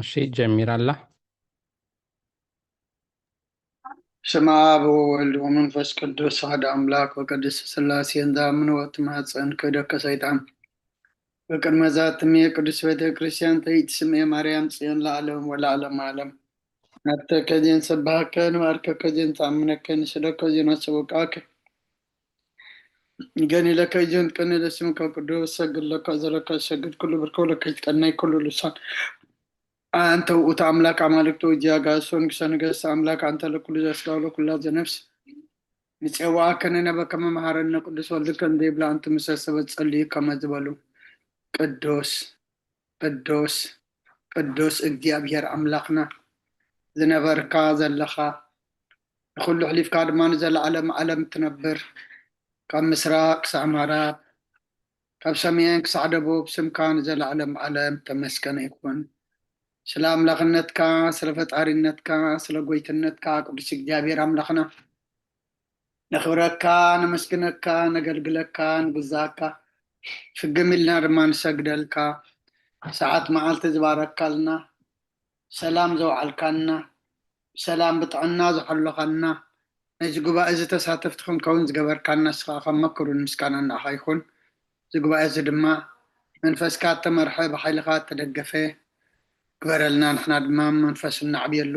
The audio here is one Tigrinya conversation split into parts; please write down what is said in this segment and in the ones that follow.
እሺ፣ ጀሚራ ኣላ። ስመ ኣብ ወወልድ ወመንፈስ ቅዱስ ሓደ ኣምላክ ወቅድስት ስላሴ እንዳ ምንወት ማህፀን ክህደከ ሰይጣን በቅድመ ዛትሜ ቅዱስ ቤተ ክርስቲያን ተይት ስሜ ማርያም ጽዮን ለዓለም ወለዓለም ዓለም። ናብተከ ዜን ሰባሃከ ንባርከከ ዜን ተኣምነከ ንስደከ ዜን ኣሰበቃከ ገኒ ለከ ዜን ቀኒ ለስምከ ቅዱስ ሰግድ ለከ ዘለከ ሰግድ ኩሉ ብርከው ለከ ይትቀናይ ኩሉ ልሳን ኣንተ ውእቱ ኣምላክ ኣማልክቱ እጅ ኣጋእዝቶ ንግሰ ነገስት ኣምላክ ኣንተ ለኩሉ ዘስጋ ለኩላ ዘነፍስ ንጼዋከ ንነበ ከመ መሃረነ ቅዱስ ወልድከ እንዘ ይብላ ኣንቱ ምሰ ሰበት ጸልዩ ከመ ዝበሉ ቅዱስ ቅዱስ ቅዱስ እግዚኣብሔር ኣምላክና ዝነበርካ ዘለኻ ንኩሉ ሕሊፍካ ድማ ንዘለዓለም ዓለም ትነብር ካብ ምስራቅ ክሳዕ ምዕራብ ካብ ሰሜን ክሳዕ ደቡብ ስምካ ንዘለዓለም ዓለም ተመስገነ ይኹን። ስለ ኣምላኽነትካ ስለ ፈጣሪነትካ ስለ ጎይትነትካ ቅዱስ እግዚኣብሔር ኣምላኽና ነኽብረካ ነመስግነካ ነገልግለካ ንግዛእካ ፍግም ኢልና ድማ ንሰግደልካ ሰዓት መዓልቲ ዝባረካልና ሰላም ዘውዓልካና ብሰላም ብጥዕና ዝሐለኻና ነዚ ጉባኤ እዚ ተሳተፍቲ ክንከውን ዝገበርካና ንስኻ ካብ መክሩን ምስጋና ንዓኻ ይኹን። እዚ ጉባኤ እዚ ድማ መንፈስካ እተመርሐ ብሓይልኻ እተደገፈ ግበረልና። ንሕና ድማ መንፈስ እናዕብየሉ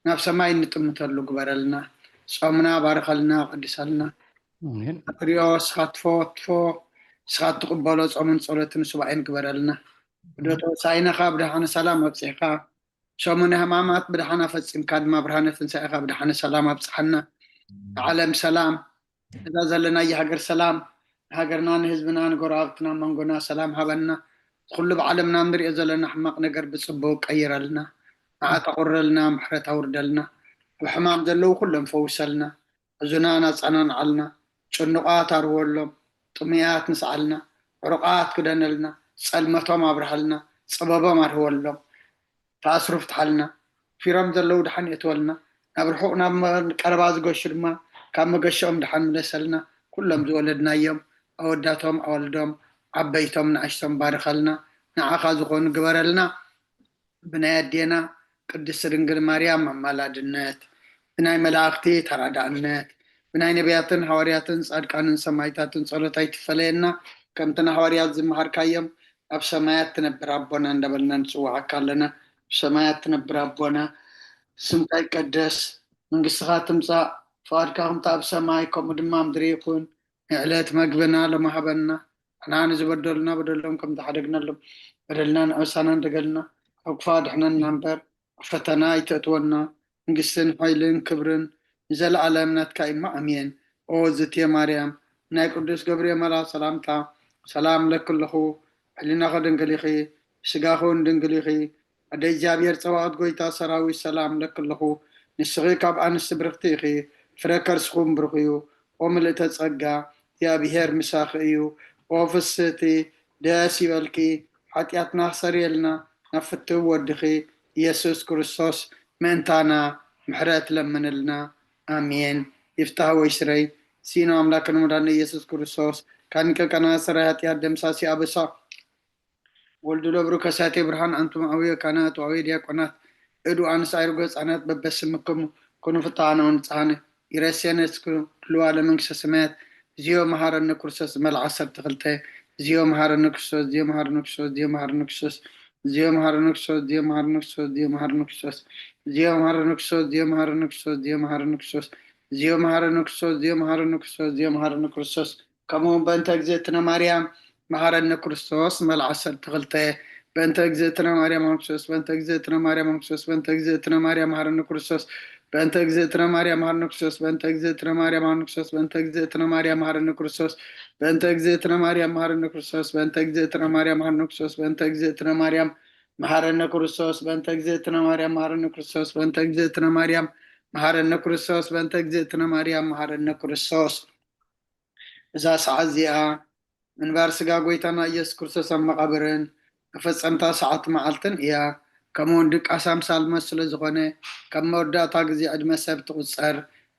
ናብ ሰማይ እንጥምተሉ ግበረልና። ጾምና ባርኸልና፣ ቀድሰልና። ኣሜን። ትሪኦ ንስኻ ትፎ ትፎ ንስኻ እትቕበሎ ጾምን ጸሎትን ሱባኤን ግበረልና። ወደ ተወሳኢነኻ ብደሓነ ሰላም ኣብጽሕካ ሰሙነ ሕማማት ብደሓና ፈጺምካ ድማ ብርሃነ ትንሳኤኻ ብደሓነ ሰላም ኣብጽሓና። ንዓለም ሰላም፣ እዛ ዘለናያ ሃገር ሰላም፣ ንሃገርና ንህዝብና ንጎረባብትና መንጎና ሰላም ሃበና። ኩሉ ብዓለምና ንሪኦ ዘለና ሕማቕ ነገር ብጽቡቕ ቀይረልና። ንዓት ኣቑረልና፣ ምሕረት ኣውርደልና። ኣብ ሕማም ዘለዉ ኩሎም ፈውሰልና። ሕዙናን ኣጸናንዓልና፣ ጭኑቓት ኣርወሎም፣ ጥሙያት ንስዓልና፣ ዕሩቓት ክደነልና፣ ጸልመቶም ኣብርሃልና፣ ጸበቦም ኣርህወሎም፣ ተኣስሩ ፍትሓልና፣ ፊሮም ዘለዉ ድሓን የእትወልና፣ ናብ ርሑቕ ናብ መ- ቀረባ ዝገሹ ድማ ካብ መገሽኦም ድሓን ምለሰልና፣ ኩሎም ዝወለድናዮም ኣወዳቶም ኣወልዶም ዓበይቶም ንኣሽቶም ባርኸልና፣ ንዓኻ ዝኾኑ ግበረልና። ብናይ ኣዴና ቅድስቲ ድንግል ማርያም ኣማላድነት፣ ብናይ መላእኽቲ ተራዳእነት፣ ብናይ ነቢያትን ሃዋርያትን ጻድቃንን ሰማይታትን ጸሎት ኣይትፈለየና። ከምቲ ንሃዋርያት ዝመሃርካዮም ኣብ ሰማያት ትነብር ኣቦና እንዳበልና ንጽውዓካ ኣለና። ኣብ ሰማያት ትነብር ኣቦና ስምካ ይቀደስ፣ መንግስትኻ ትምጻእ፣ ፍቓድካ ከምቲ ኣብ ሰማይ ከምኡ ድማ ኣብ ምድሪ ይኹን። ንዕለት መግብና ሎሚ ሃበና። ንሕና ንዝበደሉና በደሎም ከም ዝሓደግናሎም በደልና ንዕሳና እንደገልና ኣብ ክፋ ድሕነና እምበር ኣብ ፈተና ኣይተእትወና። መንግስትን ሓይልን ክብርን ንዘለኣለም ናትካ እማ ኣሜን። ኦ ዝትየ ማርያም ናይ ቅዱስ ገብርኤል መልኣክ ሰላምታ ሰላም ለክልኹ ሕሊናኸ ድንግል ኢኺ ስጋኹን ድንግል ኢኺ ኣደ እግዚኣብሔር ጸባኦት ጎይታ ሰራዊት ሰላም ለክልኹ ንስኺ ካብ ኣንስቲ ብርኽቲ ኢኺ ፍረ ከርስኹም ብሩኽ እዩ። ኦ ምልእተ ጸጋ እግዚኣብሔር ምሳኺ እዩ። ኦ ፍስህቲ ደስ ይበልኪ ሓጢኣትና ክሰርየልና ናብ ፍትው ወድኺ ኢየሱስ ክርስቶስ ምእንታና ምሕረት ለምንልና። ኣሜን። ይፍታህ ወይ ስረይ ሲኖ ኣምላክ ንሙዳነ ኢየሱስ ክርስቶስ ካንቀቀና ሰራይ ሓጢኣት ደምሳሲ ኣበሳ ወልዱ ለብሩ ከሳቴ ብርሃን ኣንቱም ኣውየ ካህናት ወኣውየ ዲያቆናት እዱ ኣንስ ኣይርጎ ህፃናት በበስምክሙ ኩኑ ፍታሃነ ወንፅሃነ ይረሴነ እስኩ ድልዋ ለመንግስተ ሰማያት እዚዮ መሃረነ ክርስቶስ መልዓ ዓሰርተ ክልተ እዚዮ መሃረነ ክርስቶስ እዚዮ መሃረነ ክርስቶስ እዚዮ መሃረነ ክርስቶስ እዚዮ መሃረነ ክርስቶስ እዚዮ መሃረነ ክርስቶስ እዚዮ መሃረነ ክርስቶስ እዚዮ መሃረነ ክርስቶስ እዚዮ መሃረነ ክርስቶስ እዚዮ መሃረነ ክርስቶስ እዚዮ መሃረነ ክርስቶስ እዚዮ መሃረነ ክርስቶስ እዚዮ መሃረነ ክርስቶስ ከምኡ እውን በእንተ እግዝእትነ ማርያም መሃረነ ክርስቶስ መልዓ ዓሰርተ ክልተ በእንተ እግዝእትነ ማርያም መሃረነ ክርስቶስ በእንተ እግዝእትነ ማርያም መሃረነ ክርስቶስ በእንተ እግዝእትነ ማርያም መሃረነ ክርስቶስ በእንተ እግዝእትነ ማርያም መሃረነ ክርስቶስ በእንተ እግዝእትነ ማርያም መሃረነ ክርስቶስ በእንተ እግዝእትነ ማርያም መሃረነ ክርስቶስ በእንተ እግዝእትነ ማርያም መሃረነ ክርስቶስ በእንተ እግዝእትነ ማርያም መሃረነ ክርስቶስ በእንተ እግዝእትነ ማርያም መሃረነ ክርስቶስ በእንተ እግዝእትነ ማርያም መሃረነ ክርስቶስ በእንተ እግዝእትነ ማርያም መሃረነ ክርስቶስ በእንተ እግዝእትነ ማርያም መሃረነ ክርስቶስ እዛ ሰዓት እዚኣ ምንባር ስጋ ጎይታና ኢየሱስ ክርስቶስ ኣብ መቓብርን መፈጸምታ ሰዓት መዓልትን እያ። ከምኡውን ድቃስ ኣምሳል መት ስለ ዝኾነ ካብ መወዳእታ ግዜ ዕድመ ሰብ ትቑጸር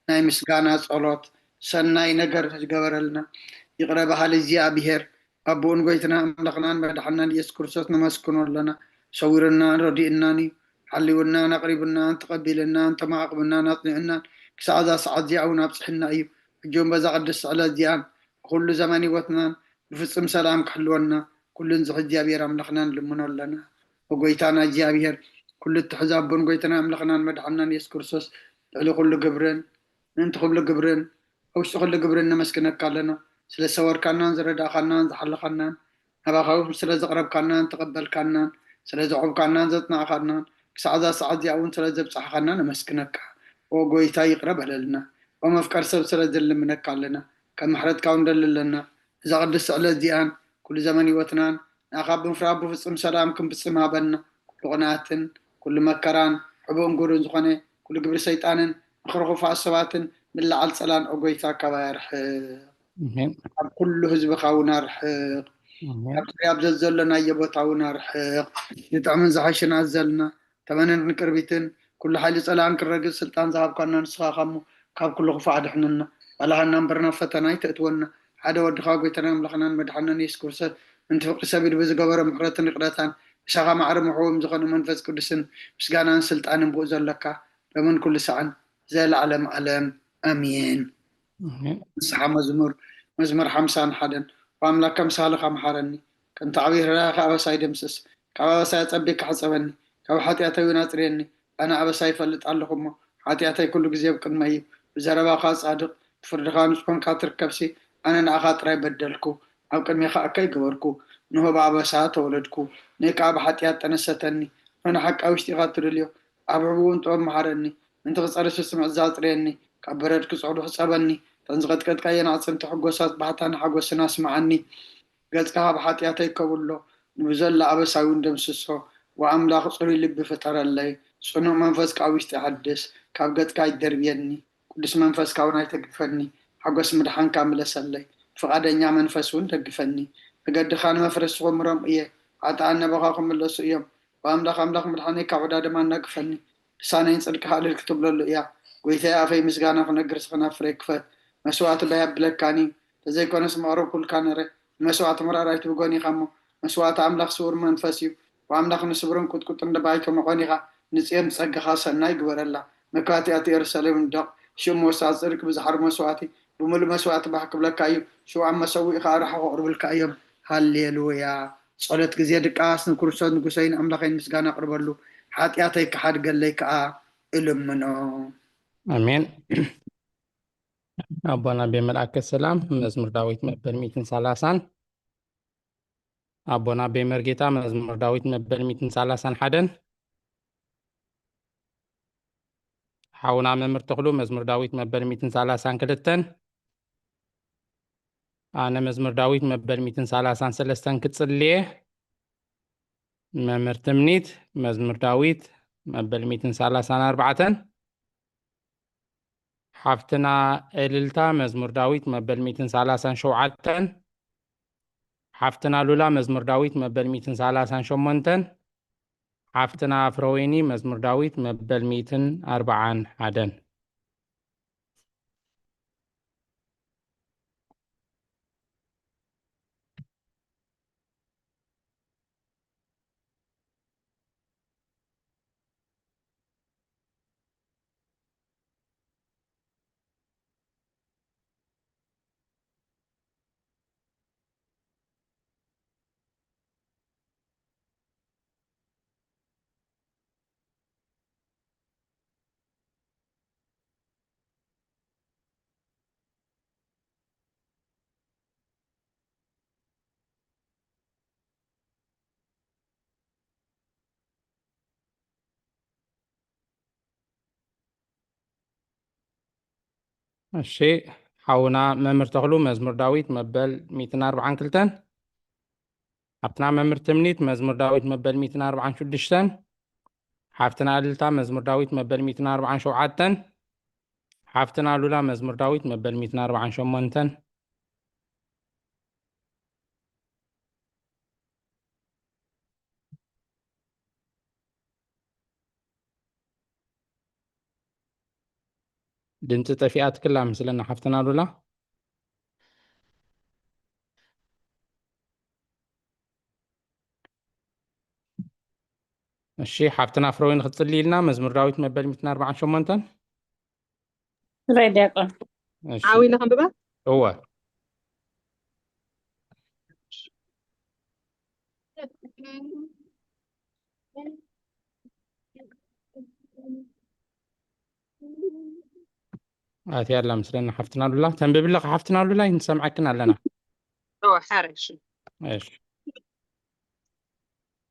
ናይ ምስጋና ጸሎት ሰናይ ነገር ዝገበረልና ይቕረ በሃሊ እግዚኣብሔር ኣቦኡን ጎይትና ኣምላኽናን መድሓናን ኢየሱስ ክርስቶስ ነመስግኖ ኣለና። ሰዊሩናን ረዲኡናን እዩ። ሓልዩናን ኣቕሪቡናን ተቐቢልናን ተማዕቕብናን ኣጽኒዑናን ክሳዕ እዛ ሰዓት እዚኣ እውን ኣብጽሕና እዩ። ሕጂ እውን በዛ ቅድስቲ ዕለት እዚኣን ብኹሉ ዘመን ህይወትናን ብፍጹም ሰላም ክሕልወና ኩሉ ንዝኽእል እግዚኣብሔር ኣምላኽና ንልምኖ ኣለና። ኦጎይታና እግዚኣብሔር ኩሉ እትሕዝ ኣቦን ጎይታና ኣምላኽናን መድሓናን የሱስ ክርስቶስ ልዕሊ ኩሉ ግብርን ምእንቲ ኩሉ ግብርን ኣብ ውሽጢ ኩሉ ግብርን ነመስግነካ ኣለና። ስለ ዝሰወርካናን ዝረዳእኻናን ዝሓለኻናን ናባኻ እውን ስለ ዘቕረብካናን ተቐበልካናን ስለ ዘዕብካናን ዘጽናዕኻናን ክሳዕ እዛ ሰዓት እዚኣ እውን ስለ ዘብጻሕኻና ነመስግነካ። ኦ ጎይታ ይቕረ በለልና። ኦ መፍቀር ሰብ ስለ ዝልምነካ ኣለና። ከም ምሕረትካ እውን ደሊ ኣለና። እዛ ቅድስቲ ዕለት እዚኣን ኩሉ ዘመን ህይወትናን ንኣኻ ብምፍራህ ብፍጹም ሰላም ክንፍጽም ሃበና። ኩሉ ቅንኣትን ኩሉ መከራን ሕቡእን ጉሩን ዝኾነ ኩሉ ግብሪ ሰይጣንን ምኽሪ ክፉኣት ሰባትን ምልዓል ጸላን ኦ ጎይታ ካባይ ኣርሕቕ። ኣሜን። ካብ ኩሉ ህዝብኻ እውን ኣርሕቕ። ኣሜን። ካብ ጥርያብ ዘዘሎናዮ ቦታ እውን ኣርሕቕ። ዝጥዕምን ዝሓሽን ኣዘልና ተመንን ንቅርቢትን ኩሉ ሓይሊ ጸላእን ክረግጽ ስልጣን ዝሃብካና ንስኻ እሞ ካብ ኩሉ ክፉእ ኣድሕነና። ባልሃና እምበር ናብ ፈተና ኣይተእትወና። ሓደ ወድኻ ጎይታና ኣምላኽናን መድሓናን የሱስ ክርስቶስ ምንቲ ፍቅሪ ሰብ ኢሉ ብዝገበሮ ምሕረትን ይቕረታን ምሳኻ ማዕረ ምሕዎም ዝኾነ መንፈስ ቅዱስን ምስጋናን ስልጣንን ብኡ ዘለካ ሎምን ኩሉ ሰዓን ዘለዓለም ዓለም ኣሜን። ኣሜን። ንስሓ መዝሙር መዝሙር ሓምሳን ሓደን ብኣምላክ ከም ሳልኻ መሓረኒ ከምቲ ዓብዪ ርህራኸ ኣበሳይ ደምስስ ካብ ኣበሳይ ኣጸቢካ ሕጸበኒ ካብ ሓጢኣተይ እውን ኣጽርየኒ ኣነ ኣበሳይ ይፈልጥ ኣለኹ እሞ ሓጢኣተይ ኩሉ ግዜ ኣብ ቅድመይ እዩ ብዘረባኻ ጻድቕ ብፍርድኻ ንጹሕ ኮንካ ትርከብሲ ኣነ ንኣኻ ጥራይ በደልኩ ኣብ ቅድሜኻ እከይ ገበርኩ ንሆ ብኣበሳ ተወለድኩ ንእካ ኣብ ሓጢኣት ጠነሰተኒ ንሆ ንሓቂ ኣብ ውሽጢኻ ትደልዮ ኣብ ሕቡውን ጥበብ መሓረኒ ምንቲ ክጸርስ ስምዕ ዛጽርየኒ ካብ በረድ ክጽዕዱ ሕጸበኒ እተን ዝቐጥቀጥካየን ኣዕጽምቲ ሕጎሳት ባህታን ሓጎስን ኣስምዓኒ ገጽካ ካብ ሓጢኣተይ ከብሎ ንብዘሎ ኣበሳይ እውን ደምስሶ ወኣምላኽ ጽሩይ ልቢ ፍጠረለይ ጽኑዕ መንፈስ ካብ ውሽጢ ሓድስ ካብ ገጽካ ኣይደርብየኒ ቅዱስ መንፈስካ እውን ኣይተግድፈኒ ሓጎስ ምድሓንካ ምለሰለይ ፍቓደኛ መንፈስ እውን ደግፈኒ መገድኻ ንመፍረስ ክምሮም እየ ሓጥኣን ነባኻ ክምለሱ እዮም ብኣምላኽ ኣምላኽ ምድሓነይ ካብ ዕዳ ድማ ኣናግፈኒ ልሳነይ ንጽድቅኻ እልል ክትብለሉ እያ ጎይታይ ኣፈይ ምስጋና ክነግር ስኽና ፍረ ክፈት መስዋዕቲ ባይ ኣብለካኒ ተዘይኮነስ መቕረብ ኩልካ ነረ ንመስዋዕቲ ምራር ኣይትብጎን ኢኻ እሞ መስዋዕቲ ኣምላኽ ስውር መንፈስ እዩ ብኣምላኽ ንስብርን ቁጥቁጥን ደባይ ከመቖን ኢኻ ንጽዮን ብጸጋኻ ሰናይ ግበረላ መካቲ ኣቲ የሩሳሌም ንደቕ ሽም ወሳ ጽድቅ ብዝሓር መስዋዕቲ ብምሉእ መስዋዕቲ ባህ ክብለካ እዩ ሽው ኣብ መሰዊእኻ ኣርሓ ክቕርብልካ እዮም ሃሌሉያ ጸሎት ግዜ ድቃስ ንክርስቶስ ንጉሰይን ኣምላኸይን ምስጋና ኣቕርበሉ ሓጢኣተይ ክሓድገለይ ከዓ እልምኖ ኣሜን። ኣቦና ቤ መልኣከ ሰላም መዝሙር ዳዊት መበል ሚእትን ሰላሳን ኣቦና ቤ መርጌታ መዝሙር ዳዊት መበል ሚእትን ሰላሳን ሓደን ሓውና መምህር ተኽሉ መዝሙር ዳዊት መበል ሚእትን ሰላሳን ክልተን ኣነ መዝሙር ዳዊት መበል ሚእትን ሰላሳን ሰለስተን ክጽልየ መምህር ትምኒት መዝሙር ዳዊት መበል ሚእትን ሰላሳን ኣርባዕተን ሓፍትና እልልታ መዝሙር ዳዊት መበል ሚእትን ሰላሳን ሸውዓተን ሓፍትና ሉላ መዝሙር ዳዊት መበል ሚእትን ሰላሳን ሸሞንተን ሓፍትና ፍረወይኒ መዝሙር ዳዊት መበል ሚእትን ኣርባዓን ሓደን እሺ ሓውና መምህር ተኽሉ መዝሙር ዳዊት መበል ሚእትን ኣርባዓን ክልተን ሓፍትና መምህር ትምኒት መዝሙር ዳዊት መበል ሚእትን ኣርባዓን ሽዱሽተን ሓፍትና እልልታ መዝሙር ዳዊት መበል ሚእትን ኣርባዓን ሸውዓተን ሓፍትና ሉላ መዝሙር ዳዊት መበል ሚእትን ኣርባዓን ሸሞንተን ድምፂ ጠፊኣትክላ ምስለና ሓፍትና ሉላ እሺ፣ ሓፍትና ፍረወይኒ ክትጽሊ ኢልና። መዝሙር ዳዊት መበል ሚእትን ኣርባዓን ሸሞንተን። ራይ ዲያቆን። እሺ። ዓው ኢለ ከንብባ። እወ። ኣትያ ኣላ ምስለና ሓፍትና ሉላ። ተንብብለኻ ሓፍትና ሉላ፣ ንሰምዓክን ኣለና። እወ፣ ሓረሽ። እሺ።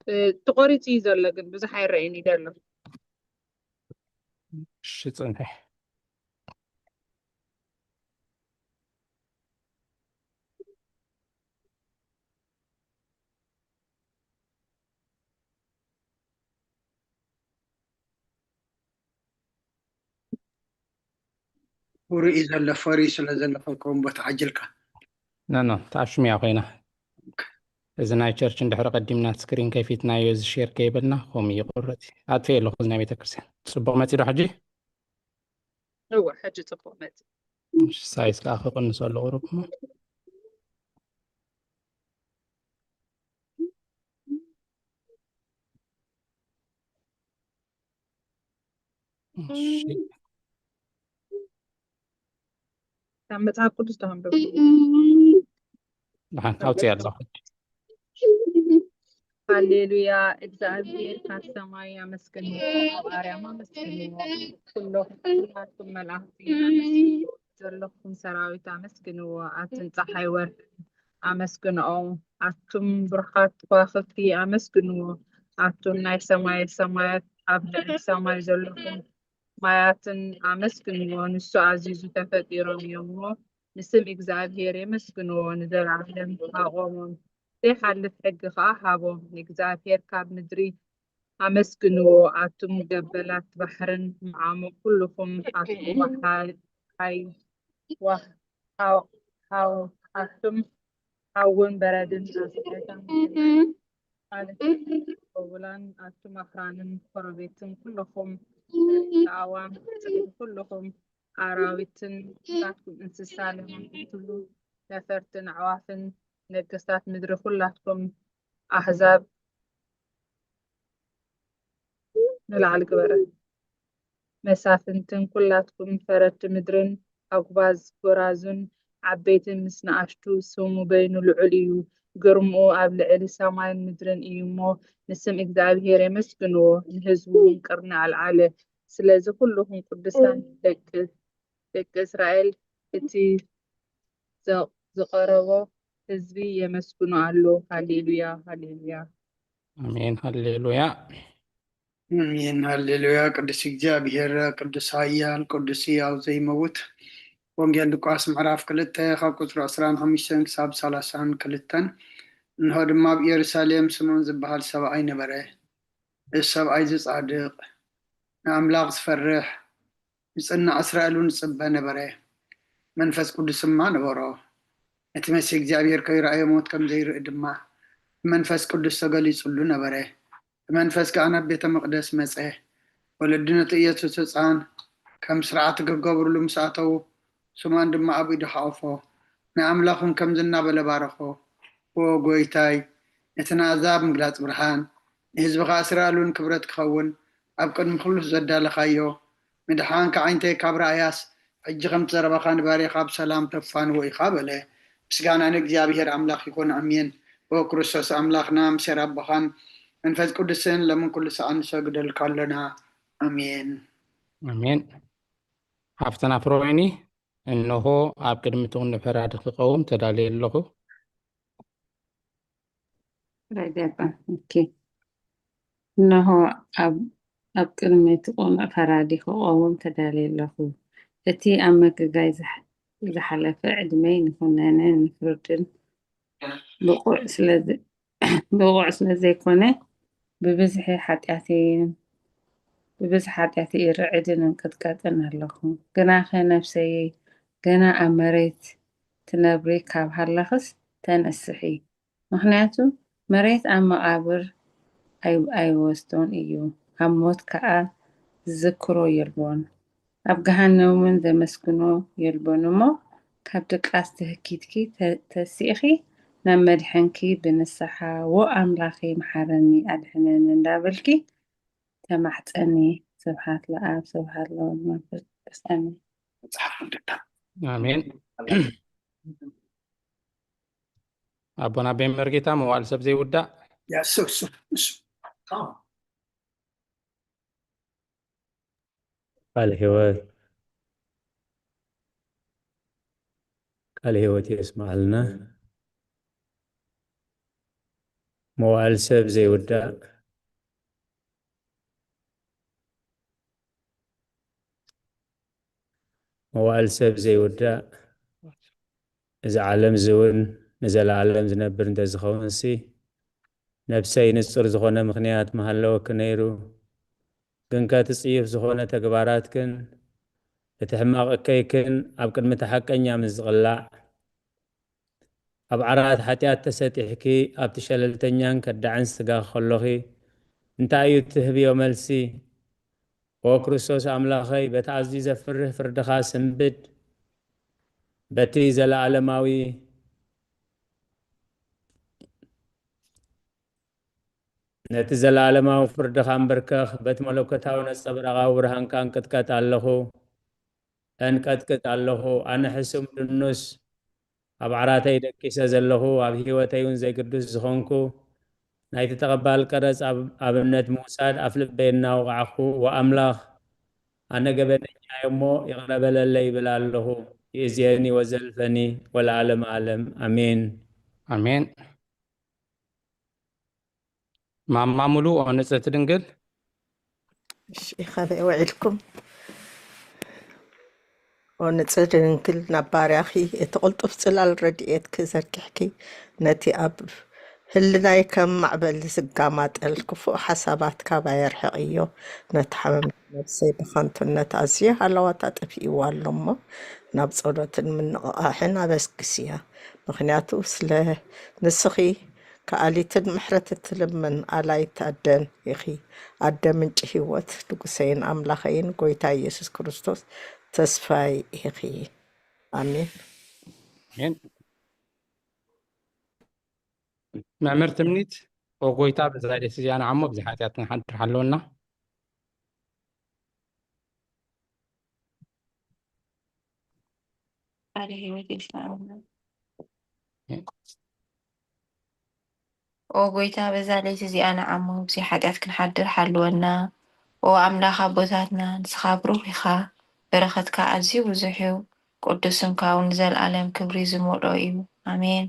እ፣ ተቆሪጹ እዩ ዘሎ፣ ግን ብዙሕ ኣይረኣይን እዩ ዘሎ። እሺ፣ ጽንሒ። ውሩይ እዩ ዘሎ፣ ፈርዩ ስለ ዘሎ ከይከውን ቦታ ዓጅልካ። ኖ፣ ኖ፣ ተኣሽሙያ ኮይና። እዚ ናይ ቸርች እንድሕሪ ቀዲምና ስክሪን ከፊትናዮ፣ እዚ ሼር ከይበልና ከምኡ ይቆረጽ። ኣጥፍኤ ኣለኹ እዚ ናይ ቤተክርስትያን። ጽቡቕ መጺ ዶ ሕጂ? እወ፣ ሕጂ ጽቡቕ መጺ። እሺ፣ ሳይዝ ከኣ ክቕንሶ ኣሎ ቁሩብ እሞ። እሺ። ካብ መጽሓፍ ቅዱስ ተንብብ። ደሓን ኣውፅእ ኣለኹ። ሃሌሉያ፣ እግዚኣብሔር ካብ ሰማይ ኣመስግንዎ፣ ኣብ ኣርያም ኣመስግንዎ፣ ኩሎ-፣ ኩላትኩም መላእኽቲ ዘለኹም ሰራዊት ኣመስግንዎ፣ ኣትን ጸሓይ ወርሒ ኣመስግንኦ፣ ኣቱም ብሩኻት ከዋኽብቲ ኣመስግንዎ፣ ኣቱም ናይ ሰማይ ሰማያት ኣብ ልዕሊ ሰማይ ዘለኹም ማያትን ኣመስግንዎ፣ ንሱ ኣዚዙ ተፈጢሮም እዮም እሞ፣ ንስም እግዚኣብሔር የመስግንዎ፣ ንዘለዓለም ኣቖሞም፣ ዘይሓልፍ ሕጊ ኸኣ ሃቦም። ንእግዚኣብሔር ካብ ምድሪ ኣመስግንዎ፣ ኣቱም ገበላት ባሕርን መዓሙቕ ኩልኹም፣ ኣቱም ወሓይ፣ ዋህ-፣ ሃው-፣ ሃው-፣ ኣቱም ሓውን በረድን ኣስዒታ ማለት እዩ። ጎቡላን ኣቱም ኣኽራንን ኮረቤትን ኩልኹም ኣእዋም ጽድቂ ኩልኹም ኣራዊትን ናትኩም እንስሳ ለማማት ኩሉ ነፈርትን ኣዕዋፍን ነገስታት ምድሪ ኩላትኩም ኣህዛብ ንላዕሊ ግበረ። መሳፍንትን ኩላትኩም ፈረድቲ ምድርን ኣጉባዝ ጎራዙን ዓበይትን ምስ ንኣሽቱ ስሙ በይኑ ልዑል እዩ። ግርምኡ ኣብ ልዕሊ ሰማይን ምድርን እዩ እሞ ንስም እግዚኣብሔር የመስግንዎ። ንህዝቡ እውን ቅርኒ ኣልዓለ። ስለዚ ኩልኹም ቅዱሳን ደቂ ደቂ እስራኤል እቲ ዘ-፣ ዝቐረቦ ህዝቢ የመስግኖ ኣሎ። ሃሌሉያ፣ ሃሌሉያ። ኣሜን፣ ሃሌሉያ። ኣሜን፣ ሃሌሉያ። ቅዱስ እግዚኣብሔር፣ ቅዱስ ኃያል፣ ቅዱስ ሕያው ዘይመውት። ወንጌል ሉቃስ ምዕራፍ ክልተ ካብ ቁጽሪ ዕስራን ሓሙሽተን ክሳብ ሰላሳን ክልተን። እንሆ ድማ ኣብ ኢየሩሳሌም ስምዖን ዝበሃል ሰብኣይ ነበረ። እዚ ሰብኣይ እዚ ጻድቕ፣ ንኣምላኽ ዝፈርሕ፣ ዝጽናዕ እስራኤል እውን ይጽበ ነበረ። መንፈስ ቅዱስ ድማ ነበሮ። እቲ መሲሕ እግዚኣብሔር ከይረኣዮ ሞት ከም ዘይርኢ ድማ ብመንፈስ ቅዱስ ተገሊጹሉ ነበረ። ብመንፈስ ከኣ ናብ ቤተ መቕደስ መጸ። ወለዲ ነቲ ኢየሱስ ህጻን ከም ስርዓት ክገብርሉ ምስ ኣተዉ፣ ስምዖን ድማ ኣብ ኢዱ ሓቖፎ፣ ንኣምላኽ እውን ከምዚ እናበለ ባረኾ፣ "ዎ ጎይታይ፣ ነቲ ንኣህዛብ ምግላጽ ብርሃን፣ ንህዝብኻ እስራኤል እውን ክብረት ክኸውን፣ ኣብ ቅድሚ ኩሉ ዘዳለኻዮ፣ ምድሓንካ ዓይነተይ ካብ ረኣያስ፣ ሕጂ ከምቲ ዘረባኻ ንባርያኻ ብሰላም ተፋንዎ ኢኻ" በለ። ምስጋና ንእግዚኣብሔር ኣምላኽ ይኹን፣ ኣሜን። ብክርስቶስ ኣምላኽና፣ ምሴር ኣቦኻን መንፈስ ቅዱስን፣ ለምን ኩሉ ሰዓት ንሰግደልካ ኣለና። ኣሜን። ኣሜን። ሓፍትና ፍሮይኒ፣ እንሆ ኣብ ቅድሚ ትቕኑ ፈራዲ ክቐውም ተዳልየ ኣለኹ። ራይ ዲያቆን፣ ኦኬ። እነሆ ኣብ፣ ኣብ ቅድሚ እቲ ቅኑዕ ፈራዲ ክቐውም ተዳልየ ኣለኹ። እቲ ኣብ ምግጋይ ዝሕ-፣ ዝሓለፈ ዕድመይ ንኹነኔን ንፍርድን ብቑዕ ስለ ዘ-፣ ብቑዕ ስለ ዘይኮነ፣ ብብዝሒ ሓጢኣተይን፣ ብብዝሒ ሓጢኣተይ ርዕድን እንቅጥቀጥን ኣለኹ። ግናኸ ነፍሰየይ፣ ገና ኣብ መሬት ትነብሪ ካብ ሃለኽስ ተነስሒ። ምኽንያቱ መሬት ኣብ መቓብር ኣይ-፣ ኣይወስዶን እዩ፣ ኣብ ሞት ከኣ ዝዝክሮ የልቦን። ኣብ ገሃነምን ዘመስግኖ የልቦን እሞ፣ ካብ ድቃስ ትህኪትኪ ተ-፣ ተሲእኺ ናብ መድሕንኪ ብንስሓ፣ "ዎ ኣምላኸይ፣ መሓረኒ፣ ኣድሕነኒ" እንዳበልኪ ተማሕፀኒ። ስብሓት ለኣብ፣ ስብሓት ለወልድ መንፈስ ቅዱስ፣ ኣሜን። ኣሜን። ኣቦና ቤን መርጌታ፣ መዋዕል ሰብ ዘይውዳእ። ያ እሱ እሱ እሱ ቃል ህይወት ቃል ህይወት የስማዕልና። መዋዕል ሰብ ዘይውዳእ መዋዕል ሰብ ዘይውዳእ እዚ ዓለም እዚ እውን ንዘለኣለም ዝነብር እንተዝኸውን ሲ ነብሰይ ንጹር ዝኾነ ምኽንያት ምሃለወኪ ነይሩ። ግንከ እቲ ጽዩፍ ዝኾነ ተግባራትክን እቲ ሕማቕ እከይክን ኣብ ቅድሚ እቲ ሓቀኛ ምስ ዝቕላዕ ኣብ ዓራት ሓጢኣት ተሰጢሕኪ ኣብቲ ሸለልተኛን ከዳዕን ስጋ ከሎኺ እንታይ እዩ እትህብዮ መልሲ? ኦ ክርስቶስ ኣምላኸይ በቲ ኣዝዩ ዘፍርህ ፍርድኻ ስንብድ በቲ ዘለኣለማዊ ነቲ ዘለኣለማዊ ፍርድኻ ኣንበርከኽ በቲ መለኮታዊ ነጸብራቓዊ ብርሃንካ እንቅጥቀጥ ኣለኹ እንቀጥቅጥ ኣለኹ ኣነ ሕሱም ድኑስ ኣብ ዓራተይ ደቂሰ ዘለኹ ኣብ ህይወተይ እውን ዘይግዱስ ዝኾንኩ ናይቲ ተቐባል ቀረጽ ኣብነት ምውሳድ ኣፍ ልበይ እናወቕዓኹ ወኣምላኽ ኣነ ገበነኛ እየ እሞ ይቕረ በለለይ ይብል ኣለኹ ይእዝየኒ ወዘልፈኒ ወለዓለመ ዓለም ኣሜን ኣሜን ማማ ሙሉ ንጽህቲ ድንግል እሺ ከመይ ውዒልኩም ኦ ንጽህቲ ድንግል ናብ ባርያኺ እቲ ቅልጡፍ ጽላል ረድኤትኪ ዘርጊሕኪ ነቲ ኣብ ህልናይ ከም ማዕበል ዝጋማጠል ክፉእ ሓሳባት ካባይ ኣርሕቕዮ። ነቲ ሓመምቲ ነብሰይ ብኸንቱነት ኣዝዩ ሃለዋታ ጠፊእዋ ኣሎ እሞ ናብ ጸሎትን ምንቕቓሕን ኣበስግስያ። ምኽንያቱ ስለ ንስኺ ከኣሊትን ምሕረት እትልምን ኣላይት ኣደን ኢኺ። ኣደ ምንጪ ህይወት ንጉሰይን ኣምላኸይን ጎይታ ኢየሱስ ክርስቶስ ተስፋይ ኢኺ። ኣሜን። ኣሜን። መምህር ትምኒት ኦ ጎይታ በዛ ደስ እዚኣ ንዓሞ ብዚ ሓጢኣት ንሓድር ሓለወና ቃለ ህይወት የስማዕና። ኦ ጎይታ በዛ ለይቲ እዚኣ ንዓሞ ብዚ ሓጢኣት ክንሓድር ሓልወና። ኦ ኣምላኽ ኣቦታትና ንስኻ ብሩኽ ኢኻ። በረኸትካ ኣዝዩ ብዙሕ እዩ። ቅዱስ ስምካ እውን ንዘለኣለም ክብሪ ዝመልኦ እዩ። ኣሜን።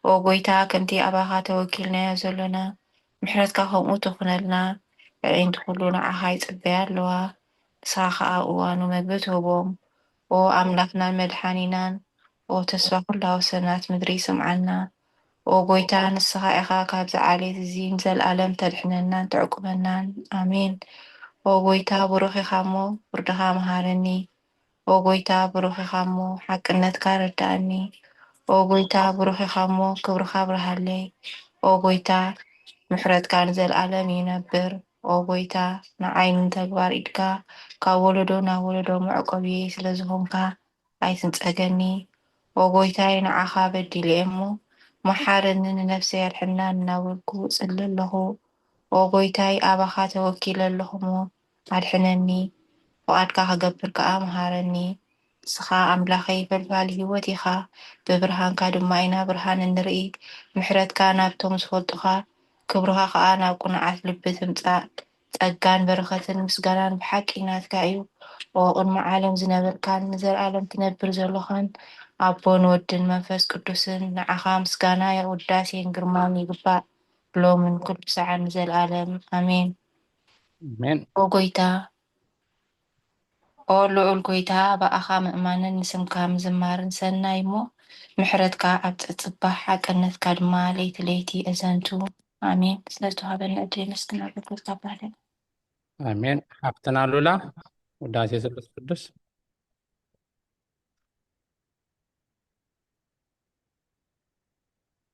ኦ ጎይታ ከምቲ ኣባኻ ተወኪልናዮ ዘሎና ምሕረትካ ከምኡ ትኹነልና። ኣዒንቲ ኩሉ ንዓኻ ይጽበያ ኣለዋ። ንስኻ ኸኣ እዋኑ መግቢ ትህቦም። ኦ ኣምላኽናን መድሓኒናን፣ ኦ ተስፋ ኩላ ወሰናት ምድሪ ስምዓና። ኦ ጎይታ ንስኻ ኢኻ ካብዚ ዓሌት እዚ ንዘለኣለም ተድሕነናን ተዕቁበናን። ኣሜን። ኦ ጎይታ ብሩኽ ኢኻ እሞ ፍርድኻ መሃረኒ። ኦ ጎይታ ብሩኽ ኢኻ እሞ ሓቅነትካ ረድኣኒ። ኦ ጎይታ ብሩኽ ኢኻ እሞ ክብርኻ ኣብርሃለይ። ኦ ጎይታ ምሕረትካ ንዘለኣለም ይነብር። ኦ ጎይታ ንዓይ ንተግባር ኢድካ ካብ ወለዶ ናብ ወለዶ መዕቆብየይ ስለ ዝኾንካ ኣይትንጸገኒ። ኦ ጎይታይ ንዓኻ በዲለ እየ እሞ መሓረኒ ንነፍሰይ ኣድሕና እናበልኩ እጽሊ ኣለኹ። ኦ ጎይታይ ኣባኻ ተወኪለ ኣለኹ እሞ ኣድሕነኒ፣ ፍቓድካ ክገብር ከኣ ምሃረኒ። ንስኻ ኣምላኸይ ፈልፋሊ ህይወት ኢኻ፣ ብብርሃንካ ድማ ኢና ብርሃን እንርኢ። ምሕረትካ ናብቶም ዝፈልጡኻ፣ ክብርኻ ከኣ ናብ ቅኑዓት ልቢ ትምጻእ። ጸጋን በረኸትን ምስጋናን ብሓቂ ናትካ እዩ። ኦ ቅድሚ ዓለም ዝነበርካን ንዘለኣለም ትነብር ዘሎኻን ኣቦን ወድን መንፈስ ቅዱስን ንዓኻ ምስጋና ውዳሴን ግርማን ይግባእ። ሎምን ኩሉ ሰዓን ንዘለኣለም ኣሜን። ኣሜን። ኦ ጎይታ፣ ኦ ልዑል ጎይታ፣ ብኣኻ ምእማንን ንስምካ ምዝማርን ሰናይ እሞ፣ ምሕረትካ ኣብ ጽጽባሕ፣ ሓቅነትካ ድማ ለይቲ ለይቲ እዘንቱ። ኣሜን። ስለ ዝተዋህበና ዕድል የመስግን። ኣገልግሎትካ ባህልን። ኣሜን። ሓፍትና ሉላ፣ ውዳሴ ስሉስ ቅዱስ።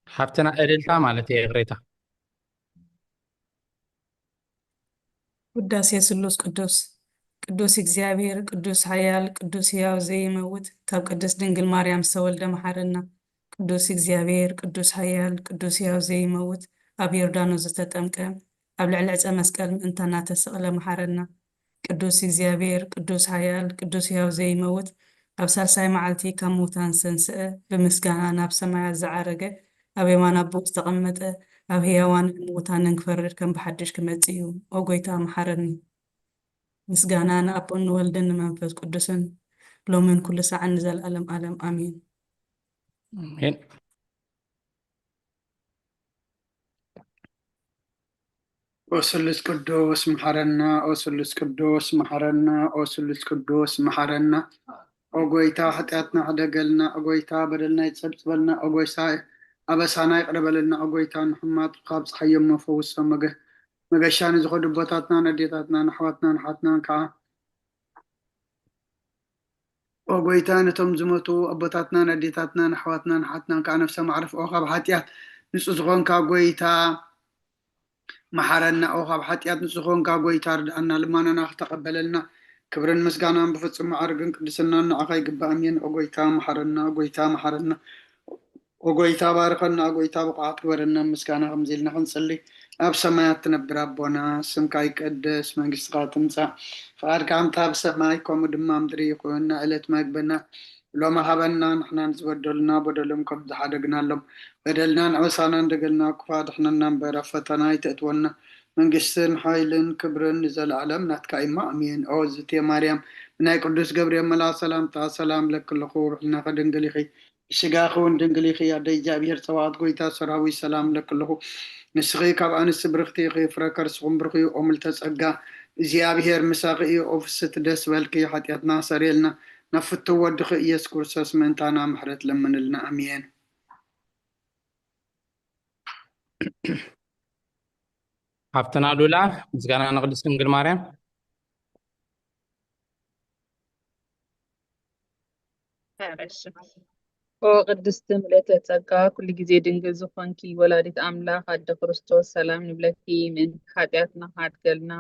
ሓፍትና እልልታ ማለት እየ ይቕሬታ። ውዳሴ ስሉስ ቅዱስ። ቅዱስ እግዚኣብሔር፣ ቅዱስ ኃያል፣ ቅዱስ ሕያው ዘይመውት፣ ካብ ቅድስት ድንግል ማርያም ዝተወልደ መሓረና። ቅዱስ እግዚኣብሔር፣ ቅዱስ ኃያል፣ ቅዱስ ሕያው ዘይመውት፣ ኣብ ዮርዳኖስ ዝተጠምቀ፣ ኣብ ልዕሊ ዕፀ መስቀል ምእንታና ተሰቕለ መሓረና። ቅዱስ እግዚኣብሔር፣ ቅዱስ ሓያል፣ ቅዱስ ሕያው ዘይመውት፣ ኣብ ሳልሳይ መዓልቲ ካብ ሙታን ዝተንስአ፣ ብምስጋና ናብ ሰማያት ዝዓረገ፣ ኣብ የማን ኣቦኡ ዝተቐመጠ፣ ኣብ ሕያዋንን ምዉታንን ክፈርድ ከም ብሓድሽ ክመጽእ እዩ። ኦ ጐይታ መሓረኒ። ምስጋና ንኣቦን ንወልድን ንመንፈስ ቅዱስን፣ ሎምን ኩሉ ሳዕን ንዘለኣለም ኣለም ኣሜን። ኣሜን። ኦ ስሉስ ቅዱስ መሓረና፣ ኦ ስሉስ ቅዱስ መሓረና፣ ኦ ስሉስ ቅዱስ መሓረና። ኦ ጎይታ ሓጢኣትና ሕደገልና፣ ኦ ጎይታ በደልና ይጸብጽበልና፣ ኦ ጎይታ ኣበሳና ይቕረ በለልና፣ ኦ ጎይታ ንሕማት ካብ ጸሓዮም መፈውሶም መገ-፣ መገሻ ንዝኸዱ ኣቦታትናን ኣዴታትናን ኣሕዋትናን ኣሓትናን ከዓ ኦ ጎይታ ነቶም ዝሞቱ ኣቦታትናን ኣዴታትናን ኣሕዋትናን ኣሓትናን ከዓ ነፍሰ ማዕርፍኦ ካብ ሓጢኣት ንጹህ ዝኾንካ ጎይታ መሓረና። ኦ ካብ ሓጢኣት ንጹህ ዝኾንካ ጎይታ ርድኣና፣ ልማናና ክተቐበለልና ክብርን ምስጋናን ብፍጹም ማዕርግን ቅድስናን ንዓኻ ይግባእ። ኣሜን። ኦ ጎይታ መሓረና፣ ኦ ጎይታ መሓረና። ኦ ጎይታ ባርኸና፣ ኦ ጎይታ ብቑዓት ግበረና። ምስጋና ከምዚ ኢልና ክንጽሊ፣ ኣብ ሰማያት ትነብር ኣቦና፣ ስምካ ይቀደስ፣ መንግስትኻ ትምጻእ፣ ፍቓድካ ከምታ ኣብ ሰማይ ከምኡ ድማ ኣብ ምድሪ ይኹን። ንዕለት መግብና ሎሚ ሃበና፣ ንሕና ንዝበደሉና በደሎም ከም ዝሓደግናሎም በደልናን ዕበሳናን ደገልና ክፋ ድሕነና እምበር፣ ኣብ ፈተና ኣይተእትወና፣ መንግስትን ሓይልን ክብርን ንዘለኣለም ናትካ እዩማ፣ ኣሜን። ኦ ዝቴ ማርያም፣ ብናይ ቅዱስ ገብርኤል መልኣኽ ሰላምታ ሰላም ለኪ ኣለኹ፣ ብሕልናኺ ድንግል ኢኺ፣ ብስጋኺ እውን ድንግል ኢኺ፣ ኣደ እግዚኣብሔር ጸባኦት ጎይታ ሰራዊት ሰላም ለኪ ኣለኹ። ንስኺ ካብ ኣንስቲ ብርኽቲ ኢኺ፣ ፍረ ከርስኹም ብሩኽ እዩ። ኦ ምልዕተ ጸጋ እግዚኣብሔር ምሳኺ እዩ። ኦ ፍስሕቲ ደስ በልኪ፣ ሓጢኣትና ሰረየልና፣ ናብ ፍቱው ወድኺ ኢየሱስ ክርስቶስ ምእንታና ምሕረት ለምንልና። ኣሜን። ሓፍትና ሉላ፣ ምስጋና ንቅድስት ድንግል ማርያም። እሺ። ኦ ቅድስቲ ምልእተ ጸጋ፣ ኩሉ ግዜ ድንግል ዝኾንኪ ወላዲት ኣምላኽ ኣደ ክርስቶስ፣ ሰላም ንብለኪ። ምእንቲ ሓጢኣትና ክሓድገልና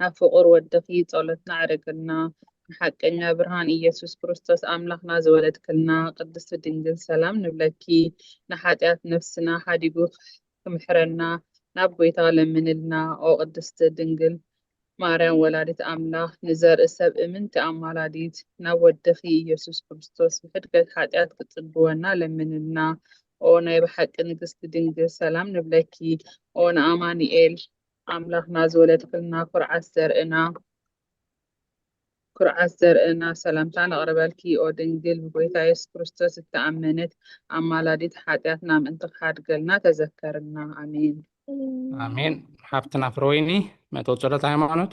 ናብ ፍቑር ወድኺ ጸሎትና ኣዕርግልና። ንሓቀኛ ብርሃን ኢየሱስ ክርስቶስ ኣምላኽና ዝወለድክልና ቅድስቲ ድንግል፣ ሰላም ንብለኪ። ንሓጢኣት ነፍስና ሓዲጉ ክምሕረና ናብ ጎይታ ለምንልና። ኦ ቅድስቲ ድንግል ማርያም ወላዲት ኣምላኽ፣ ንዘርኢ ሰብ እምንቲ ኣማላዲት፣ ናብ ወድኺ ኢየሱስ ክርስቶስ ብሕድገት ሓጢኣት ክጽግወና ለምንልና። ኦ ናይ ብሓቂ ንግስቲ ድንግል፣ ሰላም ንብለኪ። ኦ ንኣማኑኤል ኣምላኽና ዝወለድክልና ኩርዓት ዘርእና፣ ኩርዓት ዘርእና ሰላምታ ነቕርበልኪ። ኦ ድንግል ብጎይታ የሱስ ክርስቶስ እተኣመነት ኣማላዲት፣ ሓጢኣትና ምእንቲ ክሓድገልና ተዘከርና። ኣሜን። ኣሜን። ሓፍትና ፍረወይኒ፣ መእተዊ ጸሎት ሃይማኖት።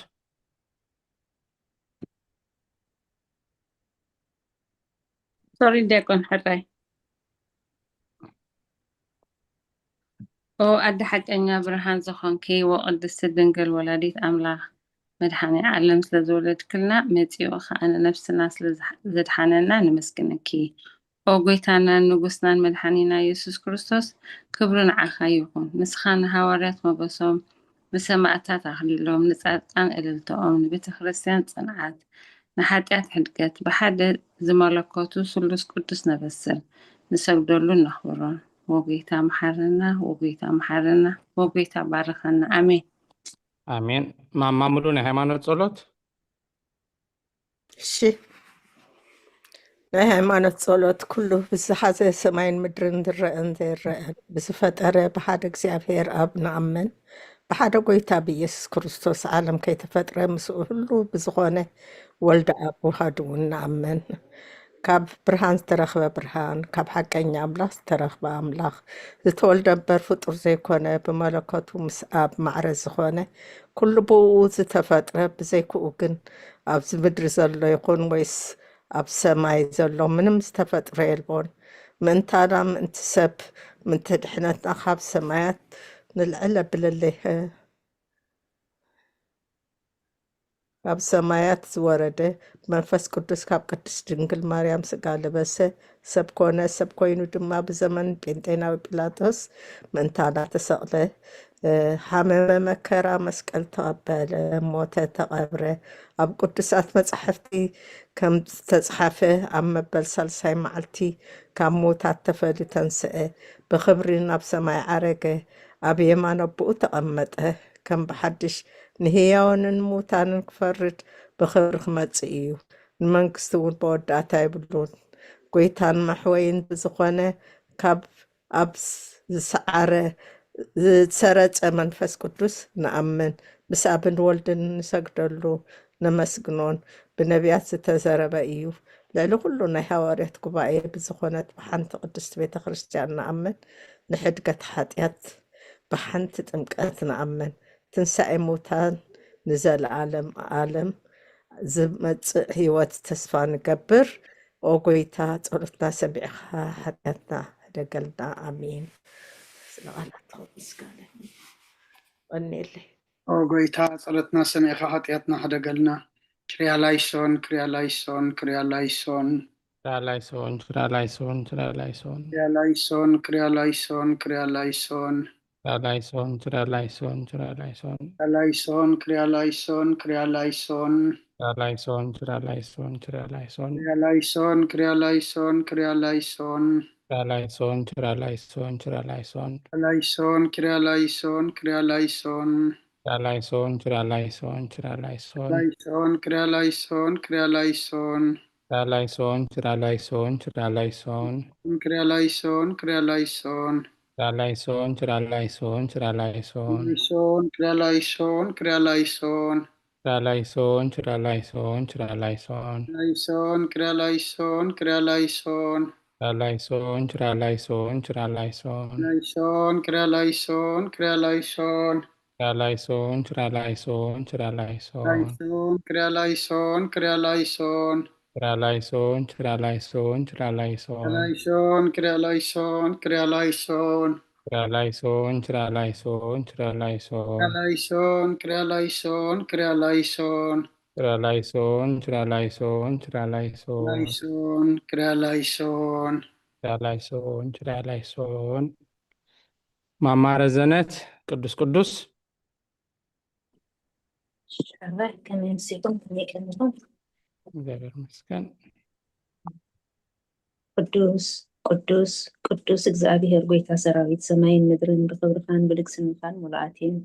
ሶሪ ዲያቆን ሕራይ። ኦ ኣደ ሓቀኛ ብርሃን ዝኾንኪ ወቅድስቲ ድንግል ወላዲት ኣምላኽ፣ መድሓኒ ዓለም ስለ ዝወለድክልና፣ መጺኡ ኸኣ ንነፍስና ስለ ዘድሓነና ነመስግነኪ። ኦ ጎይታናን ንጉስናን መድሓኒና የሱስ ክርስቶስ፣ ክብሪ ንዓኻ ይኹን። ንስኻ ንሃዋርያት ሞገሶም፣ ንሰማእታት ኣኽሊሎም፣ ንጻድቃን እልልታኦም፣ ንቤተ ክርስቲያን ጽንዓት፣ ንሓጢኣት ሕድገት፣ ብሓደ ዝመለኮቱ ስሉስ ቅዱስ ነበስር፣ ንሰግደሉን ነኽብሮን። ወጎይታ መሓረና፣ ወጎይታ መሓረና፣ ወጎይታ ባርኸና። ኣሜን። ኣሜን። ማማ ሙሉ ናይ ሃይማኖት ጸሎት። እሺ፣ ናይ ሃይማኖት ጸሎት። ኩሉ ብዝሓዘ ሰማይን ምድርን ዝረአን ዘይረአን ብዝፈጠረ ብሓደ እግዚኣብሔር ኣብ ንኣምን፣ ብሓደ ጎይታ ብኢየሱስ ክርስቶስ ዓለም ከይተፈጥረ ምስኡ ህሉ ብዝኾነ ወልደ ኣብ ውሃዱ እውን ንኣምን። ካብ ብርሃን ዝተረኽበ ብርሃን፣ ካብ ሓቀኛ ኣምላኽ ዝተረኽበ ኣምላኽ፣ ዝተወልደ እምበር ፍጡር ዘይኮነ፣ ብመለኮቱ ምስ ኣብ ማዕረ ዝኾነ፣ ኩሉ ብኡ ዝተፈጥረ፣ ብዘይክኡ ግን ኣብዚ ምድሪ ዘሎ ይኹን ወይስ ኣብ ሰማይ ዘሎ ምንም ዝተፈጥረ የልቦን። ምእንታና፣ ምእንቲ ሰብ፣ ምእንቲ ድሕነትና ካብ ሰማያት ንልዕል ኣብለለይ ካብ ሰማያት ዝወረደ መንፈስ ቅዱስ ካብ ቅድስት ድንግል ማርያም ስጋ ለበሰ፣ ሰብ ኮነ። ሰብ ኮይኑ ድማ ብዘመን ጴንጤናዊ ጲላጦስ ምእንታና ተሰቕለ፣ እ፣ ሓመመ፣ መከራ መስቀል ተቐበለ፣ ሞተ፣ ተቐብረ። ኣብ ቅዱሳት መጻሕፍቲ ከም ዝተጽሓፈ ኣብ መበል ሳልሳይ መዓልቲ ካብ ምዉታት ተፈልዩ ተንስአ፣ ብኽብሪ ናብ ሰማይ ዓረገ፣ ኣብ የማን ኣቦኡ ተቐመጠ። ከም ብሓድሽ ንህያውን ንሙታንን ክፈርድ ብኽብሪ ክመጽእ እዩ። ንመንግስቲ እውን መወዳእታ የብሉን። ጎይታን መሕወይን ብዝኾነ ካብ ኣብ ዝሰዓረ ዝሰረጸ መንፈስ ቅዱስ ንኣምን። ምስ ኣብን ወልድን ንሰግደሉ ነመስግኖን። ብነቢያት ዝተዘረበ እዩ። ልዕሊ ኩሉ ናይ ሃዋርያት ጉባኤ ብዝኾነት ብሓንቲ ቅድስቲ ቤተ ክርስቲያን ንኣምን። ንሕድገት ሓጢኣት ብሓንቲ ጥምቀት ንኣምን። ትንሳኤ ሙታን ንዘለዓለም ዓለም ዝመጽእ ህይወት ተስፋ ንገብር። ኦ ጎይታ፣ ጸሎትና ሰሚዕኻ ሓጢኣትና ሕደገልና። ኣሜን። ስለ ቃላትካ ምስጋና ይሁን። ቀንየለይ። ኦ ጎይታ፣ ጸሎትና ሰሚዕኻ ሓጢኣትና ሕደገልና። ክሪያ ላይሶን፣ ክሪያ ላይሶን፣ ክሪያ ላይሶን። ክሪያ ላይሶን፣ ክሪያ ላይሶን፣ ክሪያ ላይሶን። ክሪያ ላይሶን፣ ክሪያ ላይሶን፣ ክሪያ ላይሶን። ክሪያ ላይሶን፣ ክሪያ ላይሶን፣ ክሪያ ላይሶን። ክሪያ ላይሶን፣ ክሪያ ላይሶን፣ ክሪያ ላይሶን። ክሪያ ላይሶን፣ ክሪያ ላይሶን፣ ክሪያ ላይሶን። ክሪያ ላይሶን፣ ክሪያ ላይሶን፣ ክሪያ ላይሶን። ክሪያ ላይሶን፣ ክሪያ ላይሶን፣ ክሪያ ላይሶን። ክሪያ ላይሶን፣ ክሪያ ላይሶን፣ ክሪያ ላይሶን። ክሪያ ላይሶን፣ ክሪያ ላይሶን፣ ክሪያ ላይሶን። ላይሶን፣ ክሪያ ላይሶን፣ ክሪያ ላይሶን። ክሪያ ላይሶን፣ ክሪያ ላይሶን፣ ክሪያ ላይሶን። ክሪያ ላይሶን፣ ክሪያ ላይሶን። ክሪያ ላይሶን፣ ክሪያ ላይሶን፣ ክሪያ ላይሶን። ላይሶን፣ ክሪያ ላይሶን፣ ክሪያ ላይሶን። ክሪያ ላይሶን፣ ክሪያ ላይሶን፣ ክሪያ ላይሶን። ላይሶን፣ ክሪያ ላይሶን፣ ክሪያ ላይሶን። ክሪያ ላይሶን፣ ክሪያ ላይሶን፣ ክሪያ ላይሶን። ላይሶን፣ ክሪያ ላይሶን፣ ክሪያ ላይሶን። ክሪያ ላይሶን፣ ክሪያ ላይሶን፣ ክሪያ ላይሶን። ላይሶን፣ ክሪያ ላይሶን፣ ክሪያ ላይሶን። ክሪያ ላይሶን፣ ክሪያ ላይሶን፣ ክሪያ ላይሶን። ላይሶን፣ ክሪያ ላይሶን፣ ክሪያ ላይሶን። ክሪያ ላይሶን፣ ክሪያ ላይሶን፣ ክሪያ ላይሶን። ክሪያ ላይሶን፣ ክሪያ ላይሶን፣ ክሪያ ላይሶን። ክሪያ ላይሶን፣ ክሪያ ላይሶን፣ ክሪያ ላይሶን። ላይሶን፣ ክሪያ ላይሶን። ክሪያ ላይሶን፣ ክሪያ ላይሶን። ማማ ረዘነት፣ ቅዱስ ቅዱስ። ሻባይ፣ ከመይ ኣምሲኹም? ከመይ ቀኒኹም? እግዚኣብሔር ይመስገን። ቅዱስ፣ ቅዱስ፣ ቅዱስ እግዚኣብሔር ጎይታ ሰራዊት፣ ሰማይን ምድርን ብኽብርኻን ብልግስናኻን ምሉኣት እየን።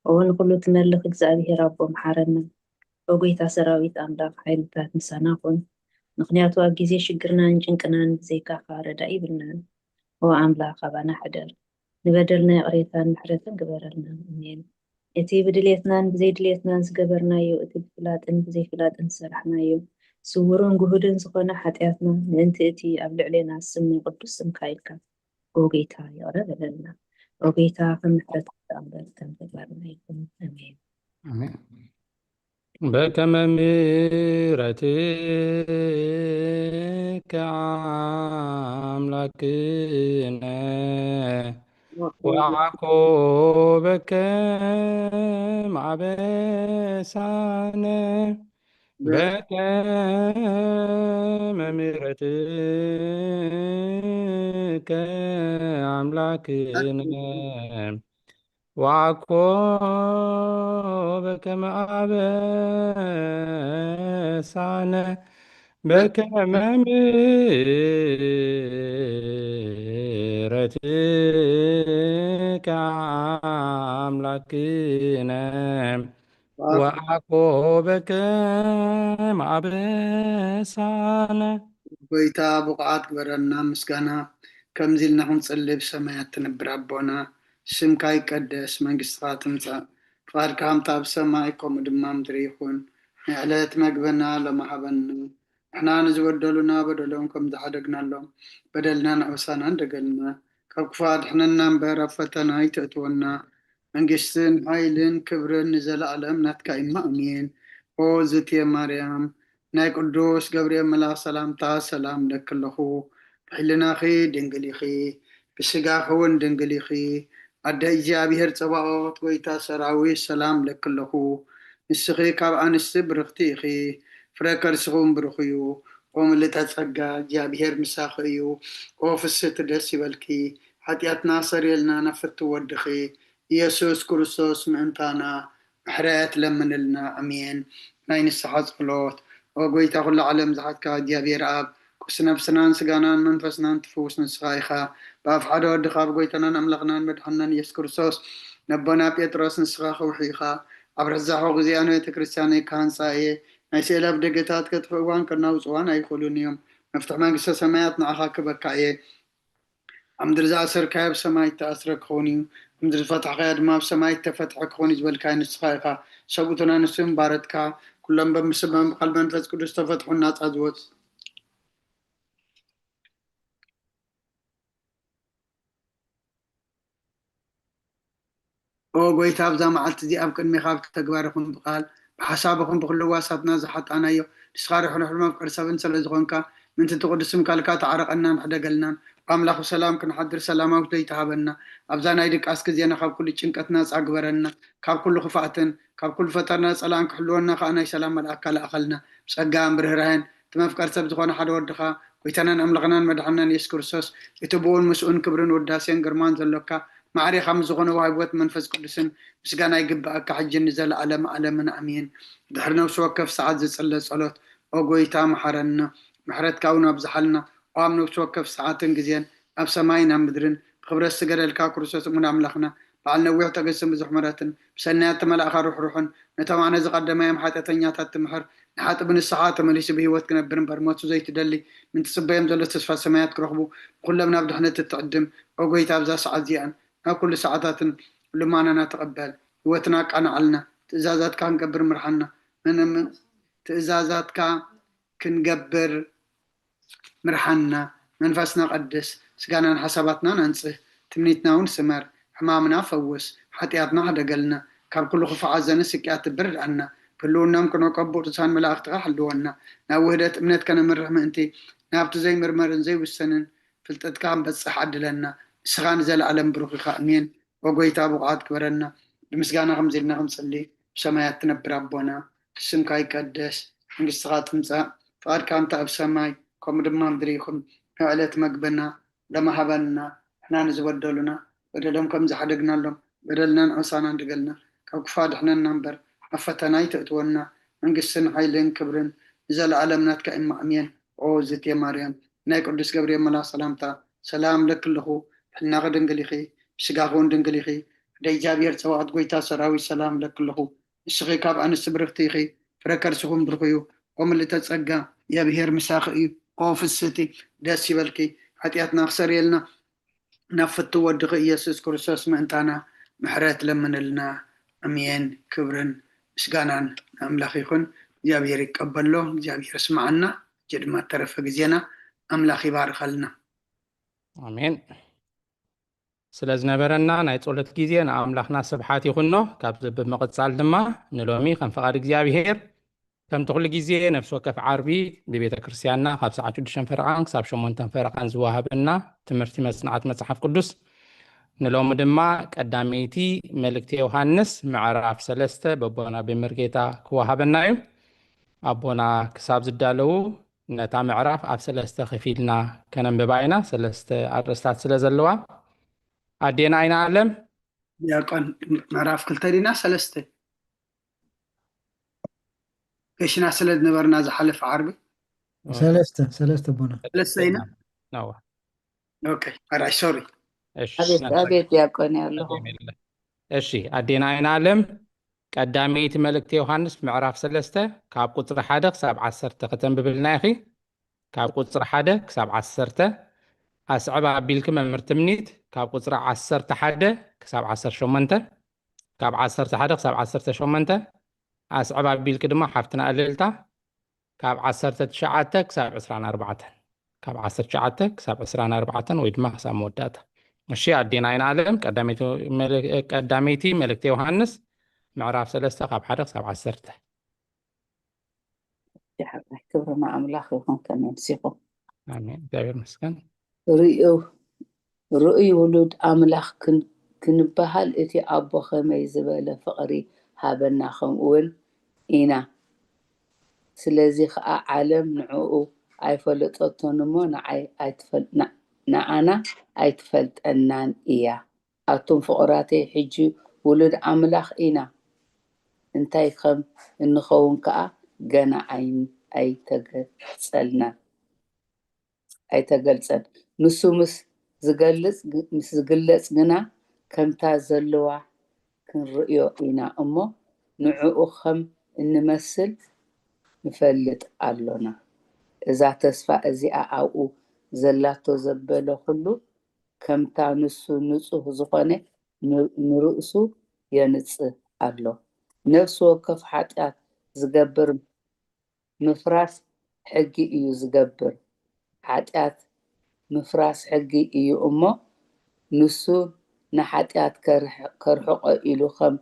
ኦ ንኹሉ ትመልኽ እግዚኣብሔር ኣቦ፣ መሓረና። ኦ ጎይታ ሰራዊት ኣምላኽ፣ ሓይልታት ምሳና ኩን። ምኽንያቱ ኣብ ግዜ ሽግርናን ጭንቅናን ብዘይካኻ ረዳኢ ይብልናን። ኦ ኣምላኽ፣ ኣባና ሕደር። ንበደልና ይቕሬታን ምሕረትን ግበረልና። ኣሜን። እቲ ብድሌትናን ብዘይድሌትናን ዝገበርናዮ፣ እቲ ብፍላጥን ብዘይፍላጥን ዝሰራሕናዮ፣ ስውርን ግሁድን ዝኾነ ሓጢኣትና፣ ምእንቲ እቲ ኣብ ልዕሌና ዝስመ ቅዱስ ስምካ ኢልካ፣ ኦ ጌታ፣ ይቕረ በለልና። ኦ ጌታ፣ ከም ምሕረትካ እምበር ከም ተግባርና ኣይኩን። ኣሜን። ኣሜን። በከመ ምሕረትከ አምላክነ ወአኮ በከመ አበሳነ በከመ ምሕረትከ አምላክነ ወአኮ በከመ አበሳነ በከመ ምሕረትከ አምላክነ ወአኮ በከመ አበሳነ። ጎይታ ብቑዓት ግበረና ምስጋና። ከምዚ ኢልና ክንጽሊ፣ ብሰማያት ትነብር ኣቦና፣ ስምካ ይቀደስ፣ መንግስትኻ ትምጻእ፣ ፍቓድካ ከምታ ኣብ ሰማይ ከምኡ ድማ ምድሪ ይኹን። ናይ ዕለት መግበና ሎሚ ሃበና። ንሕና ንዝበደሉና በደሎም ከም ዝሓደግናሎም በደልና ንኣበሳና እንደገልና። ካብ ክፉእ ኣድሕነና እምበር ኣብ ፈተና ኣይተእትወና። መንግስትን ሓይልን ክብርን ንዘለኣለም ናትካ እዩ። ኣሜን። ኦ ዝትየ ማርያም፣ ናይ ቅዱስ ገብርኤል መልኣኽ ሰላምታ ሰላም እለኪ ኣለኹ። ብሕልናኺ ድንግል ኢኺ፣ ብስጋኺ እውን ድንግል ኢኺ። ኣደ እግዚኣብሔር ጸባኦት፣ ጎይታ ሰራዊት፣ ሰላም እለኪ ኣለኹ። ንስኺ ካብ ኣንስቲ ብርኽቲ ኢኺ፣ ፍረ ከርስኺ እውን ብሩኽ እዩ። ኦ ምልእተ ጸጋ፣ እግዚኣብሔር ምሳኺ እዩ። ኦ ፍስህቲ፣ ደስ ይበልኪ፣ ሓጢኣትና ኣሰርየልና፣ ናብ ፍትው ወድኺ ኢየሱስ ክርስቶስ ምእንታና ምሕረት ለምንልና። ኣሜን። ናይ ንስሓ ጸሎት። ኦ ጎይታ፣ ኩሉ ዓለም ዝሓትካ እግዚኣብሔር ኣብ፣ ቅዱስ ነፍስናን ስጋናን መንፈስናን ትፍውስ ንስኻ ኢኻ። ብኣፍ ሓደ ወድኻ፣ ብጎይታናን ኣምላኽናን መድሓንናን ኢየሱስ ክርስቶስ፣ ነቦና ጴጥሮስ፣ ንስኻ ከውሒ ኢኻ፣ ኣብ ርሕዛሖ ግዜኣ ንቤተ ክርስቲያነይ ክሃንጻ እየ። ናይ ስእለ ኣብ ደገታት ከጥፍእዋን ከናውጽዋን ኣይኽእሉን እዮም። መፍትሕ መንግስተ ሰማያት ንዓኻ ክበካ እየ። ኣብ ምድሪ ዝኣሰርካዮ ኣብ ሰማይ እተኣስረ ክኸውን እዩ፣ ኣብ ምድሪ ዝፈታሕካዮ ድማ ኣብ ሰማይ እተፈትሐ ክኸውን እዩ ዝበልካዮ ንስኻ ኢኻ። ሰብኡትን ኣንስትን ባረትካ፣ ኩሎም በብስመም ብቃል መንፈስ ቅዱስ ተፈትሑን ናጻ ዝወጽ። ኦ ጎይታ፣ ኣብዛ መዓልቲ እዚኣ ኣብ ቅድሜኻ ብተግባር ይኹን ብቃል፣ ብሓሳብ ይኹን ብኹሉ ዋሳትና ዝሓጣናዮ፣ ንስኻ ርሕሩሕ መፍቀር ሰብን ስለ ዝኾንካ፣ ምእንቲ እቲ ቅዱስ ስምካ ልካ ተዓረቐናን ሕደገልናን። ብኣምላኽ ብሰላም ክንሓድር ሰላማዊት ለይቲ ሃበና። ኣብዛ ናይ ድቃስ ግዜና ካብ ኩሉ ጭንቀት ናጻ ግበረና። ካብ ኩሉ ክፍኣትን ካብ ኩሉ ፈተና ጸላእን ክሕልወና ከኣ ናይ ሰላም መልኣካ ለኣኸልና። ብጸጋን ብርህራሄን እቲ መፍቀር ሰብ ዝኾነ ሓደ ወድኻ፣ ጎይታናን ኣምላኽናን መድሓንናን የሱስ ክርስቶስ፣ እቲ ብኡን ምስኡን ክብርን ውዳሴን ግርማን ዘሎካ፣ ማዕሬኻ ምስ ዝኾነ ወሃቢ ህይወት መንፈስ ቅዱስን ምስጋና ይግብኣካ፣ ሕጂ ንዘለኣለም ዓለምን ኣሜን። ድሕሪ ነፍሲ ወከፍ ሰዓት ዝጽለ ጸሎት፣ ኦ ጎይታ፣ መሓረና፣ ምሕረትካ እውን ኣብዝሓልና። ኦ ኣብ ነፍሲ ወከፍ ሰዓትን ግዜን፣ ኣብ ሰማይን ኣብ ምድርን፣ ብኽብረት ዝገደልካ ክርስቶስ እሙን ኣምላኽና፣ በዓል ነዊሕ ትዕግስትን ብዙሕ ምሕረትን፣ ብሰናያት እተመላእካ ርሕሩሕን፣ ነቶም ኣነ ዝቐደማዮም ሓጢኣተኛታት ትምሕር፣ ንሓጢእ ብንስሓ ተመሊሱ ብህይወት ክነብር እምበር፣ ሞቱ ዘይትደሊ፣ ምእንቲ ጽበዮም ዘሎ ተስፋ ሰማያት ክረኽቡ፣ ንኹሎም ናብ ድሕነት እትዕድም፣ ኦ ጎይታ፣ ኣብዛ ሰዓት እዚኣን ናብ ኩሉ ሰዓታትን ልማናና ተቐበል። ህይወትና ኣቃንዓልና፣ ትእዛዛትካ ክንገብር ምርሓና። ምንም ትእዛዛትካ ክንገብር ምርሓና። መንፈስና ቀድስ፣ ስጋናን ሓሳባትናን ኣንጽህ፣ ትምኒትና እውን ስመር፣ ሕማምና ፈውስ፣ ሓጢኣትና ሕደገልና፣ ካብ ኩሉ ክፉእ ሓዘንን ስቅያትን ብርድኣና። ብህልውናም ክነቀቡ ቅዱሳን መላእኽትኻ ሕልወና። ናብ ውህደት እምነት ከነምርሕ ምእንቲ፣ ናብቲ ዘይምርመርን ዘይውሰንን ፍልጠትካ ክንበጽሕ ዓድለና። ንስኻ ንዘለኣለም ብሩኽ ኢኻ። ኣሜን። ኦ ጎይታ፣ ብቑዓት ግበረና። ብምስጋና ከምዚ ኢልና ክንጽሊ፣ ብሰማያት ትነብር ኣቦና፣ ስምካ ይቀደስ፣ መንግስትኻ ትምጻእ፣ ፍቓድካ እንተ ኣብ ሰማይ፣ ከምኡ ድማ ምድሪ ይኹን። ንዕለት መግብና ሎሚ ሃበና፣ ንሕና ንዝበደሉና፣ በደሎም ከም ዝሓደግናሎም፣ በደልናን ዖሳናን ድገልና፣ ካብ ክፉእ ኣድሕነና እምበር፣ ኣብ ፈተና ኣይተእትወና፣ መንግስትን ሓይልን ክብርን ንዘለኣለም ናትካ እዩ። ኣሜን። ኦ ዝቴ ማርያም፣ ናይ ቅዱስ ገብርኤል መልኣኽ ሰላምታ፣ ሰላም ለኪ ኣለኹ፣ ብሕልናኺ ድንግል ኢኺ፣ ብስጋኺ እውን ድንግል ኢኺ፣ ኣደ እግዚኣብሔር ጸባኦት ጎይታ ሰራዊት ሰላም ለኪ ኣለኹ። ንስኺ ካብ ኣንስቲ ብርኽቲ ኢኺ፣ ፍረ ከርስኹም ብሩኽ እዩ። ኦ ምልእተ ጸጋ፣ የብሔር ምሳኺ እዩ። ኦ ፍስህቲ፣ ደስ ይበልኪ፣ ሓጢኣትና ክሰርየልና ናብ ፍትው ወድኺ ኢየሱስ ክርስቶስ ምእንታና ምሕረት ለምንልና። ኣሜን። ክብርን ምስጋናን ንኣምላኽ ይኹን። እግዚኣብሔር ይቀበሎ፣ እግዚኣብሔር ይስምዓና። እጀ ድማ እተረፈ ግዜና ኣምላኽ ይባርኸልና። ኣሜን። ስለ ዝነበረና ናይ ጸሎት ግዜ ንኣምላኽና ስብሓት ይኹኖ። ካብዚ ብምቕጻል ድማ ንሎሚ ከም ፍቓድ እግዚኣብሔር ከምቲ ኩሉ ግዜ ነፍሲ ወከፍ ዓርቢ ብቤተ ክርስቲያንና ካብ ሰዓት ሽዱሽተ ፈረቓን ክሳብ ሸሞንተ ፈረቓን ዝወሃበና ትምህርቲ መጽናዕቲ መጽሓፍ ቅዱስ፣ ንሎሚ ድማ ቀዳመይቲ መልእክቲ ዮሃንስ ምዕራፍ ሰለስተ በቦና ብመርጌታ ክወሃበና እዩ። ኣቦና ክሳብ ዝዳለዉ ነታ ምዕራፍ ኣብ ሰለስተ ከፊልና ከነንብባ ኢና። ሰለስተ ኣርእስታት ስለ ዘለዋ፣ ኣዴና ኣይና ኣለም። ዲያቆን፣ ምዕራፍ ክልተ ዲና ሰለስተ? ገሽና ስለ ዝነበርና ዝሓለፈ ዓርቢ። ሰለስተ፣ ሰለስተ ኣቦና። ሰለስተ ኢና? ነዋ። ኦኬ፣ ኣራይ፣ ሶሪ። እሺ፣ ኣቤት፣ ነንሳ-፣ ኣቤት፣ ዲያቆን ኣለኹ። የለ። እሺ፣ ኣዴና ኣይና ኣለም፣ ቀዳመይቲ መልእክቲ ዮሃንስ ምዕራፍ ሰለስተ ካብ ቁጽሪ ሓደ ክሳብ ዓሰርተ ከተንብብልና ኢኺ። ካብ ቁጽሪ ሓደ ክሳብ ዓሰርተ። ኣስዕብ ኣቢልኪ መምህር ትምኒት፣ ካብ ቁጽሪ ዓሰርተ ሓደ ክሳብ ዓሰርተ ሸሞንተ። ካብ ዓሰርተ ሓደ ክሳብ ዓሰርተ ሸሞንተ። ኣስዕብ ኣቢልኪ ድማ ሓፍትና እልልታ፣ ካብ ዓሰርተ ትሽዓተ ክሳብ ዕስራን ኣርባዕተን። ካብ ዓሰርተ ትሽዓተ ክሳብ ዕስራን ኣርባዕተን ወይ ድማ ክሳብ መወዳእታ። እሺ፣ ኣዴና ኣይና ኣለም፣ ቀዳመይቲ መለ-፣ ቀዳመይቲ መልእክቲ ዮሃንስ ምዕራፍ ሰለስተ ካብ ሓደ ክሳብ ዓሰርተ። ይሓብራይ፣ ክብሪ ንኣምላኽ ይኹን። ከመይ ኣምሲኹም? ኣሜን፣ እግዚኣብሔር ይመስገን። ርእዩ-፣ ርእዩ ውሉድ ኣምላኽ ክን-፣ ክንበሃል እቲ ኣቦ ከመይ ዝበለ ፍቕሪ ሃበና፣ ከምኡ እውን ኢና። ስለዚ ኸኣ ዓለም ንዕኡ ኣይፈለጠቶን እሞ ንዓይ ኣይትፈል-፣ ና-፣ ንዓና ኣይትፈልጠናን እያ። ኣቱም ፍቑራተይ፣ ሕጂ ውሉድ ኣምላኽ ኢና፣ እንታይ ከም እንኸውን ከኣ ገና ኣይ-፣ ኣይተገልጸልናን፣ ኣይተገልጸን። ንሱ ምስ ዝገልጽ ግ-፣ ምስ ዝግለጽ ግና ከምታ ዘለዋ ክንርእዮ ኢና እሞ፣ ንዕኡ ኸም እንመስል ንፈልጥ ኣሎና። እዛ ተስፋ እዚኣ ኣብኡ ዘላቶ ዘበለ ኹሉ፣ ከምታ ንሱ ንጹህ ዝኾነ ን-፣ ንርእሱ የንጽህ ኣሎ። ነፍሲ ወከፍ ሓጢኣት ዝገብር ምፍራስ ሕጊ እዩ ዝገብር። ሓጢኣት ምፍራስ ሕጊ እዩ እሞ፣ ንሱ ንሓጢኣት ከርሕ-፣ ከርሕቆ ኢሉ ከም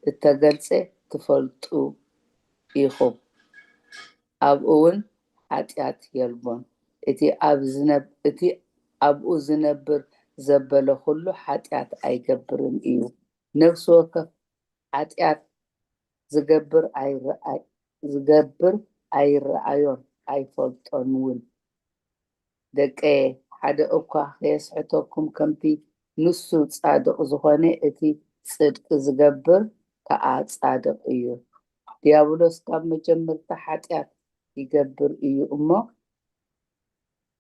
እተገልጸ ትፈልጡ ኢኹም። ኣብኡ እውን ሓጢኣት የልቦን። እቲ ኣብ ዝነብ-፣ እቲ ኣብኡ ዝነብር ዘበለ ኹሉ ሓጢኣት ኣይገብርን እዩ። ነፍሲ ወከፍ ሓጢኣት ዝገብር ኣይረኣይ-፣ ዝገብር ኣይረኣዮን ኣይፈልጦን እውን። ደቀየ፣ ሓደ እኳ ከየስሕተኩም፣ ከምቲ ንሱ ጻድቕ ዝኾነ፣ እቲ ጽድቂ ዝገብር ከኣ ጻድቕ እዩ። ዲያብሎስ ካብ መጀመርታ ሓጢኣት ይገብር እዩ እሞ፣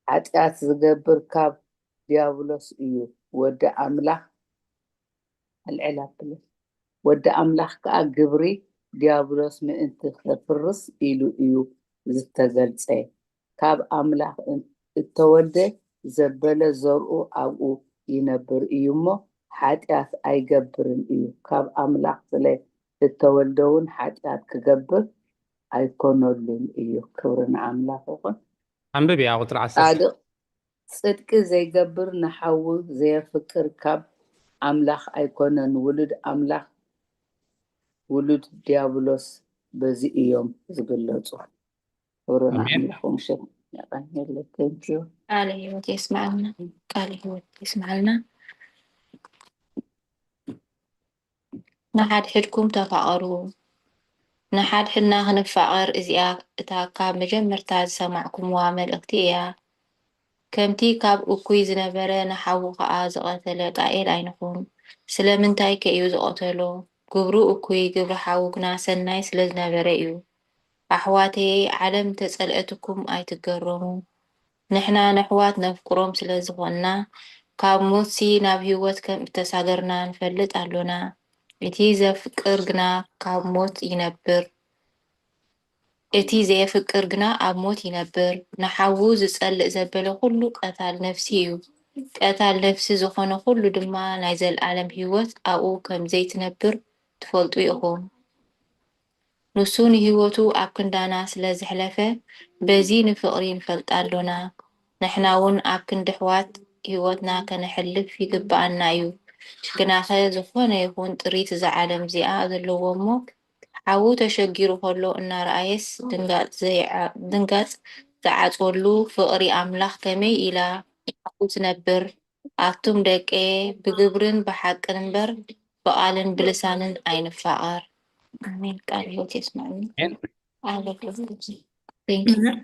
ሓጢኣት ዝገብር ካብ ዲያብሎስ እዩ። ወዲ ኣምላኽ ኣልዕል ኣብለ። ወዲ ኣምላኽ ከኣ ግብሪ ዲያብሎስ ምእንቲ ኸፍርስ ኢሉ እዩ ዝተገልጸ። ካብ ኣምላኽ እተወልደ ዘበለ ዘርኡ ኣብኡ ይነብር እዩ እሞ፣ ሓጢኣት ኣይገብርን እዩ። ካብ ኣምላኽ ስለ እተወልደ እውን ሓጢኣት ክገብር ኣይኮነሉን እዩ። ክብሪ ንኣምላኽ ይኹን። ኣንብብ እያ ቁፅሪ ዓሰርተ። ጻድቕ ጽድቂ ዘይገብር ንሓዉ ዘየፍቅር ካብ ኣምላኽ ኣይኮነን። ውሉድ ኣምላኽ ውሉድ ዲያብሎስ በዚ እዮም ዝግለጹ። ክብሪ ኣሜን። ንኣምላኽ። ምሸት የቐንየለይ። Thank you። ቃለ ህይወት የስምዓልና። ቃለ ህይወት የስምዓልና። ንሓድሕድኩም ተፋቐሩ። ንሓድሕድና ክንፋቐር እዚኣ እታ ካብ መጀመርታ ዝሰማዕኩምዋ መልእኽቲ እያ። ከምቲ ካብ እኩይ ዝነበረ ንሓዉ ኸኣ ዝቐተለ ቃኤል ኣይንኹን። ስለምንታይከ እዩ ዝቐተሎ? ግብሩ እኩይ፣ ግብሪ ሓዉ ግና ሰናይ ስለ ዝነበረ እዩ። ኣሕዋተይ፣ ዓለም እንተ ጸልአትኩም ኣይትገረሙ። ንሕና ነሕዋት ነፍቅሮም ስለ ዝኾንና፣ ካብ ሞትሲ ናብ ህይወት ከም እተሳገርና ንፈልጥ ኣሎና። እቲ ዘፍቅር ግና ካብ ሞት ይነብር። እቲ ዘየፍቅር ግና ኣብ ሞት ይነብር። ንሓዉ ዝጸልእ ዘበለ ኩሉ ቀታል ነፍሲ እዩ። ቀታል ነፍሲ ዝኾነ ኩሉ ድማ ናይ ዘልኣለም ህይወት ኣብኡ ከም ዘይትነብር ትፈልጡ ኢኹም። ንሱ ንህይወቱ ኣብ ክንዳና ስለ ዘሕለፈ፣ በዚ ንፍቕሪ ንፈልጣ ኣሎና። ንሕና እውን ኣብ ክንዲ ኣሕዋት ህይወትና ከነሕልፍ ይግብኣና እዩ። ግናኸ ዝኾነ ይኹን ጥሪት እዛ ዓለም እዚኣ ዘለዎ እሞ፣ ሓዉ ተሸጊሩ ኸሎ እናረኣየስ ድንጋጽ ዘይዓ-፣ ድንጋጽ ዝዓጽወሉ ፍቕሪ ኣምላኽ ከመይ ኢላ ሓዉ ትነብር? ኣቱም ደቀየ፣ ብግብርን ብሓቅን እምበር ብቓልን ብልሳንን ኣይንፋቐር። ኣሜን። ቃል ህይወት የስምዐኒ። ኣሜን። ኣለ Thank you። ምንም፣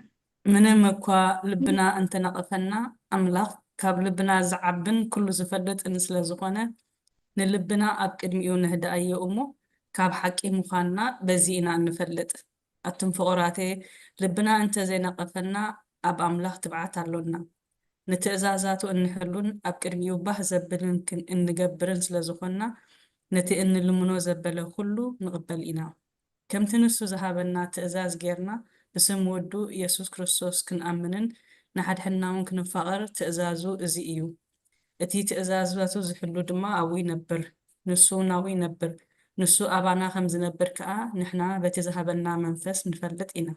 ምንም እኳ ልብና እንተነቐፈና፣ ኣምላኽ ካብ ልብና ዝዓብን ኩሉ ዝፈልጥን ስለ ዝኾነ፣ ንልብና ኣብ ቅድሚኡ ነህድኣዮ እሞ፣ ካብ ሓቂ ምዃንና በዚ ኢና እንፈልጥ። ኣቱም ፍቑራተየ፣ ልብና እንተ ዘይነቐፈና፣ ኣብ ኣምላኽ ትብዓት ኣሎና። ንትእዛዛቱ እንሕሉን ኣብ ቅድሚኡ ባህ ዘብልን ክን-፣ እንገብርን ስለ ዝኾንና፣ ነቲ እንልምኖ ዘበለ ኩሉ ንቕበል ኢና። ከምቲ ንሱ ዝሃበና ትእዛዝ ጌርና፣ ብስም ወዱ ኢየሱስ ክርስቶስ ክንኣምንን ንሓድሕድና እውን ክንፋቐር ትእዛዙ እዚ እዩ። እቲ ትእዛዛቱ ዝሕሉ ድማ ኣብኡ ይነብር፣ ንሱ እውን ኣብኡ ይነብር። ንሱ ኣባና ከም ዝነብር ከኣ ንሕና በቲ ዝሃበና መንፈስ ንፈልጥ ኢና።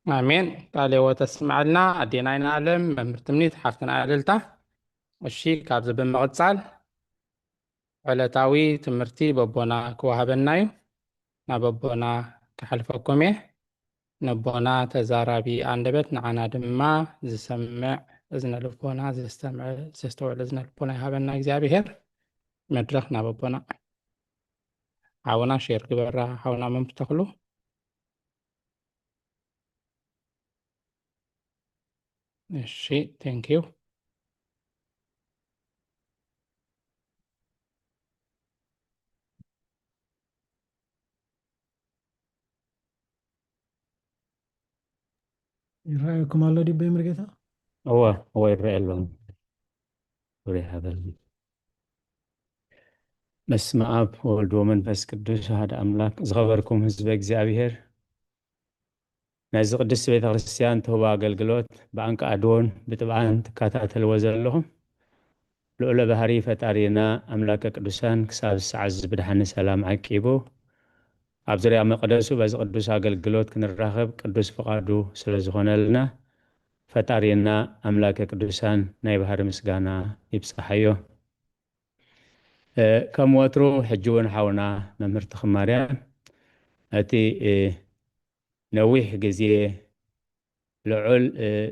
ኣሜን። ቃለ ህይወት ተስምዓልና ኣዴና ኣይናለም፣ መምህር ትምኒት ሓፍትና እልልታ። እሺ፣ ካብዚ ብምቕጻል ዕለታዊ ትምህርቲ በቦና ክወሃበና እዩ። ናብ ኣቦና ክሓልፈኩም እየ። ነቦና ተዛራቢ ኣንደበት፣ ንዓና ድማ ዝሰምዕ እዝነ ልቦና፣ ዘስተምዕ፣ ዘስተውዕል እዝነ ልቦና ይሃበና እግዚኣብሔር። መድረኽ ናብ ኣቦና። ሓውና ሼር ግበራ፣ ሓውና መምህር ተኽሉ። እሺ፣ thank you። ይረኣየኩም ኣሎ ድዩ በይ መርጌታ? እወ፣ እወ፣ ይረኣየ ኣሎ። ክብሪ ይሃበልና። በስመ ኣብ ወወልድ ወመንፈስ ቅዱስ ኣሐደ ኣምላክ። ዝኸበርኩም ህዝበ እግዚኣብሔር፣ ነዚ ቅድስት ቤተ ክርስቲያን ትህቦ ኣገልግሎት ብኣንቃዕድዎን ብጥብዓን ትከታተልዎ ዘለኹም፣ ልዑለ ባህሪ ፈጣሪና ኣምላከ ቅዱሳን ክሳብ ሰዓት እዚ ብድሓን ሰላም ዓቂቡ ኣብ ዙርያ መቅደሱ በዚ ቅዱስ ኣገልግሎት ክንራኸብ ቅዱስ ፍቃዱ ስለ ዝኾነልና፣ ፈጣሪና ኣምላከ ቅዱሳን ናይ ባህሪ ምስጋና ይብጻሓዮ። ከም ወትሩ ሕጂ እውን ሓውና መምህር ተኽማርያም ነቲ ነዊሕ ግዜ ልዑል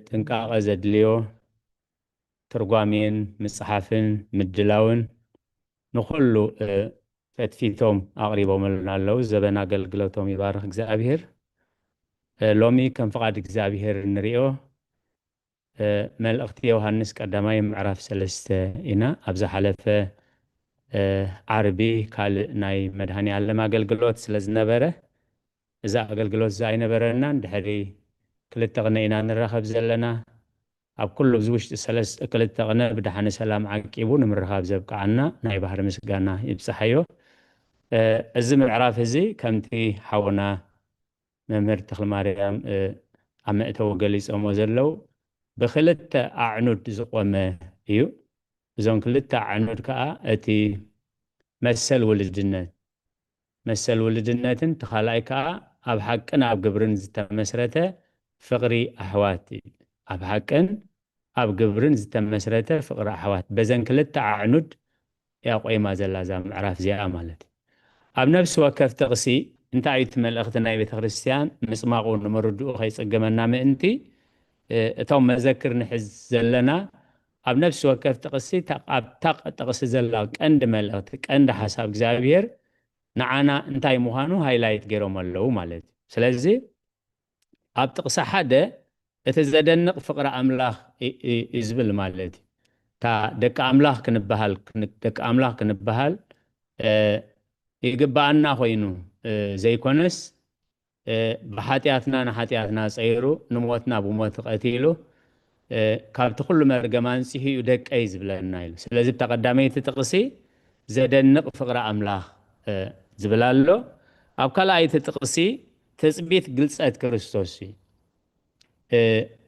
ጥንቃቐ ዘድልዮ ትርጓሜን ምጽሓፍን ምድላውን ንኹሉ ፈትፊቶም ኣቕሪቦምልና ኣለዉ። ዘበን ኣገልግሎቶም ይባርኽ እግዚኣብሔር። ሎሚ ከም ፍቓድ እግዚኣብሔር እንሪኦ መልእኽቲ ዮሃንስ ቀዳማይ ምዕራፍ ሰለስተ ኢና። ኣብ ዝሓለፈ ዓርቢ ካልእ ናይ መድሃኔ ኣለም ኣገልግሎት ስለ ዝነበረ፣ እዛ ኣገልግሎት እዛ ኣይነበረናን። ድሕሪ ክልተ ቅነ ኢና ንራኸብ ዘለና። ኣብ ኩሉ ኣብዚ ውሽጢ ሰለስተ ክልተ ቅነ ብድሓን ሰላም ዓቂቡ ንምርኻብ ዘብቅዓና ናይ ባህሪ ምስጋና ይብጽሓዮ። እዚ ምዕራፍ እዚ ከምቲ ሓውና መምህር ተኽለማርያም ኣብ መእተዊ ገሊጾሞ ዘለዉ ብክልተ ኣዕኑድ ዝቆመ እዩ። እዞም ክልተ ኣዕኑድ ከኣ እቲ መሰል ውልድነት፣ መሰል ውልድነትን እቲ ካልኣይ ከኣ ኣብ ሓቅን ኣብ ግብርን ዝተመስረተ ፍቕሪ ኣሕዋት እዩ። ኣብ ሓቅን ኣብ ግብርን ዝተመስረተ ፍቕሪ ኣሕዋት። በዘን ክልተ ኣዕኑድ እያ ቆይማ ዘላ እዛ ምዕራፍ እዚኣ ማለት እዩ። ኣብ ነፍሲ ወከፍ ጥቕሲ እንታይ እዩ እቲ መልእኽቲ ናይ ቤተ ክርስቲያን ምጽማቑ ንምርድኡ ከይጽገመና ምእንቲ፣ እቶም መዘክር ንሕዝ ዘለና ኣብ ነፍሲ ወከፍ ጥቕሲ ኣብታ ጥቕሲ ዘላ ቀንዲ መልእኽቲ፣ ቀንዲ ሓሳብ እግዚኣብሔር ንዓና እንታይ ምዃኑ ሃይላይት ገይሮም ኣለዉ ማለት እዩ። ስለዚ ኣብ ጥቕሲ ሓደ እቲ ዘደንቕ ፍቕሪ ኣምላኽ እዩ ዝብል ማለት እዩ። እታ ደቂ ኣምላኽ ክንበሃል ደቂ ኣምላኽ ክንበሃል ይግብኣና ኮይኑ ዘይኮነስ ብሓጢኣትና ንሓጢኣትና ጸይሩ ንሞትና ብሞት ቀቲሉ ካብቲ ኩሉ መርገም ኣንጺሁ እዩ ደቀይ ዝብለና ኢሉ። ስለዚ ብታ ቀዳመይቲ ጥቕሲ ዘደንቕ ፍቕሪ ኣምላኽ ዝብል ኣሎ። ኣብ ካልኣይቲ ጥቕሲ ትጽቢት ግልጸት ክርስቶስ እዩ።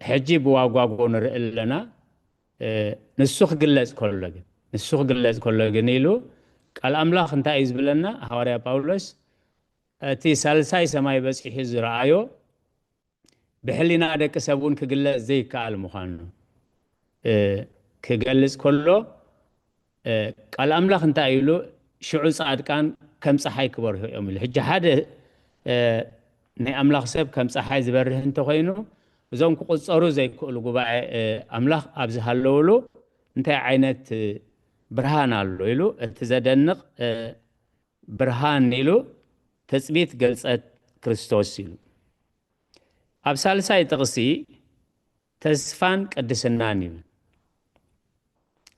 ሕጂ ብዋጓጎ ንርኢ ኣለና። ንሱ ክግለጽ ከሎ ግን ንሱ ክግለጽ ከሎ ግን ኢሉ ቃል ኣምላኽ እንታይ እዩ ዝብለና? ሃዋርያ ጳውሎስ እቲ ሳልሳይ ሰማይ በጺሑ ዝረኣዮ ብሕሊና ደቂ ሰብ እውን ክግለጽ ዘይከኣል ምዃኑ ክገልጽ ከሎ ቃል ኣምላኽ እንታይ ኢሉ? ሽዑ ጻድቃን ከም ጸሓይ ክበርሁ እዮም ኢሉ። ሕጂ ሓደ ናይ ኣምላኽ ሰብ ከም ጸሓይ ዝበርህ እንተኾይኑ እዞም ክቁጸሩ ዘይክእሉ ጉባኤ ኣምላኽ ኣብ ዝሃለውሉ እንታይ ዓይነት ብርሃን ኣሎ ኢሉ እቲ ዘደንቕ ብርሃን ኢሉ ትጽቢት ገልጸት ክርስቶስ ኢሉ። ኣብ ሳልሳይ ጥቕሲ ተስፋን ቅድስናን ይብል።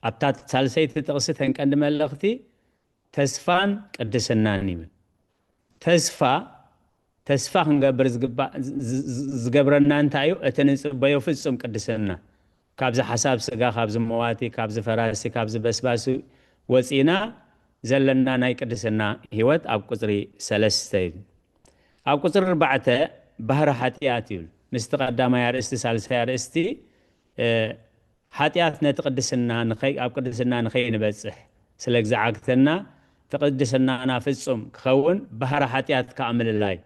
ኣብታ ሳልሰይቲ ጥቕሲ ተንቀንዲ መልእኽቲ ተስፋን ቅድስናን ይብል። ተስፋ ተስፋ ክንገብር ዝገብረና እንታይ እዩ? እቲ ንጽበዮ ፍጹም ቅድስና፣ ካብዚ ሓሳብ ስጋ፣ ካብዚ መዋቲ፣ ካብዚ ፈራሲ፣ ካብዚ በስባሲ ወጺና ዘለና ናይ ቅድስና ህይወት ኣብ ቁጽሪ ሰለስተ እዩ። ኣብ ቁጽሪ ኣርባዕተ ባህሪ ሓጢኣት እዩ። ምስቲ ቀዳማይ ኣርእስቲ ሳልሳይ ኣርእስቲ ሓጢኣት ነቲ ቅድስና ኣብ ቅድስና ንኸይንበጽሕ ስለ ዝዓግተና እቲ ቅድስናና ፍጹም ክኸውን ባህሪ ሓጢኣት ከኣ ምልላይ።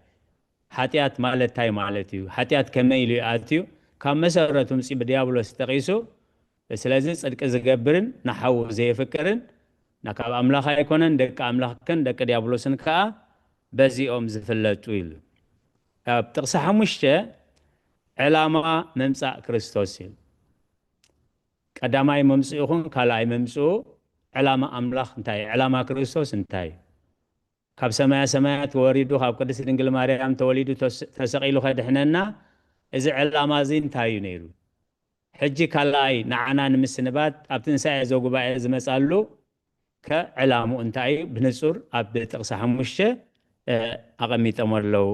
ሓጢኣት ማለት እንታይ ማለት እዩ? ሓጢኣት ከመይ ኢሉ ይኣትዩ? ካብ መሰረቱ ምጺ ብዲያብሎስ ተጠቒሱ። ስለዚ ጽድቂ ዝገብርን ንሓዉ ዘየፍቅርን ካብ ኣምላኽ ኣይኮነን፣ ደቂ ኣምላኽን ደቂ ዲያብሎስን ከኣ በዚኦም ዝፍለጡ ኢሉ። ኣብ ጥቕሲ ሓሙሽተ ዕላማ ምምጻእ ክርስቶስ እዩ። ቀዳማይ መምጽኡ ይኹን ካልኣይ መምጽኡ ዕላማ ኣምላኽ እንታይ እዩ? ዕላማ ክርስቶስ እንታይ እዩ? ካብ ሰማያ ሰማያት ወሪዱ ካብ ቅድስት ድንግል ማርያም ተወሊዱ ተሰቂሉ ከድሕነና እዚ ዕላማ እዚ እንታይ እዩ ነይሩ? ሕጂ ካልኣይ ንዓና ንምስንባት ኣብ ትንሳኤ ዘጉባኤ ዝመጻሉ ከ ዕላምኡ እንታይ እዩ? ብንጹር ኣብ ጥቕሲ ሓሙሽተ ኣቐሚጦም ኣለዉ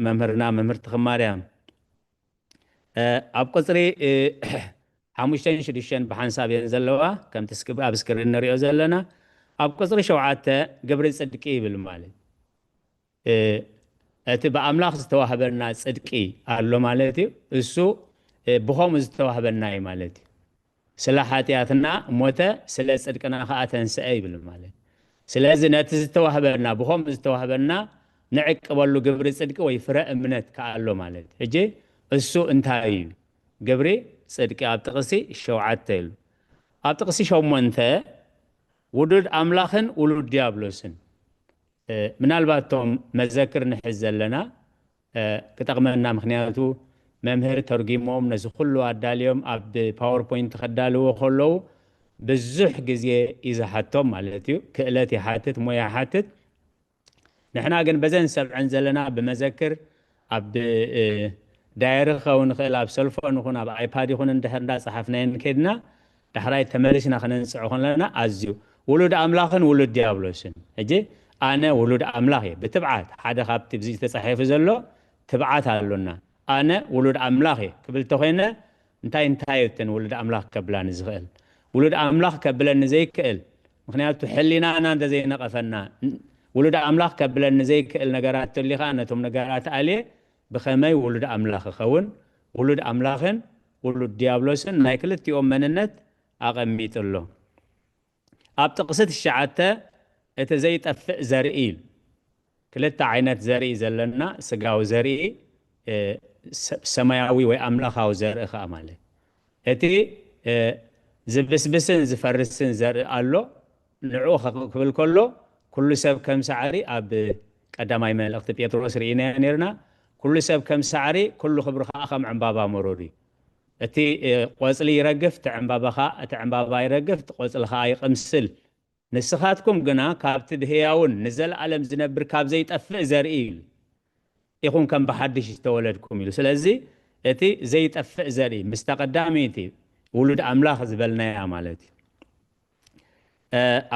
መምህርና መምህር ተኽማርያም። ኣብ ቁጽሪ ሓሙሽተን ሽዱሽተን ብሓንሳብ እየን ዘለዋ፣ ከምቲ ኣብ ስክሪን ንሪኦ ዘለና። ኣብ ቁፅሪ ሸውዓተ ግብሪ ፅድቂ ይብል ማለት እቲ ብኣምላኽ ዝተዋህበና ፅድቂ ኣሎ ማለት እዩ። እሱ ብኸምኡ ዝተዋህበና እዩ ማለት እዩ። ስለ ሓጢኣትና ሞተ፣ ስለ ፅድቅና ከዓ ተንስአ ይብል ማለት። ስለዚ ነቲ ዝተዋህበና፣ ብኸምኡ ዝተዋህበና ንዕቅበሉ ግብሪ ፅድቂ ወይ ፍረ እምነት ከዓ ኣሎ ማለት እዩ። ሕጂ እሱ እንታይ እዩ? ግብሪ ፅድቂ ኣብ ጥቕሲ ሸውዓተ ኢሉ። ኣብ ጥቕሲ ሸሞንተ ውሉድ ኣምላኽን ውሉድ ዲያብሎስን። ምናልባት እቶም መዘክር ንሕዝ ዘለና ክጠቕመና፣ ምክንያቱ መምህር ተርጊሞም ነዚ ኩሉ ኣዳልዮም ኣብ ፓወርፖይንት ከዳልዎ ከለዉ ብዙሕ ግዜ እዩ ዝሓቶም ማለት እዩ። ክእለት ይሓትት፣ ሞያ ይሓትት። ንሕና ግን በዘን ሰብዐን ዘለና ብመዘክር ኣብ ዳየሪ ክኸውን ይኽእል፣ ኣብ ሰልፎን ይኹን ኣብ ኣይፓድ ይኹን እንድሕር እንዳፀሓፍናየን ከድና ዳሕራይ ተመሊስና ክነንፅዖ ከለና ኣዝዩ ውሉድ ኣምላኽን ውሉድ ዲያብሎስን። ሕጂ ኣነ ውሉድ ኣምላኽ እየ ብትብዓት፣ ሓደ ካብቲ ብዚ ተፃሒፉ ዘሎ ትብዓት ኣሎና። ኣነ ውሉድ ኣምላኽ እየ ክብል ተኮይነ እንታይ እንታይ እተን ውሉድ ኣምላኽ ከብላኒ ዝኽእል? ውሉድ ኣምላኽ ከብለኒ ዘይክእል፣ ምክንያቱ ሕሊናና እንተዘይነቐፈና፣ ውሉድ ኣምላኽ ከብለኒ ዘይክእል ነገራት ተልዩ ከዓ ነቶም ነገራት ኣልየ ብኸመይ ውሉድ ኣምላኽ እኸውን? ውሉድ ኣምላኽን ውሉድ ዲያብሎስን ናይ ክልቲኦም መንነት ኣቐሚጡ ኣሎ። ኣብ ጥቕሲ ትሽዓተ እቲ ዘይጠፍእ ዘርኢ ኢሉ። ክልተ ዓይነት ዘርኢ ዘለና፣ ስጋዊ ዘርኢ፣ ሰማያዊ ወይ ኣምላኻዊ ዘርኢ ከዓ ማለት እቲ ዝብስብስን ዝፈርስን ዘርኢ ኣሎ። ንዕኡ ክብል ከሎ ኩሉ ሰብ ከም ሳዕሪ፣ ኣብ ቀዳማይ መልእኽቲ ጴጥሮስ ርኢናዮ ነርና። ኩሉ ሰብ ከም ሳዕሪ፣ ኩሉ ክብሪ ከዓ ከም ዕምባባ መሮር እዩ። እቲ ቆፅሊ ይረግፍ፣ እቲ ዕምባባ ከዓ፣ እቲ ዕምባባ ይረግፍ፣ እቲ ቆፅሊ ከዓ ይቕምስል። ንስኻትኩም ግና ካብቲ ብህያውን ንዘለኣለም ዝነብር ካብ ዘይጠፍእ ዘርኢ ኢሉ ኢኹም ከም ብሓድሽ ዝተወለድኩም ኢሉ። ስለዚ እቲ ዘይጠፍእ ዘርኢ ምስታ ቀዳመይቲ ውሉድ ኣምላኽ ዝበልናያ ማለት እዩ።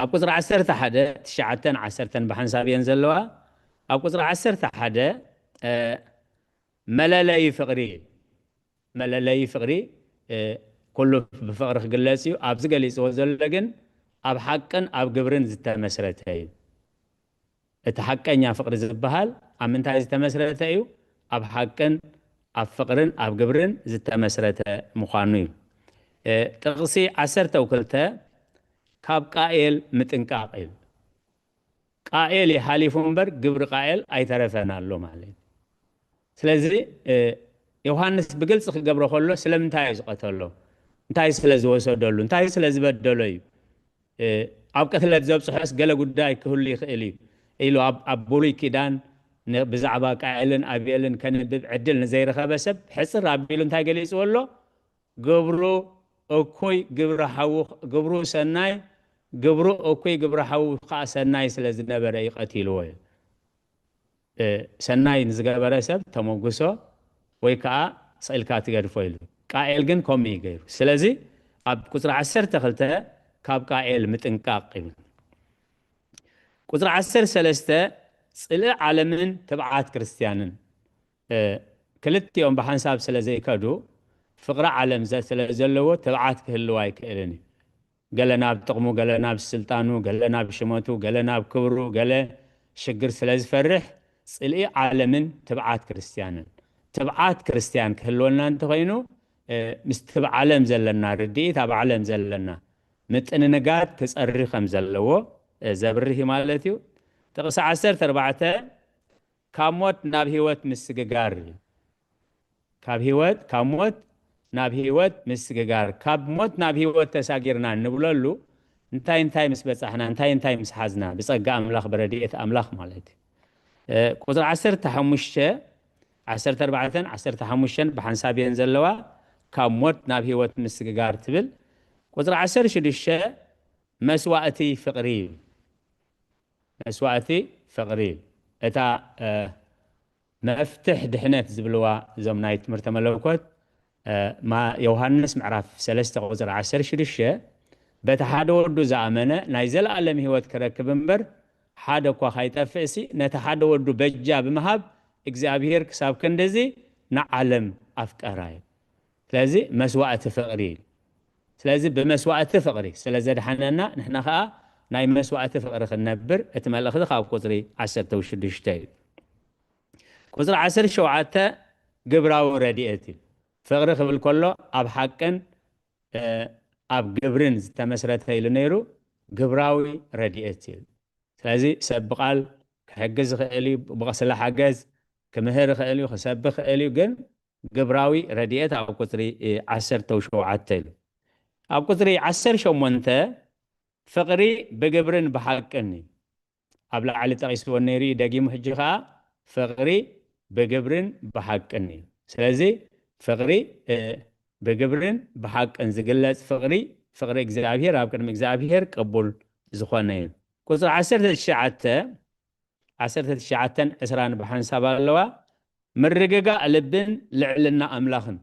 ኣብ ቁፅሪ ዓሰርተ ሓደ፣ ትሽዓተን ዓሰርተን ብሓንሳብ እየን ዘለዋ። ኣብ ቁፅሪ ዓሰርተ ሓደ መለለይ ፍቕሪ፣ መለለይ ፍቕሪ ኩሉ ብፍቕሪ ክግለጽ እዩ። ኣብዚ ገሊጽዎ ዘሎ ግን ኣብ ሓቅን ኣብ ግብርን ዝተመስረተ እዩ። እቲ ሓቀኛ ፍቕሪ ዝበሃል ኣብ ምንታይ ዝተመስረተ እዩ? ኣብ ሓቅን ኣብ ፍቕርን ኣብ ግብርን ዝተመስረተ ምዃኑ እዩ። ጥቕሲ ዓሰርተ ክልተ ካብ ቃኤል ምጥንቃቕ እዩ። ቃኤል ይሓሊፉ እምበር ግብሪ ቃኤል ኣይተረፈን ኣሎ ማለት እዩ። ስለዚ ዮሃንስ ብግልፂ ክገብሮ ከሎ ስለምንታይ እዩ ዝቐተሎ? እንታይ ስለ ዝወሰደሉ? እንታይ ስለ ዝበደሎ እዩ? ኣብ ቅትለት ዘብፅሖስ ገለ ጉዳይ ክህሉ ይኽእል እዩ ኢሉ ኣብ ብሉይ ኪዳን ብዛዕባ ቃኤልን ኣቤልን ከንብብ ዕድል ንዘይረኸበ ሰብ ሕፅር ኣቢሉ እንታይ ገሊፅዎ ኣሎ? ግብሩ እኩይ ግብሪ ሓዉ፣ ግብሩ ሰናይ፣ ግብሩ እኩይ ግብሪ ሓዉ ከዓ ሰናይ ስለ ዝነበረ እዩ ቀቲልዎ እዩ። ሰናይ ንዝገበረ ሰብ ተመጉሶ ወይ ከዓ ስኢልካ ትገድፎ ኢሉ። ቃኤል ግን ከምኡ እዩ ገይሩ። ስለዚ ኣብ ቁፅሪ ዓሰርተ ክልተ ካብ ቃኤል ምጥንቃቕ ይብል። ቁፅሪ ዓሰርተ ሰለስተ ፅልኢ ዓለምን ትብዓት ክርስትያንን። ክልቲኦም ብሓንሳብ ስለ ዘይከዱ ፍቕሪ ዓለም ስለ ዘለዎ ትብዓት ክህልው ኣይክእልን እዩ። ገለ ናብ ጥቕሙ፣ ገለ ናብ ስልጣኑ፣ ገለ ናብ ሽመቱ፣ ገለ ናብ ክብሩ፣ ገለ ሽግር ስለ ዝፈርሕ ፅልኢ ዓለምን ትብዓት ክርስትያንን። ትብዓት ክርስትያን ክህልወና እንተኾይኑ ምስቲ ዓለም ዘለና ርድኢት፣ ኣብ ዓለም ዘለና ምጥንንጋድ ክፀሪ ከም ዘለዎ ዘብርህ ማለት እዩ። ጥቕሲ ዓሰርተ ኣርባዕተ ካብ ሞት ናብ ህይወት ምስግጋር እዩ። ካብ ህይወት፣ ካብ ሞት ናብ ህይወት ምስግጋር፣ ካብ ሞት ናብ ህይወት ተሳጊርና እንብለሉ እንታይ እንታይ ምስ በጻሕና፣ እንታይ እንታይ ምስ ሓዝና፣ ብጸጋ ኣምላኽ፣ ብረድኤት ኣምላኽ ማለት እዩ። ቁፅሪ ዓሰርተ ሓሙሽተ፣ ዓሰርተ ኣርባዕተን ዓሰርተ ሓሙሽተን ብሓንሳብ እየን ዘለዋ። ካብ ሞት ናብ ህይወት ምስግጋር ትብል። ቁፅሪ ዓሰርተ ሽዱሽተ መስዋእቲ ፍቕሪ እዩ። መስዋእቲ ፍቕሪ እዩ። እታ መፍትሕ ድሕነት ዝብልዋ እዞም ናይ ትምህርተ መለኮት፣ ዮሃንስ ምዕራፍ ሰለስተ ቁፅሪ ዓሰርተ ሽዱሽተ፣ በቲ ሓደ ወዱ ዝኣመነ ናይ ዘለኣለም ህይወት ክረክብ እምበር ሓደ እኳ ካይጠፍእሲ፣ ነቲ ሓደ ወዱ በጃ ብምሃብ እግዚኣብሄር ክሳብ ክንድዚ ንዓለም ኣፍቀራ እዩ። ስለዚ መስዋእቲ ፍቕሪ እዩ። ስለዚ ብመስዋእቲ ፍቕሪ ስለ ዘድሓነና ንሕና ኸዓ ናይ መስዋእቲ ፍቕሪ ክንነብር እቲ መልእኽቲ ካብ ቁፅሪ ዓሰርተ ሽዱሽተ እዩ። ቁፅሪ ዓሰርተ ሸውዓተ ግብራዊ ረድኤት እዩ። ፍቕሪ ክብል ከሎ ኣብ ሓቅን ኣብ ግብርን ዝተመስረተ ኢሉ ነይሩ፣ ግብራዊ ረድኤት እዩ። ስለዚ ሰብ ብቓል ክሕግዝ ይኽእል እዩ፣ ስለ ሓገዝ ክምህር ይኽእል እዩ፣ ክሰብኽ ይኽእል እዩ። ግን ግብራዊ ረድኤት ኣብ ቁፅሪ ዓሰርተ ሸውዓተ ኢሉ። ኣብ ቁፅሪ ዓሰርተ ሸሞንተ ፍቕሪ ብግብርን ብሓቅን እዩ። ኣብ ላዕሊ ጠቒስዎ ነይሩ እዩ፣ ደጊሙ ሕጂ ከዓ ፍቕሪ ብግብርን ብሓቅን እዩ። ስለዚ ፍቕሪ ብግብርን ብሓቅን ዝግለጽ ፍቕሪ፣ ፍቕሪ እግዚኣብሔር ኣብ ቅድሚ እግዚኣብሔር ቅቡል ዝኾነ እዩ። ቁፅሪ ዓሰርተ ትሽዓተ ዓሰርተ ትሽዓተን ዕስራን ብሓንሳብ ኣለዋ። ምርግጋእ ልብን ልዕልና ኣምላኽን።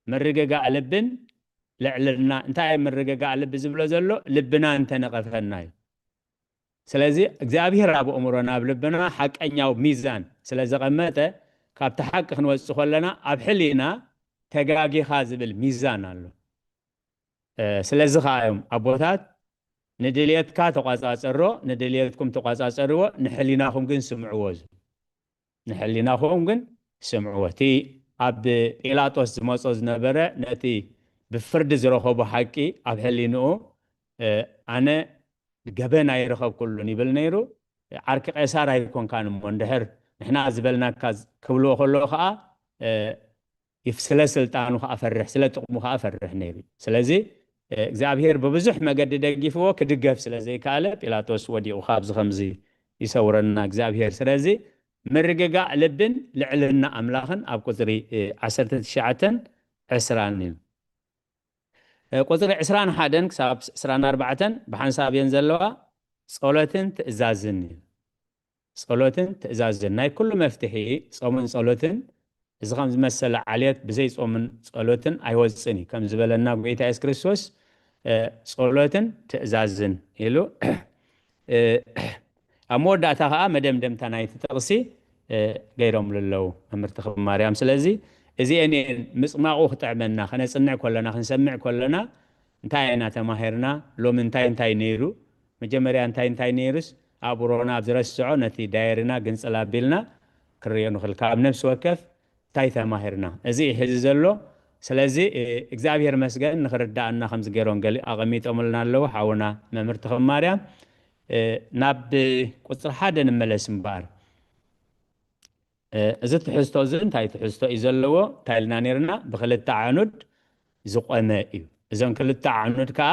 ምርግጋእ ልብን ልዕልና፣ እንታይ ምርግጋእ ልቢ ዝብሎ ዘሎ? ልብና እንተነቐፈና እዩ። ስለዚ እግዚኣብሔር ኣብ ኣእምሮና፣ ኣብ ልብና ሓቀኛው ሚዛን ስለ ዘቐመጠ፣ ካብቲ ሓቂ ክንወፅእ ከለና ኣብ ሕሊና ተጋጊኻ ዝብል ሚዛን ኣሎ። ስለዚ ከዓ እዮም ኣቦታት ንድልየትካ ተቋፃፀሮ፣ ንድልየትኩም ተቋፃፀርዎ፣ ንሕሊናኹም ግን ስምዕዎ። ንሕሊናኹም ግን ስምዕዎ። እቲ ኣብ ጲላጦስ ዝመጾ ዝነበረ ነቲ ብፍርዲ ዝረኸቦ ሓቂ ኣብ ሕሊንኡ፣ ኣነ ገበን ኣይረኸብኩሉን ይብል ነይሩ። ዓርኪ ቄሳር ኣይኮንካን እሞ፣ እንድሕር ንሕና ዝበልናካ ክብልዎ ከለዉ ከዓ፣ ስለ ስልጣኑ ከዓ ፈርሕ፣ ስለ ጥቕሙ ከዓ ፈርሕ ነይሩ። ስለዚ እግዚኣብሔር ብብዙሕ መገዲ ደጊፍዎ ክድገፍ ስለ ዘይከኣለ ጲላጦስ ወዲቑ። ካብዚ ከምዚ ይሰውረና እግዚኣብሔር። ስለዚ ምርግጋእ ልብን ልዕልና ኣምላኽን ኣብ ቁፅሪ ዓሰርተ ትሽዓተን ዕስራን እዩ። ቁፅሪ ዕስራን ሓደን ክሳብ ዕስራን ኣርባዕተን ብሓንሳብ እየን ዘለዋ። ጸሎትን ትእዛዝን እዩ። ጸሎትን ትእዛዝን ናይ ኩሉ መፍትሒ ጾምን ጸሎትን። እዚ ከም ዝመሰለ ዓልየት ብዘይ ጾምን ጸሎትን ኣይወፅን እዩ ከም ዝበለና ጎይታ የሱስ ክርስቶስ፣ ጸሎትን ትእዛዝን ኢሉ። ኣብ መወዳእታ ከዓ መደምደምታ ናይቲ ጥቕሲ ገይሮምሉ ኣለዉ መምህር ተኽለ ማርያም። ስለዚ እዚአን እየን ምፅማቑ ክጥዕመና፣ ከነፅንዕ ከለና፣ ክንሰምዕ ከለና እንታይ ኢና ተማሂርና፣ ሎሚ እንታይ እንታይ ነይሩ፣ መጀመርያ እንታይ እንታይ ነይሩስ ኣእምሮና ኣብ ዝረስዖ ነቲ ዳየሪና ግንፅል ኣቢልና ክንሪኦ ንኽእል። ካብ ነፍሲ ወከፍ እንታይ ተማሂርና፣ እዚ እዩ ሕዚ ዘሎ። ስለዚ እግዚኣብሔር መስገን ንኽርዳኣና ከምዚ ገይሮም ገሊ ኣቐሚጦምልና ኣለዉ ሓውና መምህር ተኽለ ማርያም። ናብ ቁፅሪ ሓደ ንመለስ እምበኣር። እዚ ትሕዝቶ እዚ እንታይ ትሕዝቶ እዩ ዘለዎ እንታይ ኢልና ነርና? ብክልተ ዓኑድ ዝቆመ እዩ። እዞን ክልተ ዓኑድ ከዓ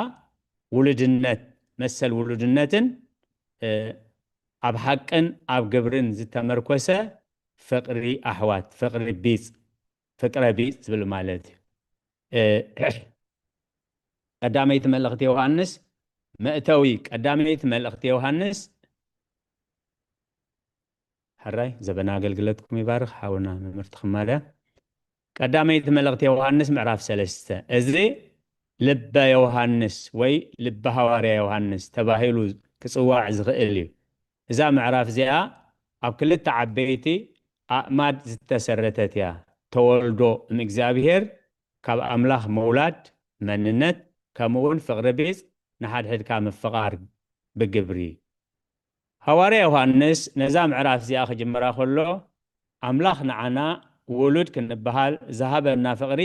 ውሉድነት፣ መሰል ውሉድነትን ኣብ ሓቅን ኣብ ግብርን ዝተመርኮሰ ፍቕሪ ኣሕዋት፣ ፍቕሪ ቢጽ፣ ፍቅረ ቢጽ ዝብል ማለት እዩ። ቀዳመይቲ መልእኽቲ ዮሃንስ፣ መእተዊ ቀዳመይቲ መልእኽቲ ዮሃንስ፣ ሕራይ ዘበና ኣገልግለትኩም ይባርኽ ሓውና መምህር ተኽለ ማርያም። ቀዳመይቲ መልእኽቲ ዮሃንስ ምዕራፍ ሰለስተ፣ እዚ ልበ ዮሃንስ ወይ ልበ ሃዋርያ ዮሃንስ ተባሂሉ ክጽዋዕ ዝኽእል እዩ። እዛ ምዕራፍ እዚኣ ኣብ ክልተ ዓበይቲ ኣእማድ ዝተሰረተት እያ። ተወልዶ እምእግዚኣብሔር፣ ካብ ኣምላኽ ምውላድ፣ መንነት፣ ከምኡ እውን ፍቕሪ ቢጽ፣ ንሓድሕድካ ምፍቓር ብግብሪ። ሃዋርያ ዮሃንስ ነዛ ምዕራፍ እዚኣ ክጅምራ ከሎ፣ ኣምላኽ ንዓና ውሉድ ክንበሃል ዝሃበና ፍቕሪ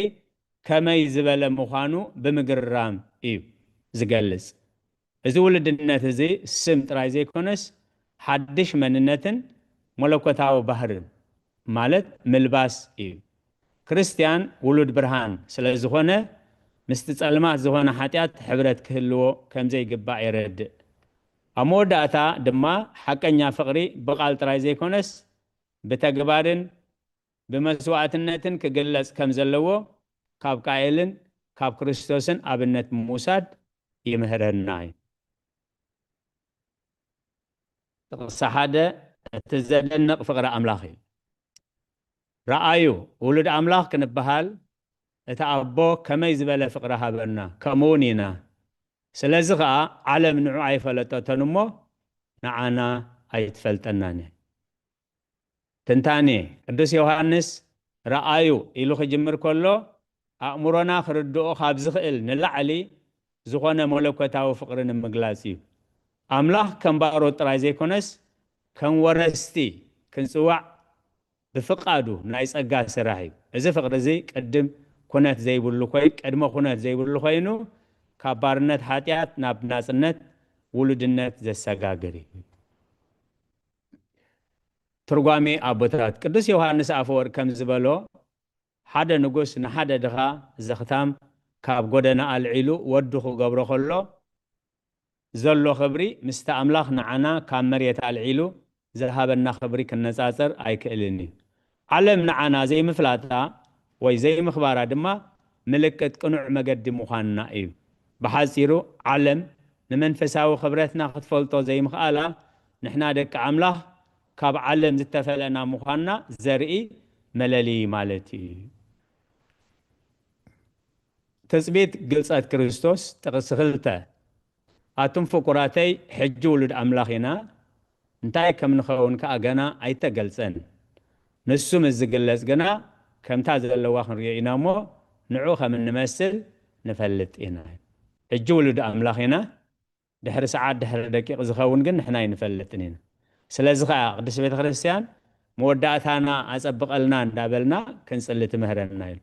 ከመይ ዝበለ ምዃኑ ብምግራም እዩ ዝገልጽ። እዚ ውልድነት እዚ ስም ጥራይ ዘይኮነስ፣ ሓድሽ መንነትን መለኮታዊ ባህርን፣ ማለት ምልባስ እዩ። ክርስትያን ውሉድ ብርሃን ስለ ዝኾነ፣ ምስቲ ጸልማት ዝኾነ ሓጢኣት ሕብረት ክህልዎ ከም ዘይግባእ የረድእ። ኣብ መወዳእታ ድማ፣ ሓቀኛ ፍቕሪ ብቓል ጥራይ ዘይኮነስ፣ ብተግባርን ብመስዋእትነትን ክግለጽ ከም ዘለዎ ካብ ቃኤልን ካብ ክርስቶስን ኣብነት ብምውሳድ ይምህረና እዩ። ጥቕሲ ሓደ፣ እቲ ዘደንቕ ፍቕሪ ኣምላኽ እዩ። ረኣዩ፣ ውሉድ ኣምላኽ ክንበሃል፣ እቲ ኣቦ ከመይ ዝበለ ፍቕሪ ሃበና፣ ከምኡ እውን ኢና። ስለዚ ኸኣ፣ ዓለም ንዑ ኣይፈለጠቶን እሞ፣ ንዓና ኣይትፈልጠናን እያ። ትንታኔ፣ ቅዱስ ዮሃንስ ረኣዩ ኢሉ ክጅምር ከሎ፣ ኣእምሮና ክርድኦ ካብ ዝኽእል ንላዕሊ ዝኾነ መለኮታዊ ፍቕሪ ንምግላጽ እዩ። ኣምላኽ ከም ባሮት ጥራይ ዘይኮነስ ከም ወረስቲ ክንጽዋዕ ብፍቓዱ ናይ ጸጋ ስራሕ እዩ። እዚ ፍቕሪ እዚ ቅድም ኩነት ዘይብሉ ኮይ ቅድመ ኩነት ዘይብሉ ኮይኑ ካብ ባርነት ሓጢኣት ናብ ናጽነት ውሉድነት ዘሰጋግር እዩ። ትርጓሜ ኣቦታት ቅዱስ ዮሃንስ ኣፈወርቅ ከም ዝበሎ ሓደ ንጉስ ንሓደ ድኻ ዘኽታም ካብ ጎደና ኣልዒሉ ወዱ ክገብሮ ከሎ ዘሎ ክብሪ ምስቲ ኣምላኽ ንዓና ካብ መሬት ኣልዒሉ ዝሃበና ክብሪ ክነጻጸር ኣይክእልን እዩ። ዓለም ንዓና ዘይምፍላጣ ወይ ዘይምኽባራ ድማ ምልክት ቅኑዕ መገዲ ምዃንና እዩ። ብሓጺሩ ዓለም ንመንፈሳዊ ክብረትና ክትፈልጦ ዘይምኽኣላ ንሕና ደቂ ኣምላኽ ካብ ዓለም ዝተፈለና ምዃንና ዘርኢ መለልዪ ማለት እዩ። ትጽቢት ግልጸት ክርስቶስ ጥቕሲ ክልተ ኣቱም ፍቁራተይ ሕጂ ውሉድ ኣምላኽ ኢና እንታይ ከም ንኸውን ከኣ ገና ኣይተገልጸን። ንሱ ምስ ዝግለጽ ግና ከምታ ዘለዋ ክንሪኦ ኢና እሞ ንዑ ከም እንመስል ንፈልጥ ኢና። ሕጂ ውሉድ ኣምላኽ ኢና ድሕሪ ሰዓት ድሕሪ ደቂቕ ዝኸውን ግን ንሕና ኣይንፈልጥን ኢና። ስለዚ ኸዓ ቅድስት ቤተ ክርስቲያን መወዳእታና ኣጸብቐልና እንዳበልና ክንጽሊ ትምህረና እዩ።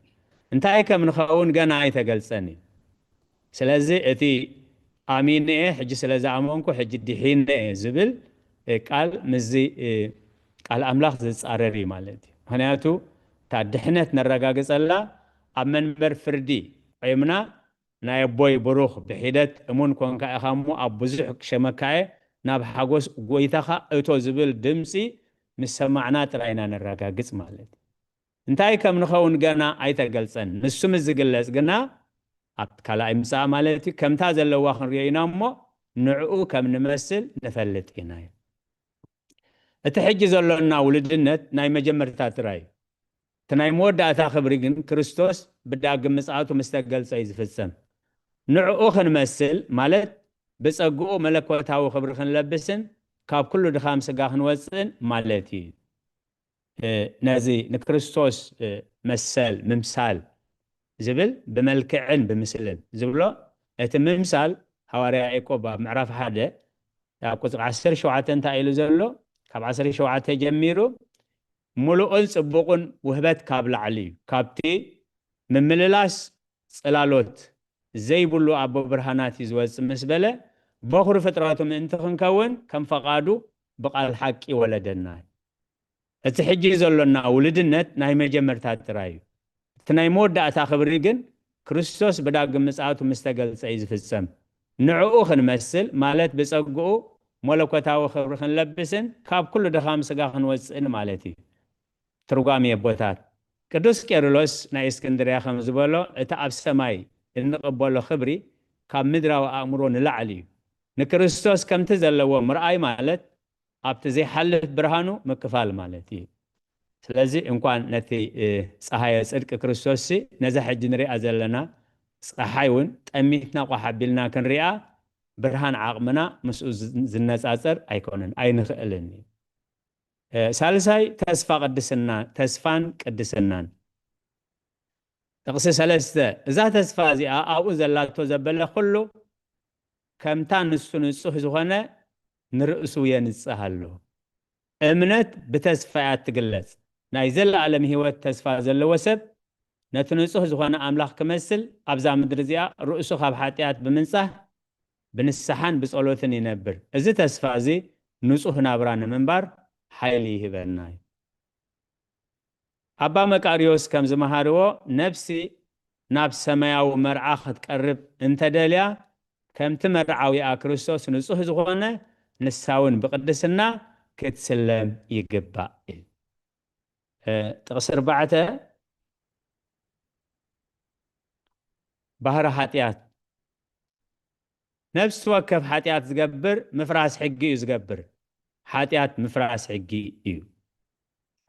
እንታይ ከም ንኸውን ገና ኣይተገልጸን እዩ። ስለዚ እቲ ኣሚነ እየ ሕጂ ስለ ዝኣመንኩ ሕጂ ድሒነ እየ ዝብል ቃል ምስዚ ቃል ኣምላኽ ዝጻረር እዩ ማለት እዩ። ምክንያቱ እታ ድሕነት ነረጋግጸላ ኣብ መንበር ፍርዲ ቆይምና ናይ ኣቦይ ብሩኽ ብሒደት እሙን ኮንካ ኢኻ እሞ ኣብ ብዙሕ ክሸመካ እየ ናብ ሓጎስ ጎይታኻ እቶ ዝብል ድምፂ ምስ ሰማዕና ጥራይና ነረጋግጽ ማለት እዩ። እንታይ ከም ንኸውን ገና ኣይተገልጸን። ንሱ ምስ ዝግለጽ ግና ኣብቲ ካልኣይ ምጻእ ማለት እዩ ከምታ ዘለዋ ክንሪኦ ኢና እሞ ንዕኡ ከም ንመስል ንፈልጥ ኢና እዩ። እቲ ሕጂ ዘሎና ውልድነት ናይ መጀመርታ ጥራይ እዩ። እቲ ናይ መወዳእታ ክብሪ ግን ክርስቶስ ብዳግም ምጽኣቱ ምስ ተገልጸ እዩ ዝፍጸም። ንዕኡ ክንመስል ማለት ብጸግኡ መለኮታዊ ክብሪ ክንለብስን ካብ ኩሉ ድኻም ስጋ ክንወጽእን ማለት እዩ። ነዚ ንክርስቶስ መሰል ምምሳል ዝብል ብመልክዕን ብምስልን ዝብሎ እቲ ምምሳል ሃዋርያ ያዕቆብ ኣብ ምዕራፍ ሓደ ኣብ ቁፅሪ ዓሰርተ ሸውዓተ እንታይ ኢሉ ዘሎ ካብ ዓሰርተ ሸውዓተ ጀሚሩ ምሉእን ፅቡቕን ውህበት ካብ ላዕሊ እዩ ካብቲ ምምልላስ ፅላሎት ዘይብሉ ኣቦ ብርሃናት እዩ ዝወፅእ ምስ በለ በኹሪ ፍጥረቱ ምእንቲ ክንከውን ከም ፈቓዱ ብቓል ሓቂ ወለደና እዩ። እቲ ሕጂ ዘሎና ውልድነት ናይ መጀመርታ ጥራይ እዩ። እቲ ናይ መወዳእታ ክብሪ ግን ክርስቶስ ብዳግም ምጽኣቱ ምስ ተገልጸ እዩ ዝፍጸም። ንዕኡ ክንመስል ማለት ብጸግኡ መለኮታዊ ክብሪ ክንለብስን ካብ ኩሉ ድኻም ስጋ ክንወጽእን ማለት እዩ። ትርጓሜ ኣቦታት ቅዱስ ቄርሎስ ናይ እስክንድርያ ከም ዝበሎ እቲ ኣብ ሰማይ እንቕበሎ ክብሪ ካብ ምድራዊ ኣእምሮ ንላዕሊ እዩ። ንክርስቶስ ከምቲ ዘለዎ ምርኣይ ማለት ኣብቲ ዘይሓልፍ ብርሃኑ ምክፋል ማለት እዩ። ስለዚ እንኳን ነቲ ፀሃየ ፅድቂ ክርስቶስ ነዛ ሕጂ ንሪኣ ዘለና ፀሓይ እውን ጠሚትና ቋሕ ኣቢልና ክንሪኣ ብርሃን ዓቕምና ምስኡ ዝነፃፀር ኣይኮነን ኣይንኽእልን እዩ። ሳልሳይ ተስፋ ቅድስና ተስፋን ቅድስናን ጥቕሲ ሰለስተ እዛ ተስፋ እዚኣ ኣብኡ ዘላቶ ዘበለ ኩሉ ከምታ ንሱ ንጹህ ዝኾነ ንርእሱ የንጽህ ኣሎ። እምነት ብተስፋ እያ እትግለጽ። ናይ ዘለኣለም ህይወት ተስፋ ዘለዎ ሰብ ነቲ ንጹህ ዝኾነ ኣምላኽ ክመስል ኣብዛ ምድሪ እዚኣ ርእሱ ካብ ሓጢኣት ብምንጻህ ብንስሓን ብጸሎትን ይነብር። እዚ ተስፋ እዚ ንጹህ ናብራ ንምንባር ሓይሊ ይህበና እዩ። ኣባ መቃርዮስ ከም ዝመሃርዎ ነፍሲ ናብ ሰማያዊ መርዓ ክትቀርብ እንተደልያ ከምቲ መርዓዊኣ ክርስቶስ ንጹህ ዝኾነ ንሳ እውን ብቅድስና ክትስለም ይግባእ። ጥቕሲ ኣርባዕተ ባህሪ ሓጢኣት ነፍሲ ወከፍ ሓጢኣት ዝገብር ምፍራስ ሕጊ እዩ ዝገብር። ሓጢኣት ምፍራስ ሕጊ እዩ።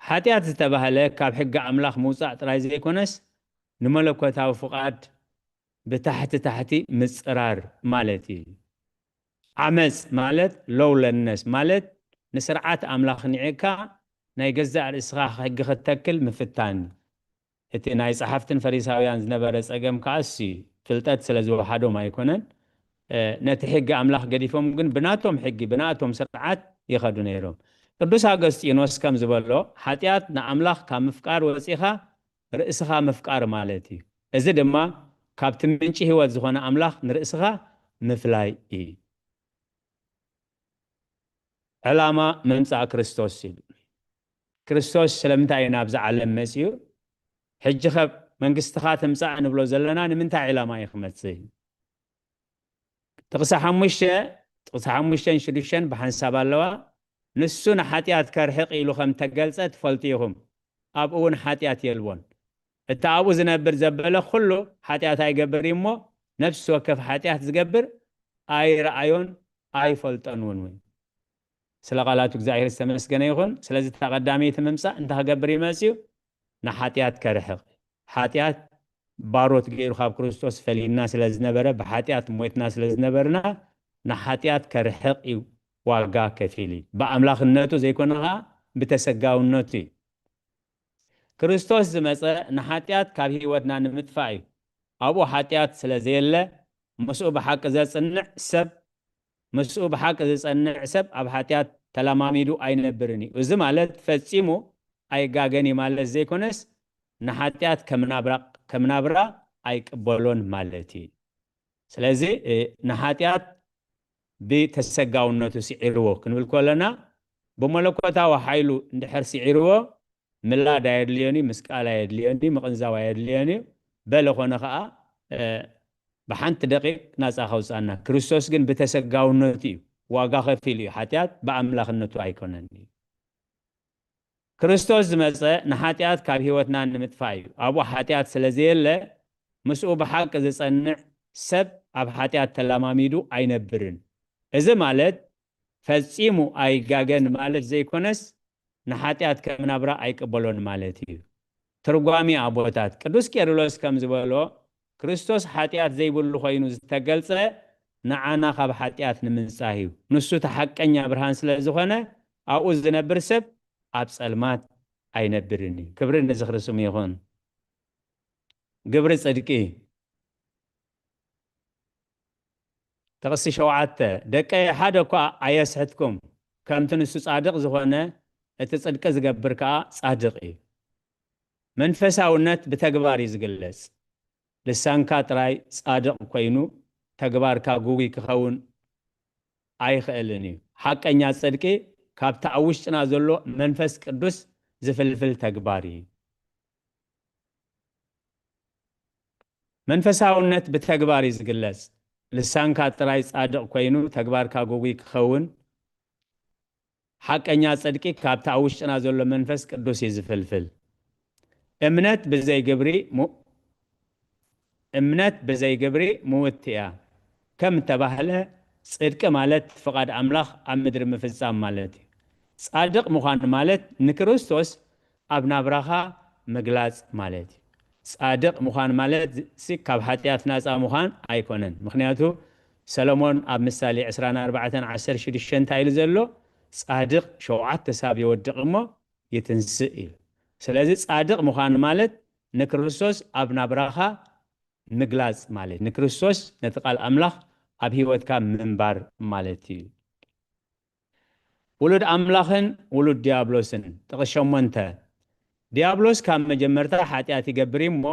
ሓጢኣት ዝተባህለ ካብ ሕጊ ኣምላኽ ምውፃእ ጥራይ ዘይኮነስ ንመለኮታዊ ፍቓድ ብታሕቲ ታሕቲ ምፅራር ማለት እዩ። ዓመፅ ማለት ሎውለነስ ማለት ንስርዓት ኣምላኽ ንዒቕካ ናይ ገዛእ ርእስኻ ሕጊ ክትተክል ምፍታን። እቲ ናይ ጸሓፍትን ፈሪሳውያን ዝነበረ ጸገም ከኣ እሱ እዩ። ፍልጠት ስለ ዝወሓዶም ኣይኮነን፣ ነቲ ሕጊ ኣምላኽ ገዲፎም ግን ብናቶም ሕጊ ብናቶም ስርዓት ይኸዱ ነይሮም። ቅዱስ ኣገስጢኖስ ከም ዝበሎ ሓጢኣት ንኣምላኽ ካብ ምፍቃር ወፂኻ ርእስኻ ምፍቃር ማለት እዩ። እዚ ድማ ካብቲ ምንጪ ህይወት ዝኾነ ኣምላኽ ንርእስኻ ምፍላይ እዩ። ዕላማ ምምፃእ ክርስቶስ እዩ። ክርስቶስ ስለምንታይ እዩ ናብዚ ዓለም መፂኡ? ሕጂ ኸብ መንግስትኻ ትምፃእ ንብሎ ዘለና ንምንታይ ዕላማ እዩ ክመፅእ? ጥቕሲ ሓሙሽተ ጥቕሲ ሓሙሽተን ሽዱሽተን ብሓንሳብ ኣለዋ። ንሱ ንሓጢኣት ከርሕቕ ኢሉ ከም ተገልጸ ትፈልጡ ኢኹም። ኣብኡ እውን ሓጢኣት የልቦን። እቲ ኣብኡ ዝነብር ዘበለ ኩሉ ሓጢኣት ኣይገብር እዩ እሞ፣ ነፍሲ ወከፍ ሓጢኣት ዝገብር ኣይረኣዮን ኣይፈልጦን እውን እውን። ስለ ቃላቱ እግዚኣብሔር ዝተመስገነ ይኹን። ስለዚ እታ ቀዳመይቲ ምምጻእ እንታይ ክገብር ይመጽእ እዩ? ንሓጢኣት ከርሕቕ። ሓጢኣት ባሮት ገይሩ ካብ ክርስቶስ ፈሊና ስለ ዝነበረ፣ ብሓጢኣት ሞትና ስለ ዝነበርና፣ ንሓጢኣት ከርሕቕ እዩ ዋጋ ከፊል እዩ። ብኣምላኽነቱ ዘይኮነ ኸዓ ብተሰጋውነቱ እዩ። ክርስቶስ ዝመጸ ንሓጢኣት ካብ ህይወትና ንምጥፋእ እዩ። ኣብኡ ሓጢኣት ስለ ዘየለ፣ ምስኡ ብሓቂ ዘጽንዕ ሰብ ምስኡ ብሓቂ ዝጸንዕ ሰብ ኣብ ሓጢኣት ተለማሚዱ ኣይነብርን እዩ። እዚ ማለት ፈጺሙ ኣይጋገን እዩ ማለት ዘይኮነስ፣ ንሓጢኣት ከም ናብራ ከም ናብራ ኣይቅበሎን ማለት እዩ። ስለዚ፣ እ፣ ንሓጢኣት ብተሰጋውነቱ ስዒርዎ ክንብል ከለና፣ ብመለኮታዊ ሓይሉ እንድሕር ስዒርዎ፣ ምላድ ኣየድልዮን እዩ፣ ምስቃል ኣየድልዮን እዩ፣ ምቕንዛው ኣየድልዮን እዩ። በለ ኮነ ኸዓ፣ እ፣ ብሓንቲ ደቂቕ ናጻ ከውጽኣና። ክርስቶስ ግን ብተሰጋውነቱ እዩ፣ ዋጋ ከፊሉ እዩ። ሓጢኣት ብኣምላኽነቱ ኣይኮነን እዩ። ክርስቶስ ዝመጸ ንሓጢኣት ካብ ህይወትና ንምጥፋእ እዩ። ኣብኡ ሓጢኣት ስለ ዘየለ፣ ምስኡ ብሓቂ ዝጸንዕ ሰብ ኣብ ሓጢኣት ተለማሚዱ ኣይነብርን። እዚ ማለት ፈጺሙ ኣይጋገን ማለት ዘይኮነስ፣ ንሓጢኣት ከም ናብራ ኣይቅበሎን ማለት እዩ። ትርጓሜ ኣቦታት ቅዱስ ቄርሎስ ከም ዝበሎ፣ ክርስቶስ ሓጢኣት ዘይብሉ ኮይኑ ዝተገልጸ ንዓና ካብ ሓጢኣት ንምንጻህ እዩ። ንሱ እቲ ሓቀኛ ብርሃን ስለ ዝኾነ፣ ኣብኡ ዝነብር ሰብ ኣብ ጸልማት ኣይነብርን እዩ። ክብሪ ንዝኽሪ ስሙ ይኹን። ግብሪ ጽድቂ። ጥቕሲ ሸውዓተ፣ ደቀይ፣ ሓደ እኳ ኣየስሕትኩም፣ ከምቲ ንሱ ጻድቕ ዝኾነ፣ እቲ ጽድቂ ዝገብር ከኣ ጻድቕ እዩ። መንፈሳውነት ብተግባር እዩ ዝግለጽ። ልሳንካ ጥራይ ጻድቕ ኮይኑ፣ ተግባርካ ግጉይ ክኸውን ኣይኽእልን እዩ። ሓቀኛ ጽድቂ ካብቲ ኣብ ውሽጥና ዘሎ መንፈስ ቅዱስ ዝፍልፍል ተግባር እዩ። መንፈሳውነት ብተግባር እዩ ዝግለጽ። ልሳንካ ጥራይ ጻድቕ ኮይኑ፣ ተግባርካ ግጉይ ክኸውን፣ ሓቀኛ ጽድቂ ካብቲ ኣብ ውሽጥና ዘሎ መንፈስ ቅዱስ እዩ ዝፍልፍል። እምነት ብዘይ ግብሪ ሙ-፣ እምነት ብዘይ ግብሪ ምውቲ እያ። ከም እተባህለ፣ ጽድቂ ማለት ፍቓድ ኣምላኽ ኣብ ምድሪ ምፍጻም ማለት እዩ። ጻድቕ ምዃን ማለት ንክርስቶስ ኣብ ናብራኻ ምግላጽ ማለት እዩ። ጻድቕ ምዃን ማለት ሲ ካብ ሓጢኣት ናጻ ምዃን ኣይኮነን። ምኽንያቱ ሰሎሞን ኣብ ምሳሌ ዕስራን ኣርባዕተን ዓሰርተ ሽዱሽተ እንታይ ኢሉ ዘሎ? ጻድቕ ሸውዓተ ሳብ ይወድቕ እሞ ይትንስእ ኢሉ። ስለዚ ጻድቕ ምዃን ማለት ንክርስቶስ ኣብ ናብራኻ ምግላጽ ማለት፣ ንክርስቶስ ነቲ ቃል ኣምላኽ ኣብ ህይወትካ ምንባር ማለት እዩ። ውሉድ ኣምላኽን ውሉድ ዲያብሎስን። ጥቕሲ ሸሞንተ፣ ዲያብሎስ ካብ መጀመርታ ሓጢኣት ይገብር እዩ እሞ፣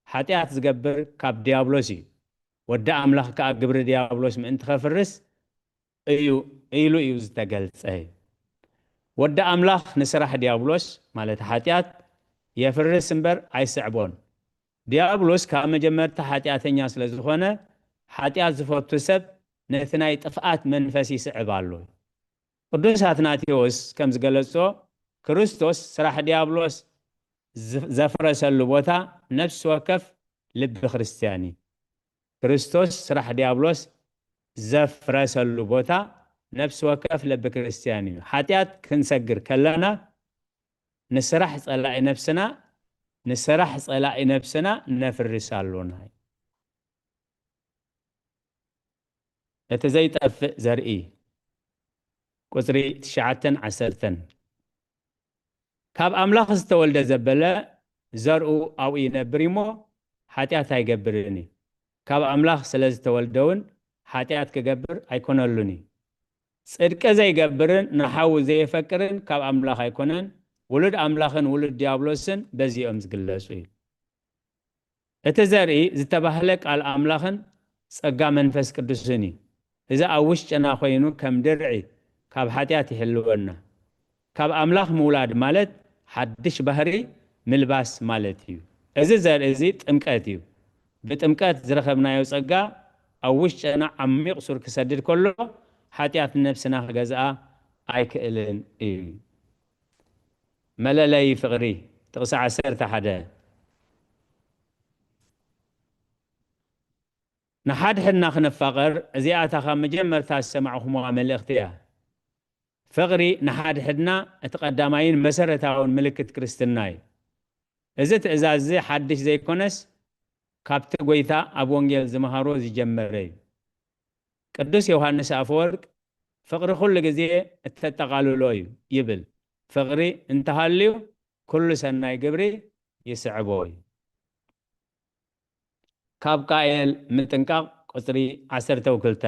ሓጢኣት ዝገብር ካብ ዲያብሎስ እዩ። ወዲ ኣምላኽ ከኣ ግብሪ ዲያብሎስ ምእንቲ ኸፍርስ እዩ ኢሉ እዩ ዝተገልጸ። ወዲ ኣምላኽ ንስራሕ ዲያብሎስ፣ ማለት ሓጢኣት፣ የፍርስ እምበር ኣይስዕቦን። ዲያብሎስ ካብ መጀመርታ ሓጢኣተኛ ስለ ዝኾነ፣ ሓጢኣት ዝፈቱ ሰብ ነቲ ናይ ጥፍኣት መንፈስ ይስዕብ ኣሎ። ቅዱስ ኣትናቴዎስ ከም ዝገለጾ፣ ክርስቶስ ስራሕ ዲያብሎስ ዝ-፣ ዘፍረሰሉ ቦታ ነፍሲ ወከፍ ልቢ ክርስትያን እዩ። ክርስቶስ ስራሕ ዲያብሎስ ዘፍረሰሉ ቦታ ነፍሲ ወከፍ ልቢ ክርስትያን እዩ። ሓጢኣት ክንሰግር ከለና ንስራሕ ጸላኢ ነፍስና፣ ንስራሕ ጸላኢ ነፍስና ነፍርስ ኣሎና። እቲ ዘይጠፍእ ዘርኢ፣ ቁጽሪ ትሽዓተን ዓሰርተን። ካብ ኣምላኽ ዝተወልደ ዘበለ ዘርኡ ኣብኡ ይነብር እሞ፣ ሓጢኣት ኣይገብርን እዩ። ካብ ኣምላኽ ስለ ዝተወልደ እውን ሓጢኣት ክገብር ኣይኮነሉን እዩ። ጽድቂ ዘይገብርን ንሓዉ ዘየፈቅርን ካብ ኣምላኽ ኣይኮነን፣ ውሉድ ኣምላኽን ውሉድ ዲያብሎስን በዚኦም ዝግለጹ እዩ። እቲ ዘርኢ ዝተባህለ ቃል ኣምላኽን ጸጋ መንፈስ ቅዱስን እዩ። እዚ ኣብ ውሽጥና ኮይኑ ከም ድርዒ ካብ ሓጢኣት ይሕልወና። ካብ ኣምላኽ ምውላድ ማለት ሓድሽ ባህሪ ምልባስ ማለት እዩ። እዚ ዘርኢ እዚ ጥምቀት እዩ። ብጥምቀት ዝረኸብናዮ ጸጋ ኣብ ውሽጥና ዓሚቕ ሱር ክሰድድ ከሎ ሓጢኣት ነብስና ክገዝኣ ኣይክእልን እዩ። መለለዪ ፍቕሪ፣ ጥቕሲ ዓሰርተ ሓደ። ንሓድሕድና ክነፋቐር፣ እዚኣ እታ ካብ መጀመርታ ዝሰማዕኹምዋ መልእኽቲ እያ። ፍቕሪ ንሓድሕድና እቲ ቀዳማይን መሰረታውን ምልክት ክርስትና እዩ። እዚ ትእዛዝ እዚ ሓድሽ ዘይኮነስ፣ ካብቲ ጐይታ ኣብ ወንጌል ዝመሃሮ ዝጀመረ እዩ። ቅዱስ ዮሃንስ ኣፈወርቅ፣ "ፍቕሪ ኩሉ ግዜ እተጠቓልሎ እዩ" ይብል። ፍቕሪ እንተሃልዩ፣ ኩሉ ሰናይ ግብሪ ይስዕቦ እዩ። ካብ ቃየል ምጥንቃቕ፣ ቁጽሪ ዓሰርተ ክልተ።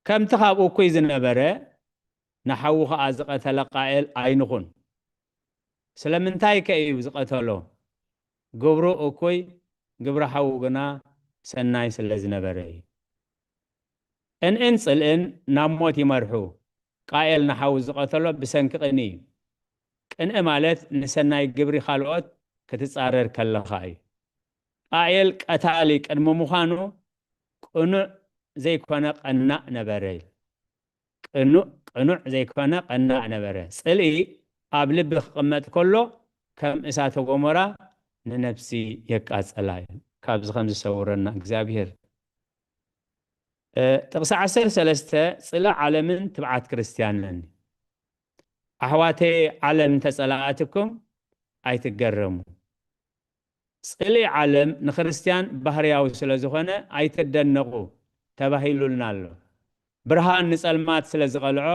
ከምቲ ካብ እኩይ ዝነበረ፣ ንሓዉ ኸኣ ዝቐተለ ቃየል ኣይንኹን። ስለምንታይ ከ እዩ ዝቐተሎ? ግብሩ እኩይ፣ ግብሪ ሓዉ ግና ሰናይ ስለ ዝነበረ እዩ። ቅንእን ጽልእን ናብ ሞት ይመርሑ። ቃየል ንሓዉ ዝቐተሎ ብሰንኪ ቅንኢ እዩ። ቅንኢ ማለት ንሰናይ ግብሪ ካልኦት ክትጻረር ከለኻ እዩ። ቃየል ቀታሊ ቅድሚ ምዃኑ ቅኑዕ ዘይኮነ ቀናእ ነበረ። ቅኑዕ፣ ቅኑዕ ዘይኮነ ቀናእ ነበረ። ጽልኢ ኣብ ልቢ ክቕመጥ ከሎ ከም እሳተ ጎመራ ንነፍሲ የቃጸላ እዩ። ካብዚ ከም ዝሰውረና እግዚኣብሔር። እ፣ ጥቕሲ ዓሰርተ ሰለስተ፣ ጽልኢ ዓለምን ትብዓት ክርስትያንን። ኣሕዋተየ፣ ዓለም እንተጸላኣትኩም ኣይትገረሙ። ጽልኢ ዓለም ንክርስትያን ባህርያዊ ስለ ዝኾነ ኣይትደነቑ ተባሂሉልና ኣሎ። ብርሃን ንጸልማት ስለ ዝቐልዖ፣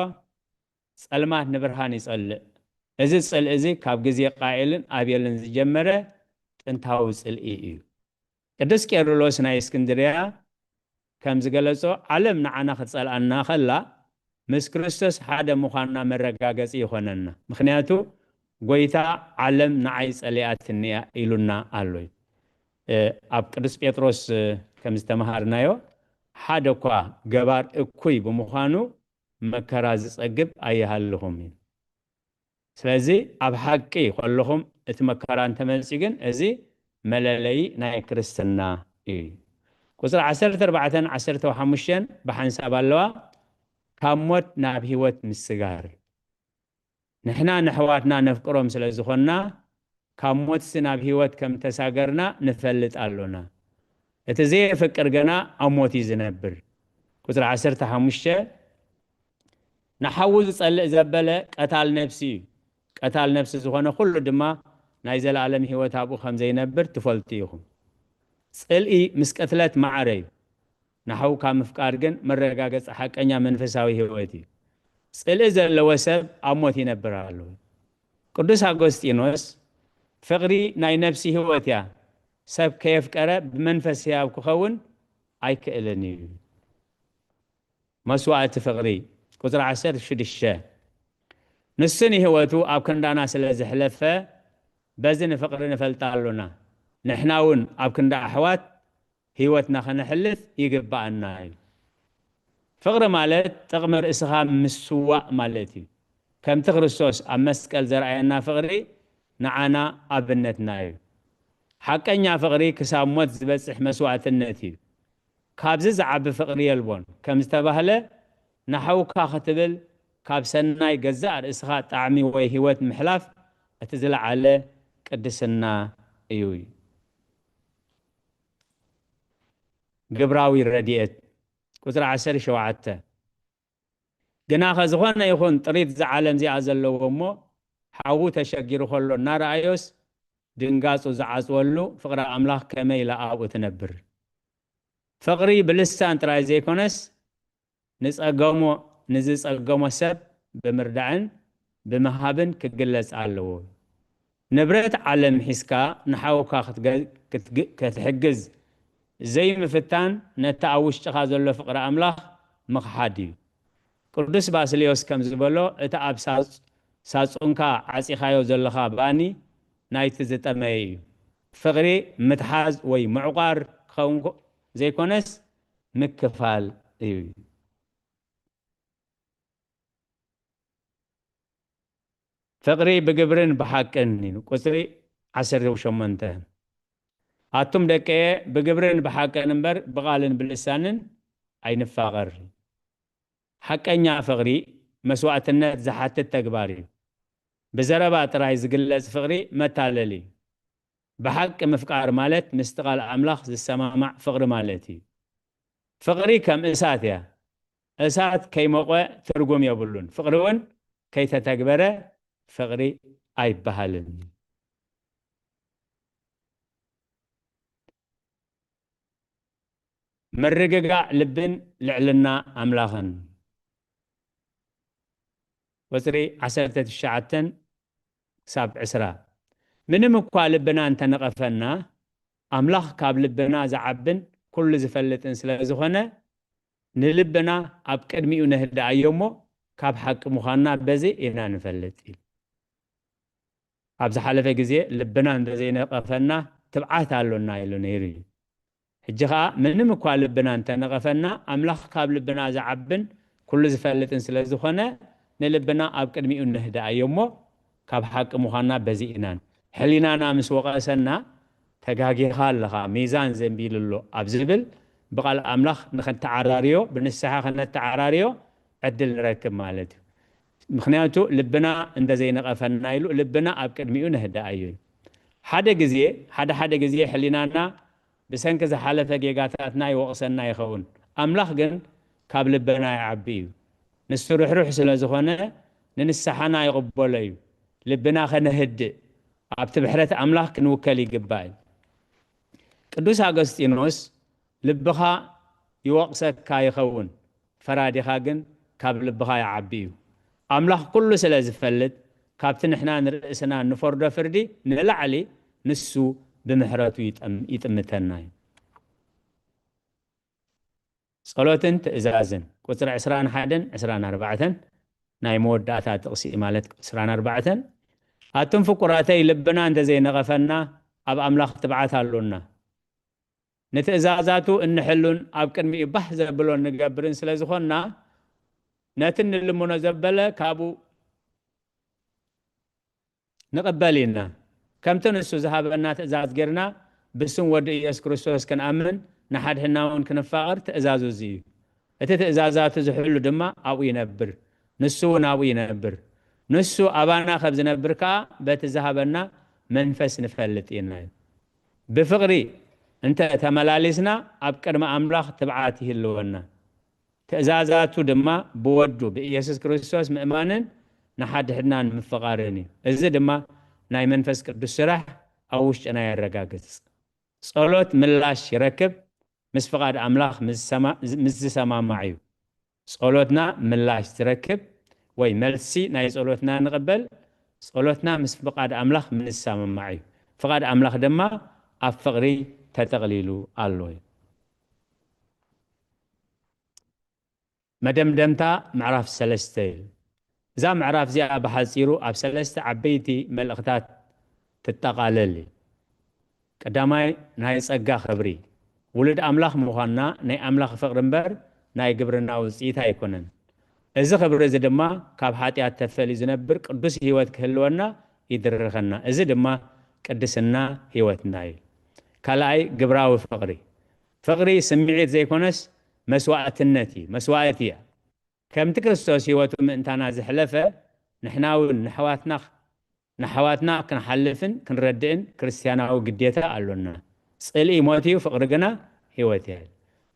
ጸልማት ንብርሃን ይጸልእ። እዚ ጽልኢ እዚ ካብ ግዜ ቃኤልን ኣቤልን ዝጀመረ ጥንታዊ ጽልኢ እዩ። ቅዱስ ቄርሎስ ናይ እስክንድርያ ከም ዝገለጾ፣ ዓለም ንዓና ክትጸልኣና ከላ፣ ምስ ክርስቶስ ሓደ ምዃንና መረጋገጺ ይኾነና። ምኽንያቱ፣ ጎይታ፣ "ዓለም ንዓይ ጸሊኣትኒ እያ" ኢሉና ኣሎ። እ፣ ኣብ ቅዱስ ጴጥሮስ፣ እ፣ ከም ዝተመሃርናዮ፣ "ሓደ እኳ ገባር እኩይ ብምዃኑ መከራ ዝጸግብ ኣይሃልኹም" እዩ። ስለዚ ኣብ ሓቂ ከለኹም እቲ መከራ እንተመጺኡ ግን እዚ መለለዪ ናይ ክርስትና እዩ። ቁጽሪ ዓሰርተ ኣርባዕተን ዓሰርተ ሓሙሽተን ብሓንሳብ ኣለዋ። ካብ ሞት ናብ ህይወት ምስጋር። ንሕና ነሕዋትና ነፍቅሮም ስለ ዝኾንና ካብ ሞትሲ ናብ ህይወት ከም ተሳገርና ንፈልጥ ኣሎና። እቲ ዘየፍቅር ገና ኣብ ሞት እዩ ዝነብር። ቁጽሪ ዓሰርተ ሓሙሽተ፣ ንሓዉ ዝጸልእ ዘበለ ቀታል ነፍሲ እዩ። ቀታል ነፍሲ ዝኾነ ኩሉ ድማ ናይ ዘለኣለም ህይወት ኣብኡ ከም ዘይነብር ትፈልጡ ኢኹም። ጽልኢ ምስ ቅትለት ማዕረ እዩ። ንሓውካ ምፍቃር ግን መረጋገጺ ሓቀኛ መንፈሳዊ ህይወት እዩ። ጽልኢ ዘለዎ ሰብ ኣብ ሞት ይነብር ኣሎ። ቅዱስ ኣጎስጢኖስ፣ "ፍቕሪ ናይ ነፍሲ ህይወት እያ፣ ሰብ ከየፍቀረ ብመንፈስ ህያው ክኸውን ኣይክእልን እዩ።" መስዋእቲ ፍቕሪ፣ ቁጽሪ ዓሰርተ ሽዱሽተ። ንሱ ንህይወቱ ኣብ ክንዳና ስለ ዘሕለፈ፣ በዚ ንፍቕሪ ንፈልጣ ኣሎና። ንሕና እውን ኣብ ክንዲ ኣሕዋት ህይወትና ከነሕልፍ ይግብኣና እዩ። ፍቕሪ ማለት ጥቕሚ ርእስኻ ምስዋእ ማለት እዩ። ከምቲ ክርስቶስ ኣብ መስቀል ዘርኣየና ፍቕሪ ንዓና ኣብነትና እዩ። ሓቀኛ ፍቕሪ ክሳብ ሞት ዝበጽሕ መስዋእትነት እዩ። ካብዚ ዝዓቢ ፍቕሪ የልቦን ከም ዝተባህለ፣ ንሓውካ ክትብል ካብ ሰናይ ገዛእ ርእስኻ ጣዕሚ ወይ ህይወት ምሕላፍ እቲ ዝለዓለ ቅድስና እዩ። ግብራዊ ረድኤት፣ ቁጽሪ ዓሰርተ ሸውዓተ። ግናኸ ዝኾነ ይኹን ጥሪት እዛ ዓለም እዚኣ ዘለዎ እሞ፣ ሓዉ ተሸጊሩ ከሎ እናረኣዮስ፣ ድንጋጹ ዝዓጽወሉ ፍቕሪ ኣምላኽ ከመይ ኢላ ኣብኡ ትነብር? ፍቕሪ ብልሳን ጥራይ ዘይኮነስ፣ ንጸገሞ፣ ንዝጸገሞ ሰብ ብምርዳእን ብምሃብን ክግለጽ ኣለዎ። ንብረት ዓለም ሒዝካ ንሓውካ ክትገ-፣ ክትግ-፣ ክትሕግዝ ዘይምፍታን ነቲ ኣብ ውሽጥኻ ዘሎ ፍቕሪ ኣምላኽ ምኽሓድ እዩ። ቅዱስ ባስልዮስ ከም ዝበሎ፣ እቲ ኣብ ሳጹ-፣ ሳጹንካ ዓጺኻዮ ዘለኻ ባኒ ናይቲ ዝጠመየ እዩ። ፍቕሪ ምትሓዝ ወይ ምዕቋር ክኸውን ኮ-፣ ዘይኮነስ ምክፋል እዩ። ፍቕሪ ብግብርን ብሓቅን እዩ። ቁጽሪ ዓሰርተ ሸሞንተ፣ ኣቱም ደቀየ፣ ብግብርን ብሓቅን እምበር ብቓልን ብልሳንን ኣይንፋቐር። ሓቀኛ ፍቕሪ መስዋእትነት ዝሓትት ተግባር እዩ። ብዘረባ ጥራይ ዝግለጽ ፍቕሪ መታለሊ እዩ። ብሓቂ ምፍቃር ማለት ምስቲ ቃል ኣምላኽ ዝሰማማዕ ፍቕሪ ማለት እዩ። ፍቕሪ ከም እሳት እያ። እሳት ከይሞቐ ትርጉም የብሉን። ፍቕሪ እውን ከይተተግበረ ፍቕሪ ኣይበሃልን። ምርግጋእ ልብን ልዕልና ኣምላኽን። ቁጽሪ ዓሰርተ ትሽዓተ ክሳብ ዕስራ። ምንም እኳ ልብና እንተነቐፈና፣ ኣምላኽ ካብ ልብና ዝዓብን ኩሉ ዝፈልጥን ስለ ዝኾነ፣ ንልብና ኣብ ቅድሚኡ ነህድኣዮ እሞ፣ ካብ ሓቂ ምዃንና በዚ ኢና ንፈልጥ ኢሉ። ኣብ ዝሓለፈ ግዜ ልብና እንተዘይነቐፈና ትብዓት ኣሎና ኢሉ ነይሩ እዩ። ሕጂ ኸኣ ምንም እኳ ልብና እንተነቐፈና፣ ኣምላኽ ካብ ልብና ዝዓብን ኩሉ ዝፈልጥን ስለ ዝኾነ፣ ንልብና ኣብ ቅድሚኡ ነህድኣዮ እሞ፣ ካብ ሓቂ ምዃንና በዚ ኢናን። ሕሊናና ምስ ወቐሰና፣ "ተጋጊኻ ኣለኻ፣ ሚዛን ዘንቢሉ ኣሎ" ኣብ ዝብል፣ ብቓል ኣምላኽ ንኸተዓራርዮ፣ ብንስሓ ከነተዓራርዮ ዕድል ንረክብ ማለት እዩ። ምኽንያቱ ልብና እንተዘይነቐፈና ኢሉ ልብና ኣብ ቅድሚኡ ነህድኣዮ እዩ። ሓደ ግዜ፣ ሓደ ሓደ ግዜ ሕሊናና ብሰንኪ ዝሓለፈ ጌጋታትና ይወቕሰና ይኸውን። ኣምላኽ ግን ካብ ልብና ይዓቢ እዩ። ንሱ ርሕሩሕ ስለ ዝኾነ ንንስሓና ይቕበሎ እዩ። ልብና ከነህድእ፣ ኣብቲ ብሕረት ኣምላኽ ክንውከል ይግባእ እዩ። ቅዱስ ኣገስጢኖስ፣ "ልብኻ ይወቕሰካ ይኸውን፣ ፈራዲኻ ግን ካብ ልብኻ ይዓቢ እዩ። ኣምላኽ ኩሉ ስለ ዝፈልጥ፣ ካብቲ ንሕና ንርእስና እንፈርዶ ፍርዲ ንላዕሊ ንሱ ብምሕረቱ ይጠም-፣ ይጥምተና እዩ።" ጸሎትን ትእዛዝን፣ ቁጽሪ ዕስራን ሓደን ዕስራን ኣርባዕተን፣ ናይ መወዳእታ ጥቕሲ ማለት ዕስራን ኣርባዕተን፣ "ኣቱም ፍቁራተይ፣ ልብና እንተዘይነቐፈና፣ ኣብ ኣምላኽ ትብዓት ኣሎና። ንትእዛዛቱ እንሕሉን ኣብ ቅድሚኡ ባህ ዘብሎ እንገብርን ስለ ዝኾንና፣ ነቲ እንልምኖ ዘበለ ካብኡ ንቕበል ኢና። ከምቲ ንሱ ዝሃበና ትእዛዝ ጌርና፣ ብስም ወዱ ኢየሱስ ክርስቶስ ክንኣምን፣ ንሓድሕድና እውን ክንፋቐር ትእዛዙ እዚ እዩ። እቲ ትእዛዛቱ ዝሕሉ ድማ ኣብኡ ይነብር፣ ንሱ እውን ኣብኡ ይነብር። ንሱ ኣባና ከም ዝነብር ከኣ በቲ ዝሃበና መንፈስ ንፈልጥ ኢና። ብፍቕሪ እንተ ተመላሊስና፣ ኣብ ቅድሚ ኣምላኽ ትብዓት ይህልወና። ትእዛዛቱ ድማ ብወዱ ብኢየሱስ ክርስቶስ ምእማንን ንሓድሕድናን ምፍቓርን እዩ። እዚ ድማ ናይ መንፈስ ቅዱስ ስራሕ ኣብ ውሽጥና የረጋግጽ። ጸሎት ምላሽ ይረክብ፣ ምስ ፍቓድ ኣምላኽ ምስ ዝሰማ-፣ ምስ ዝሰማማዕ እዩ። ጸሎትና ምላሽ ዝረክብ ወይ መልሲ ናይ ጸሎትና ንቕበል፣ ጸሎትና ምስ ፍቓድ ኣምላኽ ምስ ዝሰማማዕ እዩ። ፍቓድ ኣምላኽ ድማ ኣብ ፍቕሪ ተጠቕሊሉ ኣሎ እዩ። መደምደምታ ምዕራፍ ሰለስተ እዩ። እዛ ምዕራፍ እዚኣ ብሓጺሩ ኣብ ሰለስተ ዓበይቲ መልእኽታት ትጠቓለል እዩ። ቀዳማይ፣ ናይ ጸጋ ክብሪ። ውሉድ ኣምላኽ ምዃንና ናይ ኣምላኽ ፍቕሪ እምበር ናይ ግብርና ውጽኢት ኣይኮነን። እዚ ክብሪ እዚ ድማ ካብ ሓጢኣት ተፈልዩ ዝነብር ቅዱስ ህይወት ክህልወና ይድርኸና። እዚ ድማ ቅድስና ህይወትና እዩ። ካልኣይ፣ ግብራዊ ፍቕሪ። ፍቕሪ ስምዒት ዘይኮነስ መስዋእትነት እዩ፣ መስዋእቲ እያ። ከምቲ ክርስቶስ ህይወቱ ምእንታና ዘሕለፈ፣ ንሕና እውን ንሕዋትና፣ ንኣሕዋትና ክንሓልፍን ክንረድእን ክርስትያናዊ ግዴታ ኣሎና። ጽልኢ ሞት እዩ፣ ፍቕሪ ግና ህይወት እያ።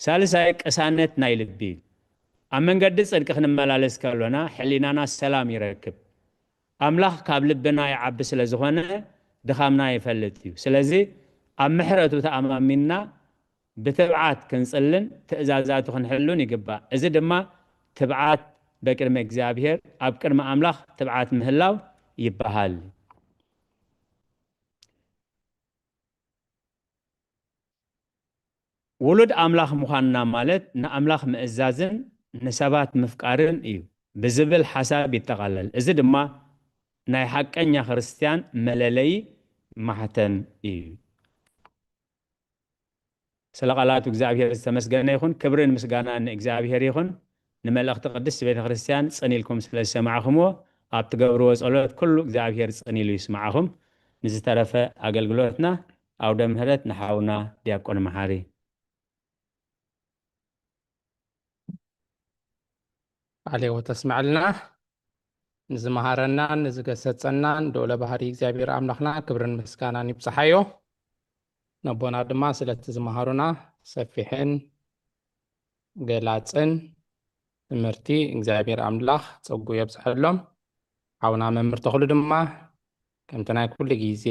ሳልሳይ፣ ቅሳነት ናይ ልቢ እዩ። ኣብ መንገዲ ጽድቂ ክንመላለስ ከሎና፣ ሕሊናና ሰላም ይረክብ። ኣምላኽ ካብ ልብና ይዓቢ ስለ ዝኾነ፣ ድኻምና ይፈልጥ እዩ። ስለዚ፣ ኣብ ምሕረቱ ተኣማሚንና ብትብዓት ክንጽልን ትእዛዛቱ ክንሕሉን ይግባእ። እዚ ድማ ትብዓት በቅድሚ እግዚኣብሔር፣ ኣብ ቅድሚ ኣምላኽ ትብዓት ምህላው ይበሃል። ውሉድ ኣምላኽ ምዃንና ማለት ንኣምላኽ ምእዛዝን ንሰባት ምፍቃርን እዩ ብዝብል ሓሳብ ይጠቓለል። እዚ ድማ ናይ ሓቀኛ ክርስትያን መለለዪ ማሕተም እዩ። ስለ ቃላቱ እግዚኣብሔር ዝተመስገነ ይኹን። ክብርን ምስጋናን ንእግዚኣብሔር ይኹን። ንመልእኽቲ ቅድስት ቤተ ክርስቲያን ጽን ኢልኩም ስለ ዝሰማዕኹምዎ፣ ኣብ ትገብርዎ ጸሎት ኩሉ እግዚኣብሔር ጽን ኢሉ ይስማዓኹም። ንዝተረፈ ኣገልግሎትና ኣውደ ምህረት ንሓውና ዲያቆን መሓሪ። ቃለ ሕይወት ተስምዐልና። ንዝመሃረናን ንዝገሰጸናን ልዑለ ባህሪ እግዚኣብሔር ኣምላኽና ክብርን ምስጋናን ይብጽሓዮ። ነቦና ድማ ስለቲ ዝመሃሩና ሰፊሕን ገላጽን ትምህርቲ እግዚኣብሔር ኣምላኽ ጸጉ የብዝሐሎም። ሓውና መምህር ተኽሉ ድማ ከምቲ ናይ ኩሉ ግዜ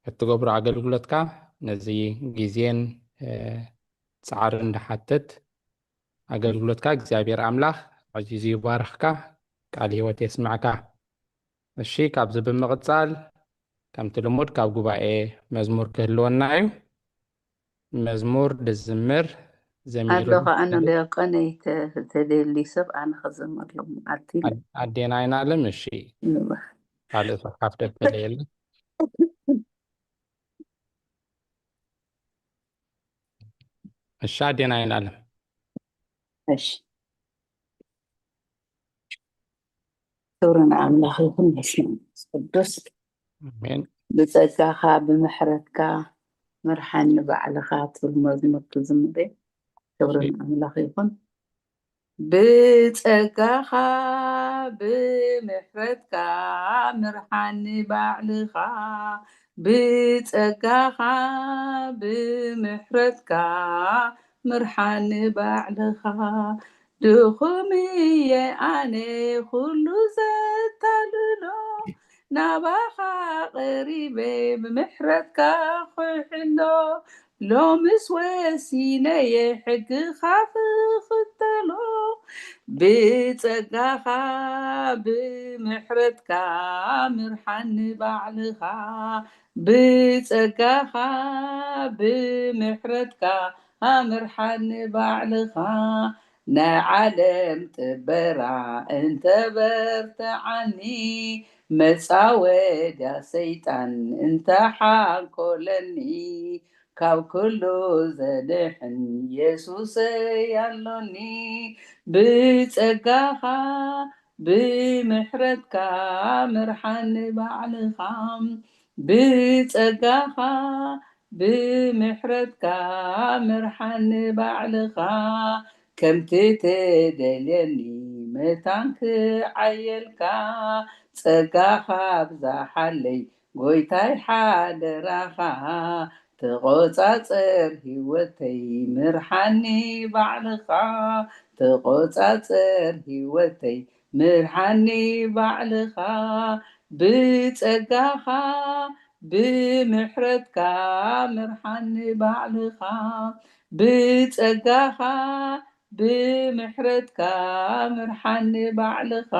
እትገብሮ ኣገልግሎትካ ነዚ ግዜን፣ እ፣ ጻዕርን ዝሓትት ኣገልግሎትካ እግዚኣብሔር ኣምላኽ ኣዕዚዙ ይባርኽካ፣ ቃል ህይወት የስምዕካ። እሺ፣ ካብዚ ብምቕጻል ከምቲ ልሙድ ካብ ጉባኤ መዝሙር ክህልወና እዩ። መዝሙር ድዝምር ዘሚሩ ኣሎ ከኣ ንዲያቆነይ ተ-፣ ተደልዩ ሰብ ኣነ ክዘምር ሎም መዓልቲ ኢለ። ኣድ-፣ ኣዴና ኣይናለም። እሺ፣ ይባህ። ካልእ ሰሓፍ ደበለ የለ። እሺ፣ ኣዴና ኣይናለም። እሺ። ክብሪ ንኣምላኽ ይኹን፣ በስመ ኣብ ወመንፈስ ቅዱስ። ኣሜን። ብጸጋኻ ብምሕረትካ ምርሓኒ ባዕልኻ ትብል መዝሙር ትዝምር እየ። ክብሪ ንኣምላኽ ይኹን። ብጸጋኻ ብምሕረትካ ምርሓኒ ባዕልኻ፣ ብጸጋኻ ብምሕረትካ ምርሓኒ ባዕልኻ። ድኹም እየ ኣነ ኩሉ ዘታልሎ፣ ናባኻ ቀሪበ ብምሕረትካ ክሕሎ። ሎምስ ወሲነየ ሕግኻ ክኽተሎ፣ ብጸጋኻ ብምሕረትካ ምርሓኒ ባዕልኻ፣ ብጸጋኻ ብምሕረትካ ምርሓኒ ባዕልኻ። ናይ ዓለም ጥበራ እንተበርትዓኒ፣ መጻወድያ ሰይጣን እንተሓንኮለኒ፣ ካብ ኩሉ ዘድሕን የሱሰይ ኣሎኒ። ብጸጋኻ ብምሕረትካ ምርሓኒ ባዕልኻ፣ ብጸጋኻ ብምሕረትካ ምርሓኒ ባዕልኻ። ከምቲ ትደልየኒ መታን ክዓየልካ፣ ጸጋኻ ኣብዛሓለይ ጎይታይ ሓደራኻ። ተቖጻጸር ህይወተይ ምርሓኒ ባዕልኻ፣ ተቖጻጸር ህይወተይ ምርሓኒ ባዕልኻ። ብጸጋኻ ብምሕረትካ ምርሓኒ ባዕልኻ፣ ብጸጋኻ ብምሕረትካ ምርሓኒ ባዕልኻ።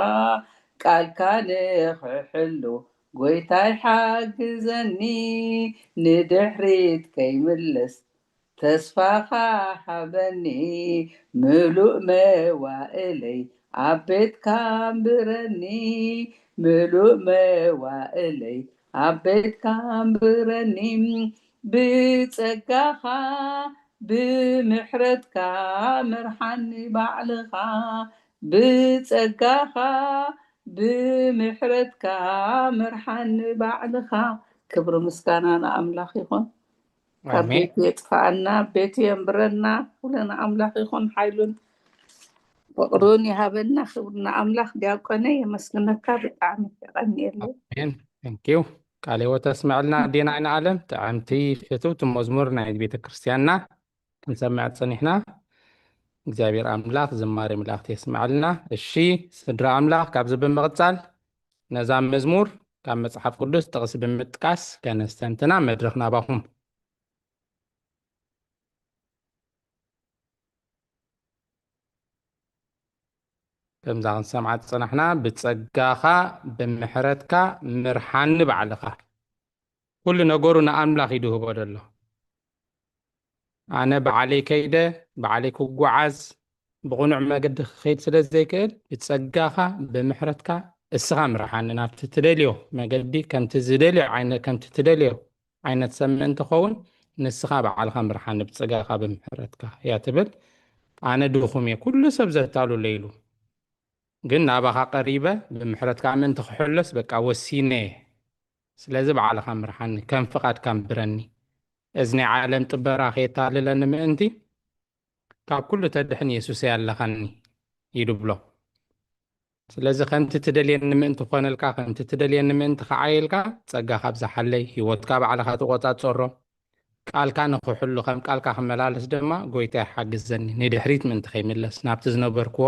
ቃልካ ንኽሕሉ ጎይታይ ሓግዘኒ፣ ንድሕሪት ከይምለስ ተስፋኻ ሃበኒ። ምሉእ መዋእለይ ኣብ ቤትካ ኣንብረኒ፣ ምሉእ መዋእለይ ኣብ ቤትካ ኣንብረኒ። ብጸጋኻ ብምሕረትካ ምርሓኒ ባዕልኻ፣ ብጸጋኻ ብምሕረትካ ምርሓኒ ባዕልኻ። ክብሪ ምስጋና ንኣምላኽ ይኹን። ካብ ኣሜን። ቤቱ የጥፍኣና፣ ቤቱ የንብረና። ኩሉ ንኣምላኽ ይኹን፣ ሓይሉን ፍቕሩን ይሃበና። ክብሪ ንኣምላኽ። ዲያቆነይ የመስግነካ፣ ብጣዕሚ የቐንየለይ። ኣሜን። Thank you። ቃለ ሕይወት ተስምዐልና ኣዴና ኣይናለም። ጥዕምቲ ፍትውቲ መዝሙር ናይ ቤተ ክርስቲያንና ክንሰምዕ ጸኒሕና። እግዚኣብሔር ኣምላኽ ዝማሬ መላእኽቲ የስምዐልና። እሺ ስድራ ኣምላኽ፣ ካብዚ ብምቕጻል ነዛ መዝሙር ካብ መጽሓፍ ቅዱስ ጥቕሲ ብምጥቃስ ከነስተንትና፣ መድረኽ ናባኹም። ከምዛ ክንሰምዓ ዝጸናሕና፣ "ብጸጋኻ ብምሕረትካ ምርሓኒ ባዕልኻ።" ኩሉ ነገሩ ንኣምላኽ እዩ ድህቦ ዘሎ። ኣነ ባዕለይ ከይደ፣ ባዕለይ ክጓዓዝ፣ ብቕኑዕ መገዲ ክኸይድ ስለ ዘይክእል፣ ብጸጋኻ፣ ብምሕረትካ፣ እስኻ ምርሓኒ ናብቲ ትደልዮ መገዲ፣ ከምቲ ዝደልዮ ዓይነ-፣ ከምቲ ትደልዮ ዓይነት ሰብ ምእንቲ ኸውን፣ ንስኻ ባዕልኻ ምርሓኒ ብጸጋኻ፣ ብምሕረትካ እያ ትብል። ኣነ ድኹም እየ፣ ኩሉ ሰብ ዘታሉለ ኢሉ። ግን ናባኻ ቀሪበ፣ ብምሕረትካ ምእንቲ ክሕሎስ፣ በቃ ወሲነ እየ። ስለዚ ባዕልኻ ምርሓኒ፣ ከም ፍቓድካ ንብረኒ። እዚ ናይ ዓለም ጥበራ ከየታልለኒ ምእንቲ፣ ካብ ኩሉ ተድሕን የሱሰይ ኣለኻኒ፣ እዩ ድብሎ። ስለዚ ከምቲ ትደልየኒ ምእንቲ ክኾነልካ፣ ከምቲ ትደልየኒ ምእንቲ ክዓየልካ፣ ጸጋኻ ኣብዝሓለይ፣ ህይወትካ ባዕልኻ ትቆጻጸሮ። ቃልካ ንኽሕሉ፣ ከም ቃልካ ክመላለስ ድማ ጎይታ ይሓግዘኒ። ንድሕሪት ምእንቲ ከይምለስ፣ ናብቲ ዝነበርክዎ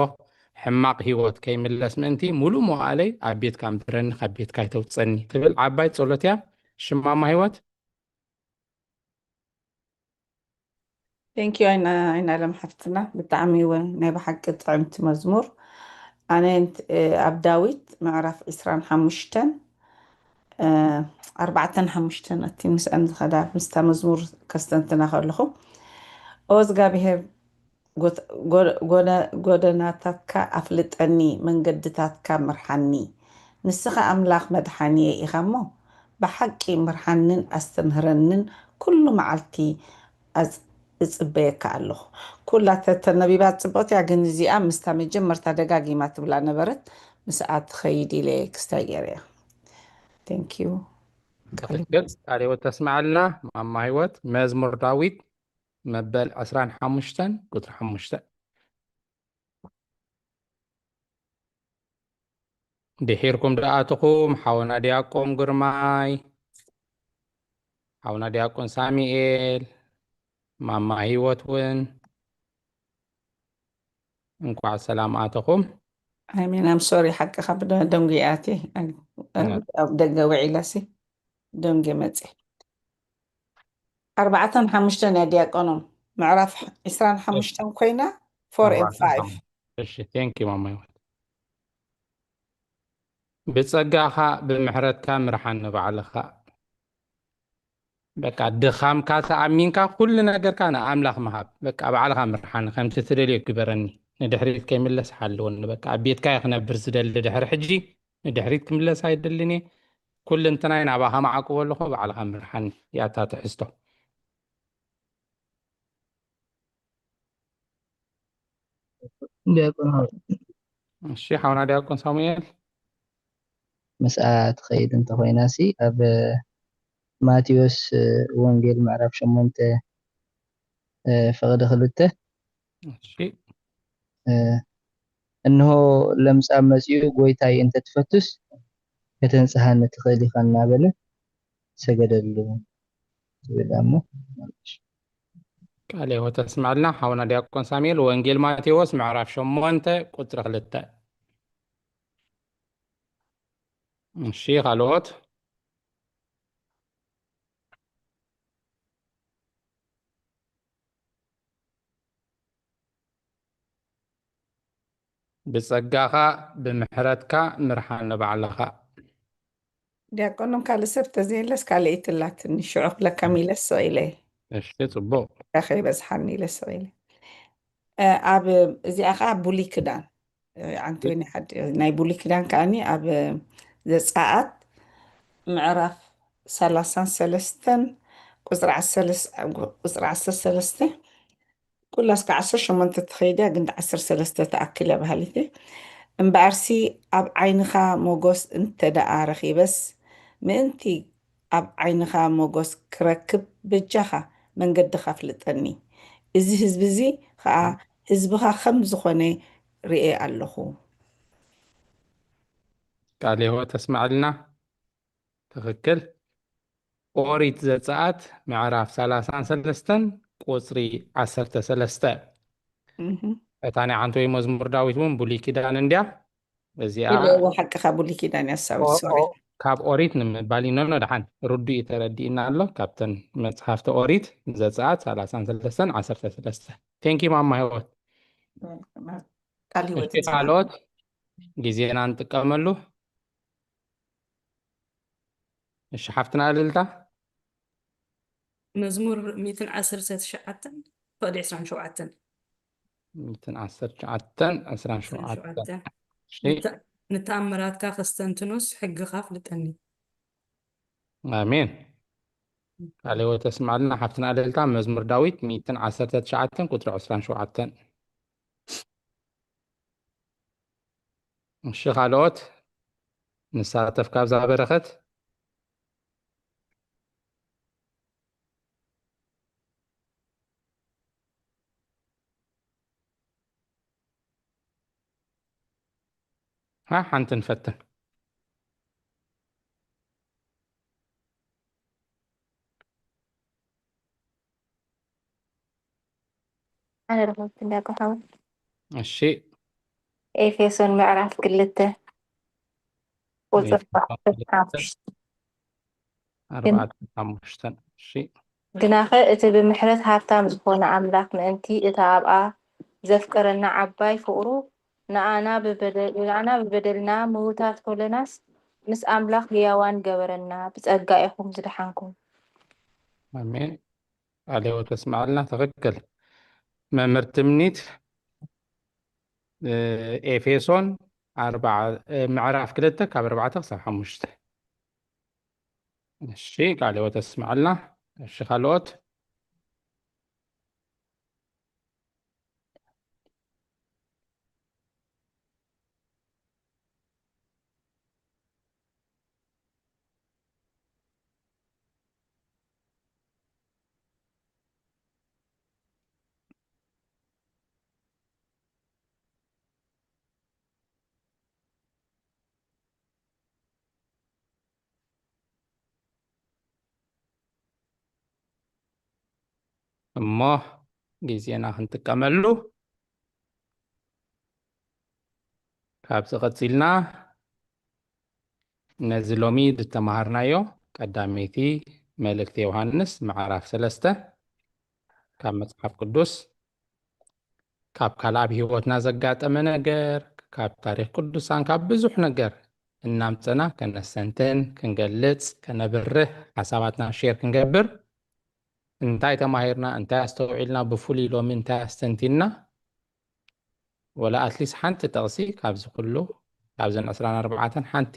ሕማቕ ህይወት ከይምለስ ምእንቲ፣ ሙሉእ መዋእለይ ኣብ ቤትካ ንብረኒ፣ ካብ ቤትካ ኣይተውጸኒ፣ ትብል ዓባይ ጸሎት እያ። ሽማማ ህይወት። Thank you ኣይና፣ ኣይና ለም ሓፍትና፣ ብጣዕሚ እውን ናይ ብሓቂ ጥዕምቲ መዝሙር። ኣነ እንት-፣ እ፣ ኣብ ዳዊት ምዕራፍ ዕስራን ሓሙሽተን፣ እ፣ ኣርባዕተን ሓሙሽተን እቲ ምስአን ዝኸዳ ምስታ መዝሙር ከስተንትና ከለኹ፣ ኦ እግዚኣብሔር፣ ጎት-፣ ጎ-፣ ጎደ-፣ ጎደናታትካ ኣፍልጠኒ፣ መንገድታትካ ምርሓኒ። ንስኻ ኣምላኽ መድሓኒየ ኢኻ እሞ፣ ብሓቂ ምርሓንን ኣስተምህረንን፣ ኩሉ መዓልቲ ኣጽ-፣ እጽበየካ ኣለኹ። ኩላ ተተነቢባ ጽብቕቲ እያ፣ ግን እዚኣ ምስታ መጀመርታ ደጋጊማ ትብላ ነበረት፣ ምስኣ ትኸይድ ኢለ ክስታይ ገይረ እያ። Thank you። ትኽክል። ቃለ ህይወት ተስምዓልና ማማ ህይወት። መዝሙር ዳዊት መበል ዕስራን ሓሙሽተን ቁጽሪ ሓሙሽተ። ድሒርኩም ደኣትኹም ሓውና ዲያቆን ግርማይ፣ ሓውና ዲያቆን ሳሙኤል፣ ማማ ህይወት እውን እንኳዕ ሰላም ኣተኹም። I mean, I'm sorry፣ ሓቅኻ ብደ-፣ ደንጉየ ኣትየ። ኣብ ደገ ውዒለሲ ደንጉየ መጽየ። ኣርባዕተን ሓሙሽተን እያ ዲያቆኖም። ምዕራፍ ዕስራን ሓሙሽተን ኮይና፣ four and five። እሺ፣ thank you ማማ ህይወት። ብጸጋኻ ብምሕረትካ ምርሓኒ ባዕልኻ። በቃ ድኻምካ ተኣሚንካ ኩሉ ነገርካ ንኣምላኽ ምሃብ። በቃ ባዕልኻ ምርሓኒ፣ ከምቲ ትደልዮ ግበረኒ። ንድሕሪት ከይምለስ ሓልወኒ። በቃ ኣብ ቤትካ እየ ክነብር ዝደሊ ድሕሪ ሕጂ። ንድሕሪት ክምለስ ኣይደልን እየ። ኩልንትናይ ናባኻ መዓቁቦ ኣለኹ፣ ባዕልኻ ምርሓኒ። ያታ ትሕዝቶ። ዲያቆን ሃብ እሺ፣ ሓውና ዲያቆን ሳሙኤል። ምስኣ ትኸይድ እንተኾይና ሲ ኣብ ማቴዎስ ወንጌል ምዕራፍ ሸሞንተ እ፣ ፍቕዲ ክልተ እሺ፣ እ፣ እንሆ ለምጻም መጺኡ ጎይታይ እንተትፈቱስ ከተንጽሃኒ ትኽእል ኢኻ እናበለ ሰገደሉ ትብል እሞ ቃለ ህይወት ተስምዐልና ሓውና ዲያቆን ሳሙኤል። ወንጌል ማቴዎስ ምዕራፍ ሸሞንተ ቁጽሪ ክልተ። እሺ፣ ካልኦት? ብጸጋኻ ብምሕረትካ ምርሓኒ ባዕልኻ። ዲያቆኖም ካልእ ሰብ ተዘየለስ ካልኣይቲ ኣላትኒ፣ ሽዑ ክብለካ ኢለ ስቕ ኢለ እየ። እሺ፣ ጽቡቕ። ከይበዝሓኒ ኢለ ስቕ ኢለ። እ፣ ኣብ እዚኣ ኸዓ ብሉይ ክዳን፣ እ፣ ዓንተወይ ናይ ሓድ-፣ ናይ ብሉይ ክዳን ከዓኒ ኣብ ዘጸኣት ምዕራፍ ሰላሳን ሰለስተን ቁጽሪ ዓሰርተ ሰለስተ፣ ቁጽሪ ዓሰርተ ሰለስተ፣ ኩላ እስከ ዓሰርተ ሸሞንተ ትኸይድ እያ፣ ግን ዓሰርተ ሰለስተ ትኣክል እያ በሃሊት እየ። እምበኣርሲ ኣብ ዓይንኻ ሞጎስ እንተ ደኣ ረኺበስ፣ ምእንቲ ኣብ ዓይንኻ ሞጎስ ክረክብ በጃኻ መንገድኻ ኣፍልጠኒ። እዚ ህዝቢ እዚ ኸኣ ህዝብኻ ከም ዝኾነ ርእየ ኣለኹ። ቃለ ህይወት ተስምዐልና። ትኽክል። ኦሪት ዘጸኣት ምዕራፍ ሰላሳን ሰለስተን ቁጽሪ ዓሰርተ ሰለስተ። እህ። እታ ናይ ዓንተወይ መዝሙር ዳዊት እውን ብሉይ ኪዳን እንድያ። እዚኣ ኢለ እወ፣ ሓቅኻ ብሉይ ኪዳን እያ፣ ሳዊ፣ ኦ-፣ ሶሪ። ኦ-፣ ካብ ኦሪት ንምባል ኢና ደሓን ርዱእ እዩ ተረዲእና ኣሎ። ካብተን መጽሓፍቲ ኦሪት ዘጸኣት ሰላሳን ሰለስተን ዓሰርተ ሰለስተ። ቴንኪ ማማ ህይወት። ቃል ህይወት እሺ፣ ካልኦት ግዜና ንጥቀመሉ። እሺ፣ ሓፍትና እልልታ። መዝሙር ሚእትን ዓሰርተ ትሽዓተን ፍቕዲ ዕስራን ሸውዓተን። ሚእትን ዓሰርተ ትሽዓተን ዕስራን ሸውዓተን። ዕስራን ሸውዓተን። እሺ፣ ንተ-፣ ንተኣምራትካ ከስተንትኖስ ሕግኻ ፍልጠኒ። ኣሜን። ቃለ ሕይወት ተስምዓልና ሓፍትና ኣለልታ። መዝሙር ዳዊት ሚእትን ዓሰርተ ትሽዓተን ቁጽሪ ዕስራን ሸውዓተን። እሺ፣ ካልኦት ንሳተፍ ካብዛ በረኸት። ሃ፣ ሓንቲ ንፈትን። ኣነ ረኸብቲ እንዳቆሓዊ እሺ፣ ኤፌሶን ምዕራፍ ክልተ ቁጽሪ ኤፌሶን ክልተ ሓሙሽተ። ኣርባዕተን ሓሙሽተን። እሺ፣ ግናኸ እቲ ብምሕረት ሃብታም ዝኾነ ኣምላኽ ምእንቲ እታ ኣብኣ ዘፍቀረና ዓባይ ፍቕሩ ንኣና ብበደ-፣ ንኣና ብበደልና ምውታት ኮለናስ ምስ ኣምላኽ ህያዋን ገበረና። ብጸጋ ኢኹም ዝደሓንኩም። ኣሜን። ቃለ ሕይወት ተስምዓልና። ትኽክል መምህር ትምኒት። እ፣ ኤፌሶን ኣርባዓ፣ እ፣ ምዕራፍ ክልተ ካብ ኣርባዕተ ክሳብ ሓሙሽተ። እሺ፣ ቃለ ሕይወት ተስምዓልና። እሺ፣ ካልኦት? እሞ ግዜና ክንጥቀመሉ፣ ካብዚ ቀጺልና ነዚ ሎሚ ዝተማሃርናዮ ቀዳመይቲ መልእክቲ ዮሃንስ ምዕራፍ ሰለስተ ካብ መጽሓፍ ቅዱስ፣ ካብ ካልእ ኣብ ህይወትና ዘጋጠመ ነገር፣ ካብ ታሪኽ ቅዱሳን፣ ካብ ብዙሕ ነገር እናምጸና ከነስተንትን፣ ክንገልጽ፣ ከነብርህ፣ ሓሳባትና ሼር ክንገብር፣ እንታይ ተማሂርና፣ እንታይ ኣስተውዒልና፣ ብፍሉይ ሎሚ እንታይ ኣስተንቲንና፣ ወላ ኣትሊስት ሓንቲ ጥቕሲ ካብዚ ኩሉ፣ ካብዘን ዕስራን ኣርባዕተን ሓንቲ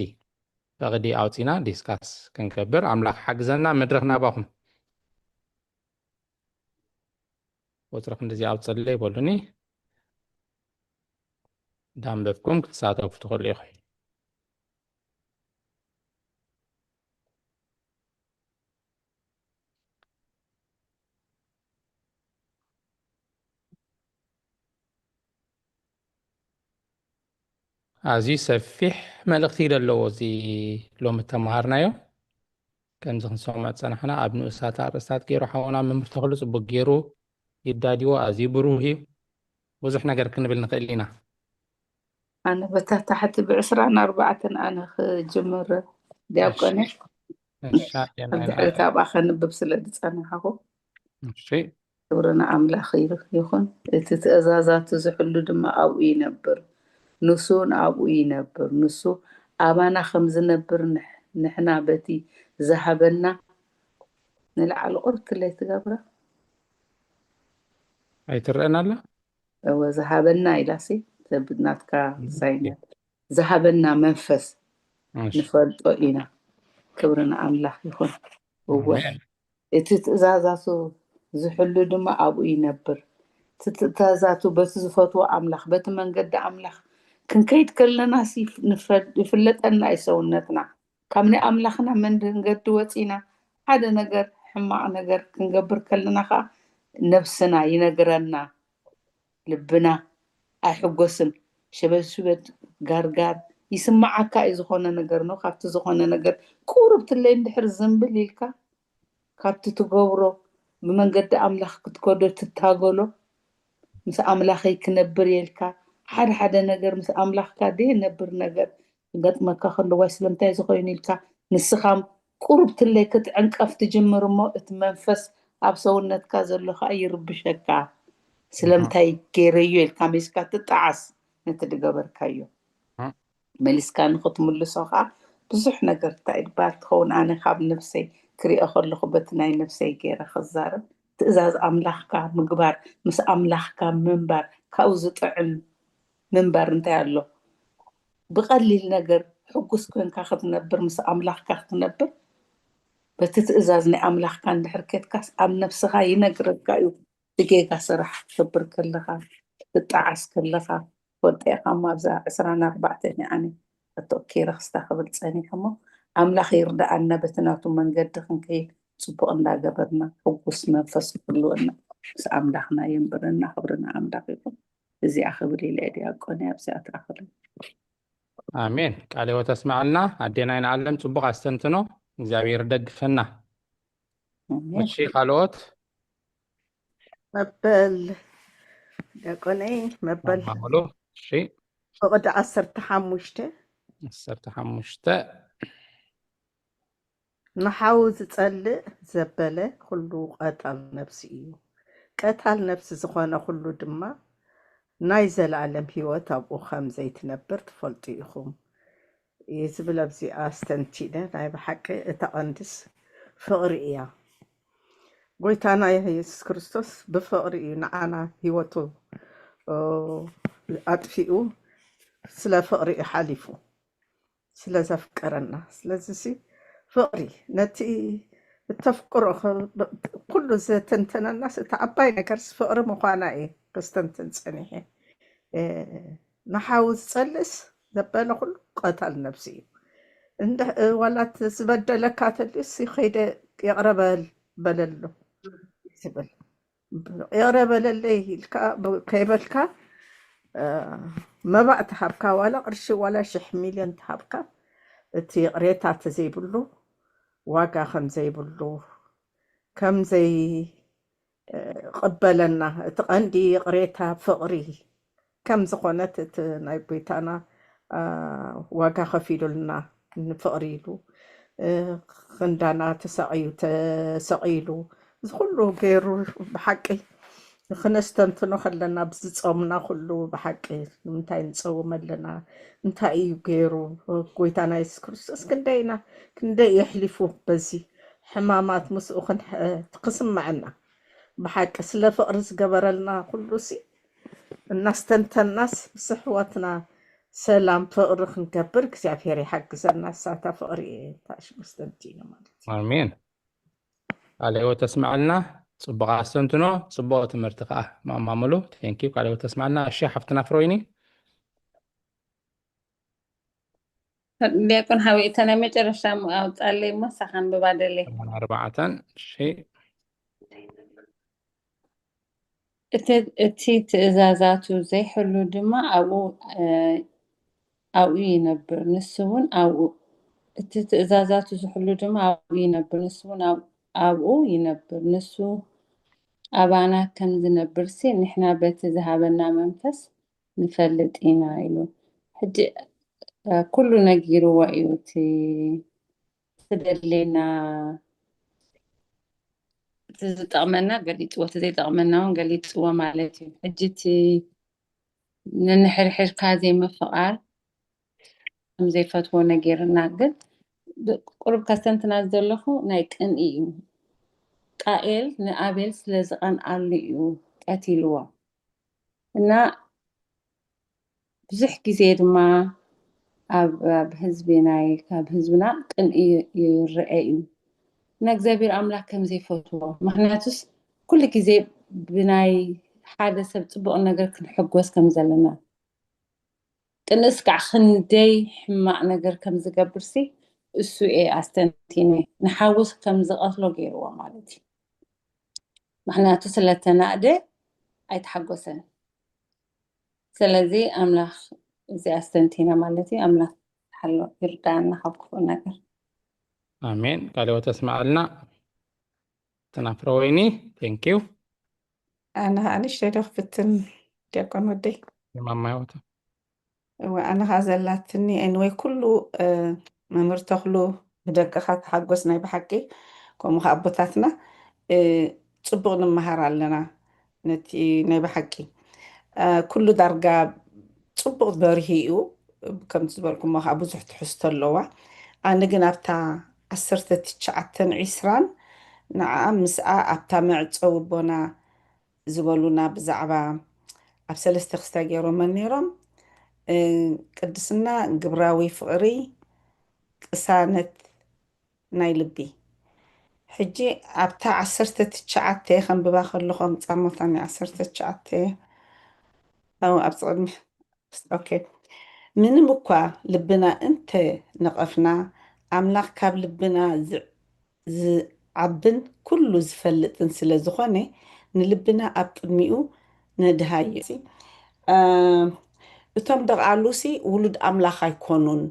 ፈቕዲ ኣውጺና ዲስካስ ክንገብር ኣምላኽ ሓግዘና። መድረኽ ናባኹም። ቁጽሪ ክንድዚ ኣውጽለይ በሉኒ። ዳንበብኩም ክትሳተፉ ትኽእሉ ኢኹም። ኣዝዩ ሰፊሕ መልእኽቲ እዩ ዘለዎ እዚ ሎሚ እተምሃርናዮ። ከምዚ ክንሰምዖ ዝጸናሕና ኣብ ንኡሳት ኣርእስታት ገይሩ ሓውና መምህር ተኽሉ ጽቡቕ ገይሩ ይዳድዎ፣ ኣዝዩ ብሩህ እዩ። ብዙሕ ነገር ክንብል ንኽእል ኢና። ኣነ በታ ታሕቲ ብዕስራን ኣርባዕተን ኣነ ክጅምር ዲያቆነ። እሺ፣ እሺ፣ ኣየናይ ኣብ ድሕሪ ምዕራፍ? ካብኣ ከንብብ ስለ ዝጸናሕኹ። እሺ፣ ክብሪ ንኣምላኽ ይኹን። እቲ ትእዛዛቱ ዝሕሉ ድማ ኣብኡ ይነብር፣ ንሱ እውን ኣብኡ ይነብር። ንሱ ኣባና ከም ዝነብር ንሕ-፣ ንሕና በቲ ዝሃበና ንላዕሊ ቁርትለይ ትገብራ። ኣይትረአን ኣላ? እወ፣ ዝሃበና ኢላሲ፣ ሰብ ናትካ ሳይነት። ዝሃበና መንፈስ እሺ። ንፈልጦ ኢና። ክብሪ ንኣምላኽ ይኹን። እወ፣ ኣሜን። እቲ ትእዛዛቱ ዝሕሉ ድማ ኣብኡ ይነብር። እቲ ትእዛዛቱ በቲ ዝፈትዎ ኣምላኽ፣ በቲ መንገዲ ኣምላኽ ክንከይድ ከለና ሲ ንፈ-፣ ይፍለጠና እዩ ሰውነትና። ካብ ናይ ኣምላኽና መንገዲ ወፂና ሓደ ነገር ሕማቕ ነገር ክንገብር ከለና ከዓ ነብስና ይነግረና። ልብና ኣይሕጎስን። ሸበድሽበድ ጋርጋር ይስማዓካ እዩ ዝኾነ ነገር ነው። ካብቲ ዝኾነ ነገር ቁሩብ ትለይ እንድሕር ዝንብል ኢልካ ካብቲ ትገብሮ ብመንገዲ ኣምላኽ ክትከዶ ትታገሎ ምስ ኣምላኸይ ክነብር የልካ ሓደ ሓደ ነገር ምስ ኣምላኽካ ደየነብር ነገር ክገጥመካ ከሎ ዋይ ስለምንታይ እዚ ኮይኑ ኢልካ ንስኻም ቁሩብ ትለይ ክትዕንቀፍ ትጅምር እሞ እቲ መንፈስ ኣብ ሰውነትካ ዘሎ ከዓ ይርብሸካ። ስለምንታይ ገይረዮ ኢልካ መሊስካ ትጠዓስ ነቲ ዝገበርካዮ። እም። መሊስካ ንክትምልሶ ከዓ ብዙሕ ነገር እንታይ ዝበሃል ትኸውን ኣነ ካብ ነብሰይ ክሪኦ ከለኹ በቲ ናይ ነፍሰይ ገይረ ክዛረብ ትእዛዝ ኣምላኽካ ምግባር፣ ምስ ኣምላኽካ ምንባር፣ ካብኡ ዝጥዕም ምንባር እንታይ ኣሎ? ብቐሊል ነገር ሕጉስ ኮንካ ክትነብር፣ ምስ ኣምላኽካ ክትነብር፣ በቲ ትእዛዝ ናይ ኣምላኽካ እንድሕር ኬድካስ ኣብ ነፍስኻ ይነግረካ እዩ። ብጌጋ ስራሕ ክትገብር ከለኻ፣ ክትጠዓስ ከለኻ፣ ፈልጠ ኢኻ እሞ ኣብዛ ዕስራን ኣርባዕተን እየ ኣነ ኣተኪረ ክስታ ክብል ጸኒሐ እሞ፣ ኣምላኽ ይርድኣና በቲ ናቱ መንገዲ ክንከይድ ጽቡቕ እንዳገበርና፣ ሕጉስ መንፈስ ክህልወና፣ ምስ ኣምላኽና የንብረና። ክብሪ ንኣምላኽ ይኹን። እዚኣ ክብል ኢለ እየ ዲያቆን እየ ኣብዚኣ ትኣኽለኒ። ኣሜን። ቃለ ሕይወት ኣስምዓልና ኣዴና ኣይንዓለም፣ ጽቡቕ ኣስተንትኖ። እግዚኣብሔር ይደግፈና። ኣሜን። እሺ፣ ካልኦት መበል ዲያቆነይ መበል ማማ ሙሉ። እሺ፣ ፍቕዲ ዓሰርተ ሓሙሽተ ዓሰርተ ሓሙሽተ ንሓው ዝጸልእ ዘበለ ኩሉ ቀታል ነፍሲ እዩ። ቀታል ነፍሲ ዝኾነ ኩሉ ድማ ናይ ዘለኣለም ህይወት ኣብኡ ከም ዘይትነብር ትፈልጡ ኢኹም እዩ ዝብል። ኣብዚ ኣስተንቲነ ናይ ብሓቂ እታ ቀንድስ ፍቕሪ እያ። ጎይታና የሱስ ክርስቶስ ብፍቕሪ እዩ ንዓና ህይወቱ ኦ፣ ኣጥፊኡ ስለ ፍቕሪ እዩ ሓሊፉ ስለ ዘፍቀረና። ስለዚ ሲ ፍቕሪ ነቲ እተፍቅሮ ከ- ኩሉ ዘተንተነናስ እቲ ዓባይ ነገርስ ፍቕሪ ምዃና እዩ ከስተንትን ጸኒሐ። እ፣ ንሓው ዝጸልእስ ዘበለ ኩሉ ቀታል ነብሲ እዩ። እንደ ዋላ እቲ ዝበደለካ ተልዩስ ከይደ ይቕረ በል በለሉ ዝብል ይቕረ በለለይ ኢልካ ብ- ከይበልካ እ፣ መባእ ተሃብካ ዋላ ቅርሺ ዋላ ሽሕ ሚልዮን ተሃብካ እቲ ይቕሬታ ተዘይብሉ ዋጋ ከም ዘይብሉ ከም ዘይቕበለና እቲ ቀንዲ ይቕሬታ ፍቕሪ ከም ዝኾነት እቲ ናይ ጎይታና አ፣ ዋጋ ከፊሉልና ንፍቕሪ ኢሉ እ፣ ክንዳና ተሳቕዩ ተሰቒሉ እዚ ኩሉ ገይሩ ብሓቂ ክነስተንትኖ ከለና ብዝጾምና ኩሉ ብሓቂ ንምንታይ ንጸውም ኣለና እንታይ እዩ ገይሩ ጎይታና የሱስ ክርስቶስ ክንደይና ክንደይ የሕሊፉ በዚ ሕማማት ምስኡ ክን- ክስምዐና ብሓቂ ስለ ፍቕሪ ዝገበረልና ኩሉ ሲ እናስተንተናስ ምስ ኣሕዋትና ሰላም ፍቕሪ ክንገብር እግዚኣብሔር ይሓግዘና። እሳታ ፍቕሪ እየ እታ ሽም ኣስተንቲነ ማለት እዩ። ኣሜን። ቃለ ሕይወት ተስምዐልና። ጽቡቕ ኣስተንትኖ፣ ጽቡቕ ትምህርቲ ከዓ ማማ ሙሉ። ቴንኪዩ። ቃለ ሕይወት ተስምዐልና። እሺ ሓፍትና ፍሮይኒ። ዲያቆን ሓወይ እታ ናይ መጨረሻ ኣውጻለይ እሞ ንሳኻ ኣንብባ ደለይ። ኣርባዕተን እሺ። እቲ እቲ ትእዛዛቱ ዘይሕሉ ድማ ኣብኡ እ፣ ኣብኡ ይነብር፣ ንሱ እውን ኣብኡ። እቲ ትእዛዛቱ ዝሕሉ ድማ ኣብኡ ይነብር፣ ንሱ እውን ኣብ- ኣብኡ ይነብር። ንሱ ኣባና ከም ዝነብርሲ ንሕና በቲ ዝሃበና መንፈስ ንፈልጥ ኢና ኢሉ። ሕጂ እ፣ ኩሉ ነጊርዎ እዩ። እቲ ዝደድለየና እቲ ዝጠቕመና ገሊፅዎ፣ እቲ ዘይጠቕመና እውን ገሊፅዎ ማለት እዩ። ሕጂ እቲ ንንሕርሕርካ ዘይምፍቓር ከም ዘይፈትዎ ነጊርና፣ ግን ብ- ቁሩብ ከስተንትና ዘለኹ ናይ ቅንኢ እዩ። ቃኤል ንኣቤል ስለ ዝቐንኣሉ እዩ ቀቲልዎ። እና ብዙሕ ግዜ ድማ ኣብ ኣብ ህዝቢ ናይ ካብ ህዝብና ቅንኢ ይረአ እዩ። ንእግዚኣብሔር ኣምላኽ ከም ዘይፈትዎ፣ ምኽንያቱስ ኩሉ ግዜ ብናይ ሓደ ሰብ ጽቡቕ ነገር ክንሕጎስ ከም ዘለና፣ ቅንእስ ከዓ ክንደይ ሕማቕ ነገር ከም ዝገብርሲ እሱ እየ ኣስተንቲነ። ንሓውስ ከም ዝቐትሎ ገይርዎ ማለት እዩ። ምኽንያቱ ስለተናእደ ኣይተሓጎሰን። ስለዚ ኣምላኽ እዚ ኣስተንቲነ ማለት እዩ። ኣምላኽ ሓሎ ይርዳእና ካብ ክፉእ ነገር። ኣሜን። ቃለ ሕይወት ተስምዐልና። ተናፍረ ወይኒ፣ ቴንኪዩ። ኣነ ኸዓ ንእሽተይ ዶ ክፍትን ዲያቆን ወደይ? የማማ ህይወት። እወ፣ ኣነ ኸዓ ዘላትኒ፣ ኤንወይ፣ ኩሉ እ፣ መምህር ተኽሉ ብደቅኻ ተሓጎስ። ናይ ብሓቂ ከምኡ ኸዓ ኣቦታትና እ፣ ጽቡቕ ንመሃር ኣለና። ነቲ ናይ ብሓቂ እ፣ ኩሉ ዳርጋ ጽቡቕ በርሂ እዩ። ከምቲ ዝበልኩሞ ኸዓ ብዙሕ ትሕዝቶ ኣለዋ። ኣነ ግን ኣብታ ዓሰርተ ትሽዓተን ዒስራን ንዓኣ ምስኣ ኣብታ መዕጸዊ ኣቦና ዝበሉና ብዛዕባ ኣብ ሰለስተ ክስታይ ገይሮመን ነይሮም። እ፣ ቅድስና፣ ግብራዊ ፍቕሪ፣ ቅሳነት ናይ ልቢ። ሕጂ ኣብታ ዓሰርተ ትሽዓተ ከንብባ ከለኹም ጻሞታኒ ዓሰርተ ትሽዓተ ኣብ ኣብ ቅድሚ ኦኬ። ምንም እኳ ልብና እንተ ነቐፍና፣ ኣምላኽ ካብ ልብና ዝ-፣ ዝዓብን ኩሉ ዝፈልጥን ስለ ዝኾነ፣ ንልብና ኣብ ቅድሚኡ ነድሃዮ። እ፣ እቶም ደቓሉሲ ውሉድ ኣምላኽ ኣይኮኑን።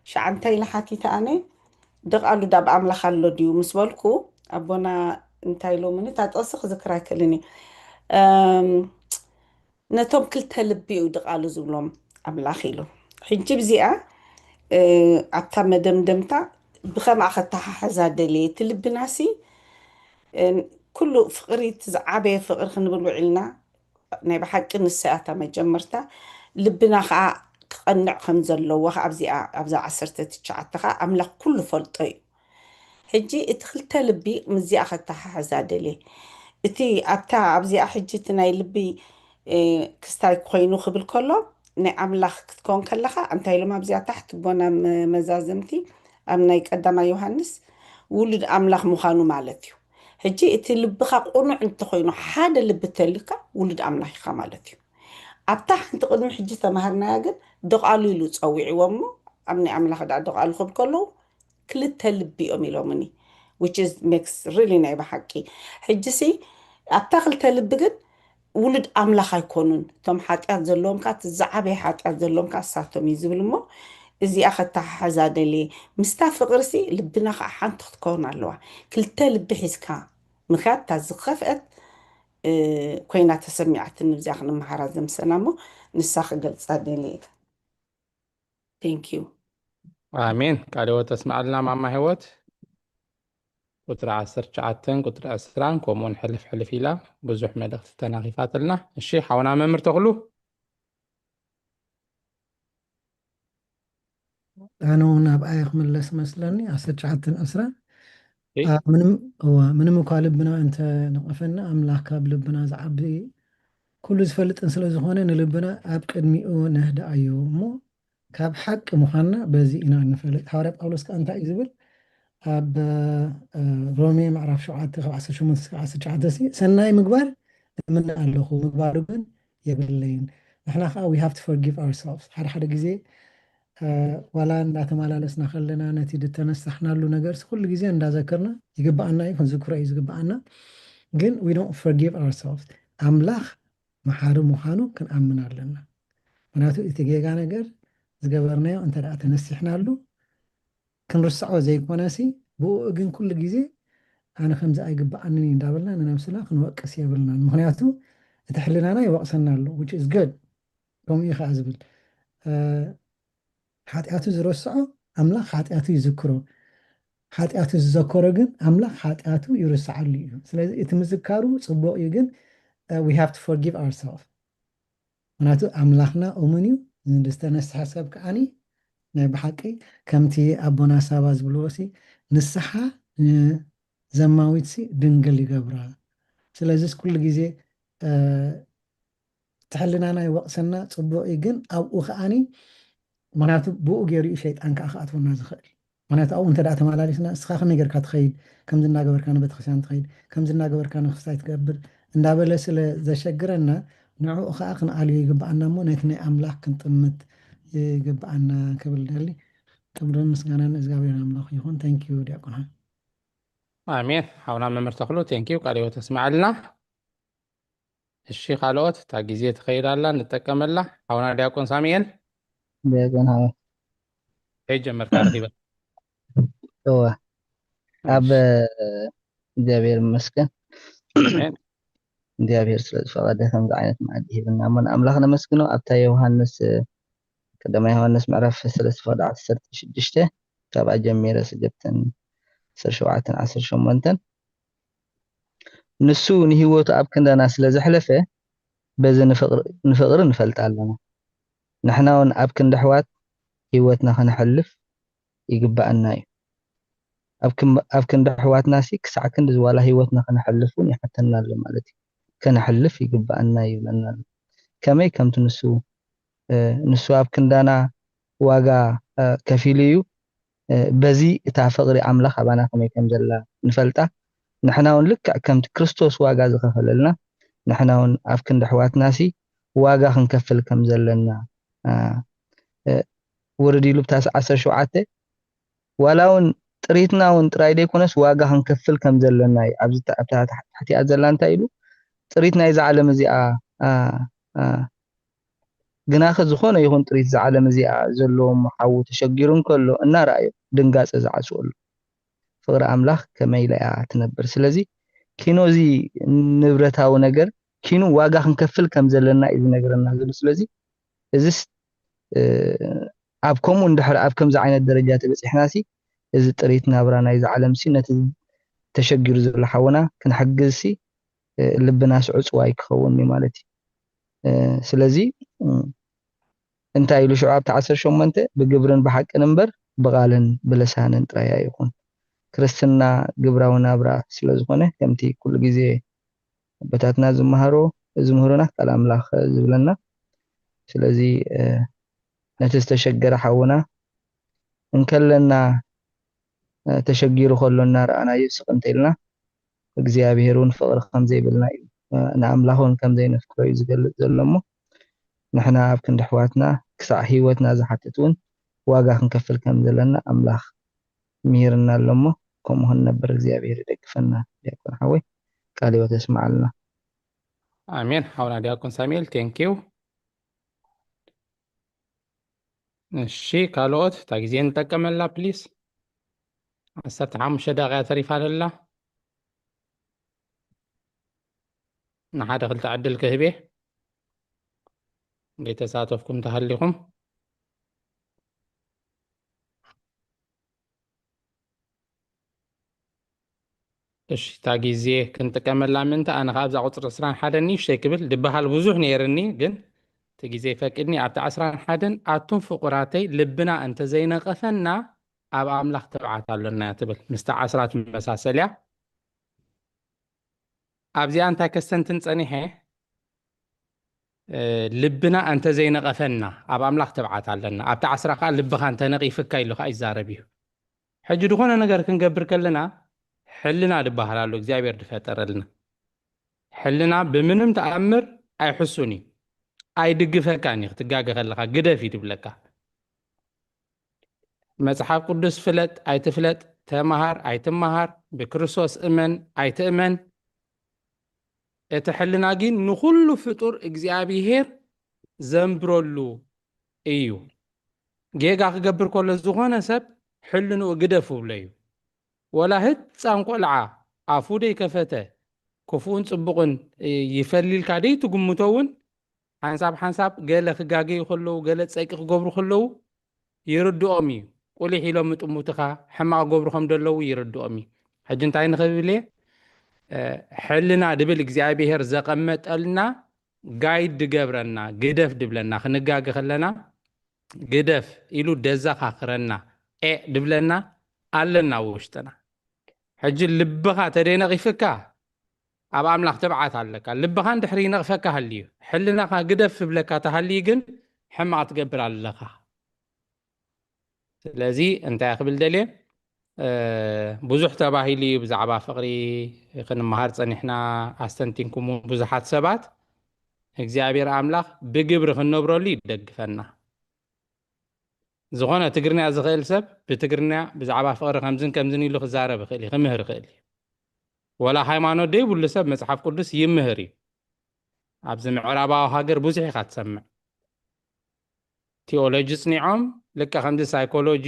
ሸዓ እንታይ ኢለ ሓቲተ ኣነ? ደቓሉ ዳብ ኣምላኽ ኣሎ ድዩ ምስ በልኩ፣ ኣቦና እንታይ ኢሎምኒ? እታ ጥቕሲ ክዝክር ኣይክእልን እየ። እም፣ ነቶም ክልተ ልቢ እዩ ደቓሉ ዝብሎም ኣምላኽ ኢሉ። ሕጂ ብዚኣ፣ እ፣ ኣብታ መደምደምታ ብኸምኣ ከተሓሕዛ ደልየ። እቲ ልብናሲ፣ እ፣ ኩሉ ፍቕሪ፣ እቲ ዝዓበየ ፍቕሪ ክንብል ውዒልና፣ ናይ ብሓቂ ንሳ እያ እታ መጀመርታ። ልብና ኸዓ ክቐንዕ ከም ዘለዎ ኸዓ ኣብዚኣ፣ ኣብዛ ዓሰርተ ትሽዓተ ኸዓ ኣምላኽ ኩሉ ፈልጦ እዩ። ሕጂ እቲ ክልተ ልቢ ምስዚኣ ከተሓሕዛ ደልየ። እቲ ኣብታ፣ ኣብዚኣ ሕጂ እቲ ናይ ልቢ፣ እ፣ ክስታይ ኮይኑ ክብል ከሎ፣ ናይ ኣምላኽ ክትከውን ከለኻ፣ እንታይ ኢሎም ኣብዚኣ ታሕቲ ቦና መ-፣ መዛዘምቲ ኣብ ናይ ቀዳማይ ዮሃንስ ውሉድ ኣምላኽ ምዃኑ ማለት እዩ። ሕጂ እቲ ልብኻ ቁኑዕ እንተኾይኑ፣ ሓደ ልቢ ተልካ ውሉድ ኣምላኽ ኢኻ ማለት እዩ። ኣብታ ሓንቲ ቅድሚ ሕጂ ተማሃርናያ ግን ደቓሉ ኢሉ ጸዊዕዎ እሞ፣ ኣብ ናይ ኣምላኽ ደኣ ደቓሉ ክብል ከለዉ፣ ክልተ ልቢ እዮም ኢሎምኒ። Which is makes really ናይ ብሓቂ። ሕጂሲ ኣብታ ክልተ ልቢ ግን ውሉድ ኣምላኽ ኣይኮኑን። እቶም ሓጢኣት ዘለዎም ከኣ፣ እቲ ዝዓበየ ሓጢኣት ዘለዎም ከኣ እሳቶም እዩ ዝብል እሞ፣ እዚኣ ከተሓሕዛ ደልየ። ምስታ ፍቕርሲ ልብና ከኣ ሓንቲ ክትከውን ኣለዋ። ክልተ ልቢ ሒዝካ ምኽያድ እታ ዝኸፍአት፣ እ፣ ኮይና ተሰሚዓትኒ። እዚኣ ክንመሃራ ዘምሰና እሞ ንሳ ክገልጻ ደልየ። Thank you። ኣሜን። ቃለ ሕይወት ተስማዕልና ማማ ሕይወት። ቁጽሪ ዓሰርተ ትሽዓተን ቁጽሪ ዕስራን ከምኡውን ሕልፍ ሕልፍ ኢላ ብዙሕ መልእኽቲ ተናኺፋትልና። እሺ፣ ሓውና መምህር ተኽሉ። ኣነ እውን ኣብኣ እየ ክምለስ መስለኒ። ዓሰርተ ትሽዓተን ዕስራን። እይ። ኣ፣ ምንም፣ እዋ፣ ምንም እኳ ልብና እንተ ነቐፈና፣ ኣምላኽ ካብ ልብና ዝዓቢ ኩሉ ዝፈልጥን ስለ ዝኾነ፣ ንልብና ኣብ ቅድሚኡ ነህድኣዮ እሞ፣ ካብ ሓቂ ምዃንና በዚ ኢና እንፈልጥ። ሃዋርያ ጳውሎስ ከኣ እንታይ እዩ ዝብል? ኣብ፣ እ፣ ሮሜ ምዕራፍ ሸውዓተ ካብ ዓሰርተ ሸሞንተ እስካብ ዓሰርተ ትሽዓተ ሲ፣ ሰናይ ምግባር እምነ ኣለኹ፣ ምግባሩ ግን የብለይን። ንሕና ከኣ we have to forgive ourselves። ሓደ ሓደ ግዜ፣ እ፣ ዋላ እንዳተመላለስና ከለና ነቲ ዝተነሳሕናሉ ነገርሲ ኩሉ ግዜ እንዳዘከርና ይግብኣና እዩ፣ ክንዝክሮ እዩ ዝግብኣና። ግን we don't forgive ourselves። ኣምላኽ መሓሪ ምዃኑ ክንኣምን ኣለና። ምኽንያቱ እቲ ጌጋ ነገር ዝገበርናዮ እንተ ደኣ ተነሲሕናሉ ክንርስዖ ዘይኮነሲ፣ ብኡ ግን ኩሉ ግዜ ኣነ ከምዚ ኣይግብኣንን እዩ እንዳበልና ንነብስና ክንወቅስ የብልናን። ምኽንያቱ እቲ ሕልናና ይወቅሰና ኣሎ፣ which is good። ከምኡ እዩ ከዓ ዝብል። እ፣ ሓጢኣቱ ዝረስዖ ኣምላኽ ሓጢኣቱ ይዝክሮ። ሓጢኣቱ ዝዘከሮ ግን ኣምላኽ ሓጢኣቱ ይርስዓሉ እዩ። ስለዚ እቲ ምዝካሩ ጽቡቕ እዩ፣ ግን፣ እ፣ we have to forgive ourselves። ምኽንያቱ ኣምላኽና እሙን እዩ። ንዝተነስሐ ሰብ ከዓኒ ናይ ብሓቂ ከምቲ ኣቦና ሳባ ዝብልዎ ሲ፣ ንስሓ ንዘማዊት ሲ ድንግል ይገብራ። ስለዚስ ኩሉ ግዜ፣ እ፣ እቲ ሕልናና ይወቕሰና፣ ጽቡቕ እዩ። ግን ኣብኡ ከዓኒ፣ ምኽንያቱ ብኡ ገይሩ እዩ ሸይጣን ከኣ ክኣትወና ዝኽእል። ምኽንያቱ ኣብኡ እንተ ደኣ ተመላሊስና፣ እስኻ ከመይ ጌርካ ትኸይድ፣ ከምዚ እናገበርካ ንቤተክርስትያን ትኸይድ፣ ከምዚ እናገበርካ ንክስታይ ትገብር እንዳበለ ስለ ዘሸግረና፣ ንዕኡ ከኣ ክንኣልዮ ይግብኣና እሞ፣ ነቲ ናይ ኣምላኽ ክንጥምት ይግብኣና ክብል ደሊ። ክብርን ምስጋናን ንእግዚኣብሔር ኣምላኽ ይኹን። Thank you ዲያቆን። ኣሜን። ሓውና መምህር ተኽሉ፣ thank you፣ ቃለ ሕይወት ተስምዓልና። እሺ፣ ካልኦት፣ እታ ግዜ ትኸይድ ኣላ፣ ንጠቀመላ። ሓውና ዲያቆን ሳሙኤል። ዲያቆን ሓወ። ከይጀመርካ ረኺበ። እወ። ኣብ፣ እሺ። እግዚኣብሔር ይመስገን። ኣሜን። እግዚኣብሔር ስለ ዝፈቐደ ከምዚ ዓይነት መኣዲ ሂብና እሞ ንኣምላኽ ነመስግኖ። ኣብታ ዮሃንስ፣ ቀዳማይ ዮሃንስ ምዕራፍ ሰለስተ ፍቕዲ ዓሰርተ ሽዱሽተ፣ ካብኣ ጀሚረ ስገብተን ዓሰርተ ሸውዓተን ዓሰርተ ሸሞንተን፣ ንሱ ንህይወቱ ኣብ ክንዳና ስለ ዘሕለፈ፣ በዚ ንፍቕሪ፣ ንፍቕሪ ንፈልጥ ኣለና። ንሕና እውን ኣብ ክንዲ ኣሕዋት ህይወትና ከነሕልፍ ይግብኣና እዩ። ኣብ ክንዲ ኣሕዋትናሲ ክሳዕ ክንዲ ዝዋላ ህይወትና ከነሕልፍ እውን ይሓተና ኣሎ ማለት እዩ። ከነሕልፍ ይግባኣና ይብለና ኣሎ። ከመይ? ከምቲ ንሱ ንሱ ኣብ ክንዳና ዋጋ ከፊሉ እዩ። በዚ እታ ፍቕሪ ኣምላኽ ኣባና ከመይ ከም ዘላ ንፈልጣ። ንሕና እውን ልክዕ ከምቲ ክርስቶስ ዋጋ ዝኸፈለልና፣ ንሕና እውን ኣብ ክንዲ ኣሕዋትናሲ ዋጋ ክንከፍል ከም ዘለና ውርድ ኢሉ ብታስ ዓሰርተ ሸውዓተ ዋላ እውን ጥሪትና እውን ጥራይ ዘይኮነስ ዋጋ ክንከፍል ከም ዘለና እዩ። ኣብዚ ታሕቲኣ ዘላ እንታይ ኢሉ? ጥሪት ናይዛ ዓለም እዚኣ ግናኸ ዝኾነ ይኹን ጥሪት እዛ ዓለም እዚኣ ዘለዎ ሓዉ ተሸጊሩ እንከሎ እናረኣዮ ድንጋጸ ዝዓጽወሉ ፍቕሪ ኣምላኽ ከመይ ኢላ እያ ትነብር? ስለዚ ኪኖ እዚ ንብረታዊ ነገር ኪኑ ዋጋ ክንከፍል ከም ዘለና እዩ ዝነግረና ዘሎ። ስለዚ እዚስ ኣብ ከምኡ እንድሕር ኣብ ከምዚ ዓይነት ደረጃ ተበፂሕናሲ እዚ ጥሪት ናብራ ናይዚ ዓለምሲ ነቲ ተሸጊሩ ዘሎ ሓውና ክንሕግዝሲ ልብናስ ዕፅዋይ ክኸውን እዩ ማለት እዩ። ስለዚ እንታይ ኢሉ ሽዑ ኣብቲ ዓሰርተ ሸሞንተ ብግብርን ብሓቅን እምበር ብቓልን ብልሳንን ጥራይ ኣይኹን። ክርስትና ግብራዊ ናብራ ስለ ዝኾነ ከምቲ ኩሉ ግዜ ኣቦታትና ዝመሃሮ ዝምህሩና ቃል ኣምላኽ ዝብለና። ስለዚ ነቲ ዝተሸገረ ሓውና እንከለና ተሸጊሩ ከሎ እናረኣናዮ ስቕ እንተኢልና እግዚኣብሔር እውን ፍቕሪ ከም ዘይብልና እዩ፣ ንኣምላኽ እውን ከም ዘይነፍቅሮ እዩ ዝገልጽ ዘሎ። እሞ ንሕና ኣብ ክንዲ ኣሕዋትና ክሳዕ ህይወትና ዝሓትት እውን ዋጋ ክንከፍል ከም ዘለና ኣምላኽ ምሂርና ኣሎ። እሞ ከምኡ ክንነብር እግዚኣብሔር ይደግፈና። ዲያቆን ሓወይ ቃል ህይወት የስምዓልና። ኣሜን። ሓውና ዲያቆን ሳሙኤል፣ thank you። እሺ፣ ካልኦት እታ ግዜ ንጠቀመላ ፕሊስ። ዓሰርተ ሓሙሽተ ደቂቃ ተሪፋ ኣላ። ንሓደ ክልተ ዕድል ክህብ እየ። ዘይተሳተፍኩም ተሃሊኹም። እሺ፣ እታ ግዜ ክንጥቀመላ ምእንቲ ኣነ ካብ እዛ ቁፅሪ ዕስራን ሓደን ንእሽተይ ክብል ድበሃል ብዙሕ ነይርኒ፣ ግን እቲ ግዜ ፈቂድኒ ኣብቲ ዕስራን ሓደን ኣቱም ፍቁራተይ ልብና እንተዘይነቐፈና ኣብ ኣምላኽ ትብዓት ኣሎና እያ ትብል። ምስታ ዓስራ ትመሳሰል እያ። ኣብዚኣ እንታይ ከስተንትን ጸኒሐ፣ ልብና እንተዘይነቐፈና ኣብ ኣምላኽ ትብዓት ኣለና። ኣብቲ ዓስራ ከኣ ልብኻ እንተነቒፍካ ኢሉ ከኣ ይዛረብ እዩ። ሕጂ ዝኾነ ነገር ክንገብር ከለና ሕልና ዝበሃል ኣሎ እግዚኣብሔር ዝፈጠረልና። ሕልና ብምንም ተኣምር ኣይሕሱን እዩ። ኣይድግፈካን እዩ። ክትጋገ ከለኻ ግደፍ እዩ ዝብለካ። መጽሓፍ ቅዱስ ፍለጥ ኣይትፍለጥ፣ ተመሃር ኣይትመሃር፣ ብክርስቶስ እመን ኣይትእመን፣ እቲ ሕልና ግን ንኹሉ ፍጡር እግዚኣብሔር ዘንብረሉ እዩ። ጌጋ ክገብር ከሎ ዝኾነ ሰብ ሕልንኡ ግደፍ ይብሎ እዩ። ወላ ህፃን ቆልዓ ኣፉ ደይከፈተ ክፉኡን ፅቡቕን ይፈልልካ ደይትግምቶ እውን ሓንሳብ ሓንሳብ ገለ ክጋገዩ ከለዉ፣ ገለ ጸይቂ ክገብሩ ከለዉ ይርድኦም እዩ። ቁሊሕ ኢሎም ምጥሙትኻ ሕማቕ ገብሩ ከም ዘለዉ ይርድኦም እዩ። ሕጂ እንታይ ንኽብል እየ? ሕልና ድብል እግዚኣብሔር ዘቐመጠልና ጋይድ ድገብረና፣ ግደፍ ድብለና፣ ክንጋገ ከለና ግደፍ ኢሉ ደዘኻኽረና፣ ኤ ድብለና ኣለና ውሽጥና። ሕጂ ልብኻ ተደይነቒፍካ ኣብ ኣምላኽ ትብዓት ኣለካ። ልብኻ እንድሕር ይነቕፈካ ሃልዩ፣ ሕልናኻ ግደፍ ዝብለካ ተሃልዩ ግን ሕማቕ ትገብር ኣለኻ። ስለዚ እንታይ ክብል ደልየ፣ ብዙሕ ተባሂሉ እዩ ብዛዕባ ፍቕሪ ክንመሃር ጸኒሕና፣ ኣስተንቲንኩም እውን ብዙሓት ሰባት። እግዚኣብሔር ኣምላኽ ብግብሪ ክንነብረሉ ይደግፈና። ዝኾነ ትግርኛ ዝኽእል ሰብ ብትግርኛ ብዛዕባ ፍቕሪ ከምዝን ከምዝን ኢሉ ክዛረብ ይኽእል እዩ፣ ክምህር ይኽእል እዩ። ወላ ሃይማኖት ደይብሉ ሰብ መጽሓፍ ቅዱስ ይምህር እዩ። ኣብዚ ምዕራባዊ ሃገር ብዙሕ ኢኻ ትሰምዕ። ቲኦሎጂ ጽኒዖም ልክዕ ከምዚ ሳይኮሎጂ፣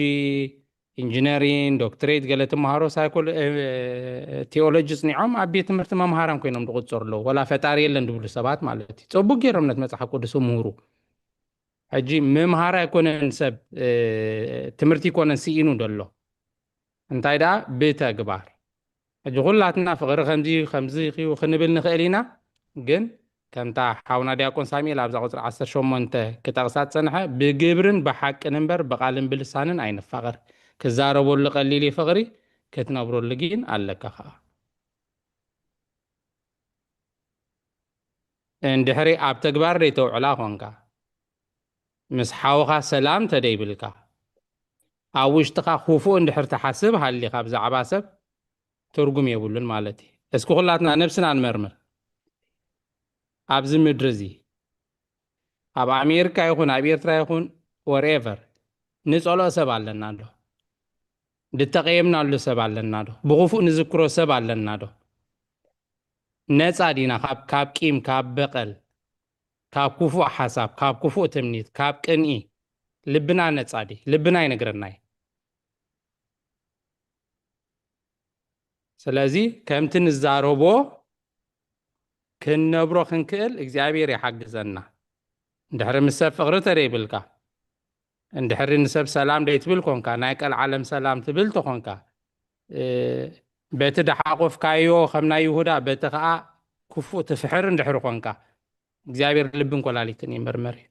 ኢንጂነሪን፣ ዶክትሬት ገለ ትመሃሮ ቲኦሎጂ ጽኒዖም ኣብ ቤት ትምህርቲ መምሃራን ኮይኖም ዝቑጸሩ ኣለዉ። ወላ ፈጣሪ የለን ዝብሉ ሰባት ማለት እዩ። ጽቡቅ ገይሮም ነቲ መጽሓፍ ቅዱስ ምህሩ። ሕጂ ምምሃር ኣይኮነን ሰብ ትምህርቲ ይኮነን ስኢኑ ዘሎ እንታይ ደኣ ብተግባር። ሕጂ ኩላትና ፍቕሪ ከምዚ ከምዚ እዩ ክንብል ንኽእል ኢና፣ ግን ከምታ ሓውና ዲያቆን ሳሙኤል ኣብዛ ቁፅሪ ዓሰርተ ሸሞንተ ክጠቕሳ ዝፀንሐ ብግብርን ብሓቅን እምበር ብቓልን ብልሳንን ኣይንፋቐር። ክዛረበሉ ቀሊል እዩ ፍቕሪ፣ ክትነብረሉ ግን ኣለካ ኸዓ። እንድሕሪ ኣብ ተግባር ዘይተውዕላ ኾንካ፣ ምስ ሓውኻ ሰላም ተደይብልካ፣ ኣብ ውሽጥኻ ክፉእ እንድሕር ትሓስብ ሃሊኻ ብዛዕባ ሰብ፣ ትርጉም የብሉን ማለት እዩ። እስኪ ኩላትና ነብስና ንመርምር። ኣብዚ ምድሪ እዚ፣ ኣብ ኣሜሪካ ይኹን ኣብ ኤርትራ ይኹን፣ ወርኤቨር፣ ንጸልኦ ሰብ ኣለና ዶ? ድተቐየምናሉ ሰብ ኣለና ዶ? ብኽፉእ ንዝክሮ ሰብ ኣለና ዶ? ነጻ ዲና ካብ፣ ካብ ቂም፣ ካብ በቐል፣ ካብ ክፉእ ሓሳብ፣ ካብ ክፉእ ትምኒት፣ ካብ ቅንኢ? ልብና ነጻ ድዩ? ልብና ይነግረና እዩ። ስለዚ ከምቲ ንዛረቦ ክንነብሮ ክንክእል እግዚኣብሔር ይሓግዘና። እንድሕሪ ምስ ሰብ ፍቕሪ ተደይብልካ፣ እንድሕሪ ንሰብ ሰላም ደይትብል ኮንካ፣ ናይ ቀልዓለም ሰላም ትብል ተኾንካ፣ እ፣ በቲ ደሓቆፍካዮ ከም ናይ ይሁዳ፣ በቲ ኸዓ ክፉእ ትፍሕር እንድሕሪ ኮንካ፣ እግዚኣብሔር ልብን ኮላሊትን ይምርምር እዩ።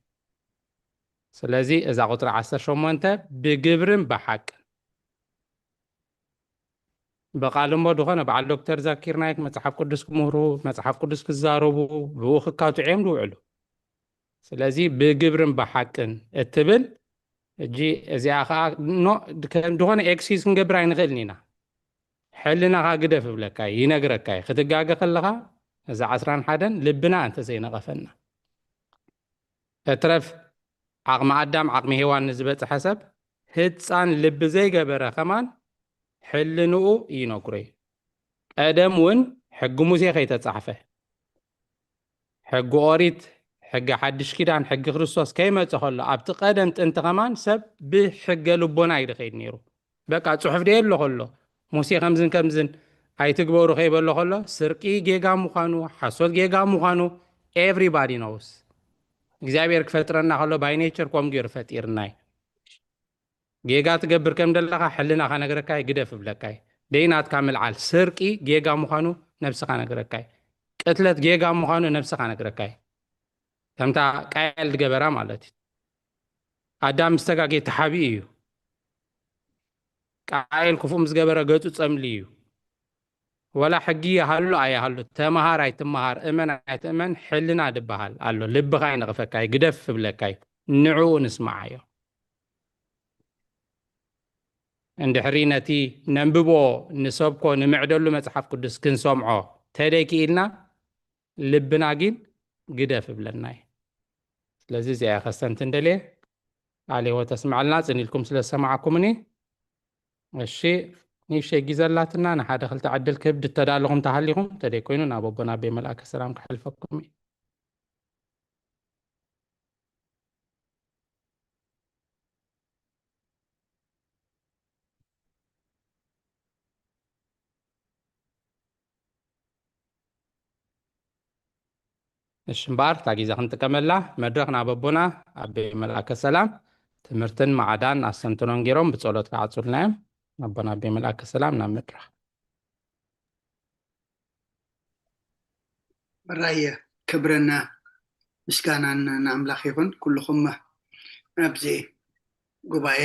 ስለዚ እዛ ቁጽሪ ዓሰርተ ሸሞንተ ብግብርን ብሓቅን፣ ብቓል እሞ ዝኾነ በዓል ዶክተር ዛኪር ናይክ መጽሓፍ ቅዱስ ክምህሩ፣ መጽሓፍ ቅዱስ ክዛረቡ፣ ብኡ ክካትዑ እዮም ዝውዕሉ። ስለዚ ብግብርን ብሓቅን እትብል፣ እጂ እዚኣ ኸዓ ኖ፣ ከም ዝኾነ ኤክስኪዩዝ ክንገብር ኣይንኽእልን ኢና። ሕልናኻ ግደፍ እብለካ እዩ፣ ይነግረካ እዩ። ክትጋገ ከለኻ እዛ ዓስራን ሓደን ልብና እንተዘይነቐፈና። እትረፍ ዓቕሚ ኣዳም ዓቕሚ ሄዋን ንዝበጽሐ ሰብ፣ ህጻን ልቢ ዘይገበረ ከማን ሕልንኡ ይነግሮ እዩ። ቀደም እውን ሕጊ ሙሴ ከይተጻሕፈ፣ ሕጊ ኦሪት፣ ሕጊ ሓድሽ ኪዳን፣ ሕጊ ክርስቶስ ከይመጸ ከሎ፣ ኣብቲ ቀደም ጥንቲ ከማን ሰብ ብሕገ ልቦና እዩ ዝኸይድ ነይሩ። በቃ ጽሑፍ ደየ ኣሎ ከሎ፣ ሙሴ ከምዝን ከምዝን ኣይትግበሩ ከይበሎ ከሎ፣ ስርቂ ጌጋ ምዃኑ፣ ሓሶት ጌጋ ምዃኑ፣ ኤቭሪባዲ ኖውስ። እግዚኣብሔር ክፈጥረና ከሎ፣ ባይ ኔቸር ከምኡ ገይሩ ፈጢርና እዩ። ጌጋ ትገብር ከም ዘለኻ ሕልናኻ ነግረካ እዩ፣ ግደፍ እብለካ እዩ። ደይ ናትካ ምልዓል፣ ስርቂ ጌጋ ምዃኑ ነብስኻ ነግረካ እዩ። ቅትለት ጌጋ ምዃኑ ነብስኻ ነግረካ እዩ። ከምታ ቃየል ዝገበራ ማለት እዩ። ኣዳም ምስ ተጋጌ ተሓቢኡ እዩ። ቃየል ክፉእ ምስ ገበረ ገጹ ጸምሊ እዩ። ወላ ሕጊ ይሃሉ ኣይሃሉ፣ ተመሃር ኣይትመሃር፣ እመን ኣይትእመን፣ ሕልና ድበሃል ኣሎ። ልብኻ ይነቕፈካ እዩ፣ ግደፍ እብለካ እዩ። ንዕኡ ንስምዓዮ። እንድሕሪ ነቲ ነንብቦ፣ ንሰብኮ፣ ንምዕደሉ መጽሓፍ ቅዱስ ክንሰምዖ ተደይ ክኢልና፣ ልብና ግን ግደፍ እብለና እዩ። ስለዚ እዚኣ እየ ከስተንትን ደልየ። ቃለ ሕይወት ተስምዐልና፣ ጽን ኢልኩም ስለ ዝሰማዕኩምኒ። እሺ፣ ንእሽተይ ግዜ ኣላትና፣ ንሓደ ክልተ ዕድል ክህብ ድተዳለኹም ተሃሊኹም፣ እንተደይ ኮይኑ ናብ ኣቦና ኣቤ መልኣከ ሰላም ክሕልፈኩም እዩ። እሺ እምበኣር፣ እታ ግዜ ክንጥቀመላ፣ መድረኽ ናብ ኣቦና ኣቤ መልኣከ ሰላም፣ ትምህርትን ማዕዳን ኣስተንትኖን ገይሮም ብጸሎት ክዓጹልና እዮም። ኣቦና ኣቤ መልኣከ ሰላም፣ ናብ መድረኽ። ራየ ክብርን ምስጋናን ንኣምላኽ ይኹን። ኩልኹም ኣብዚ ጉባኤ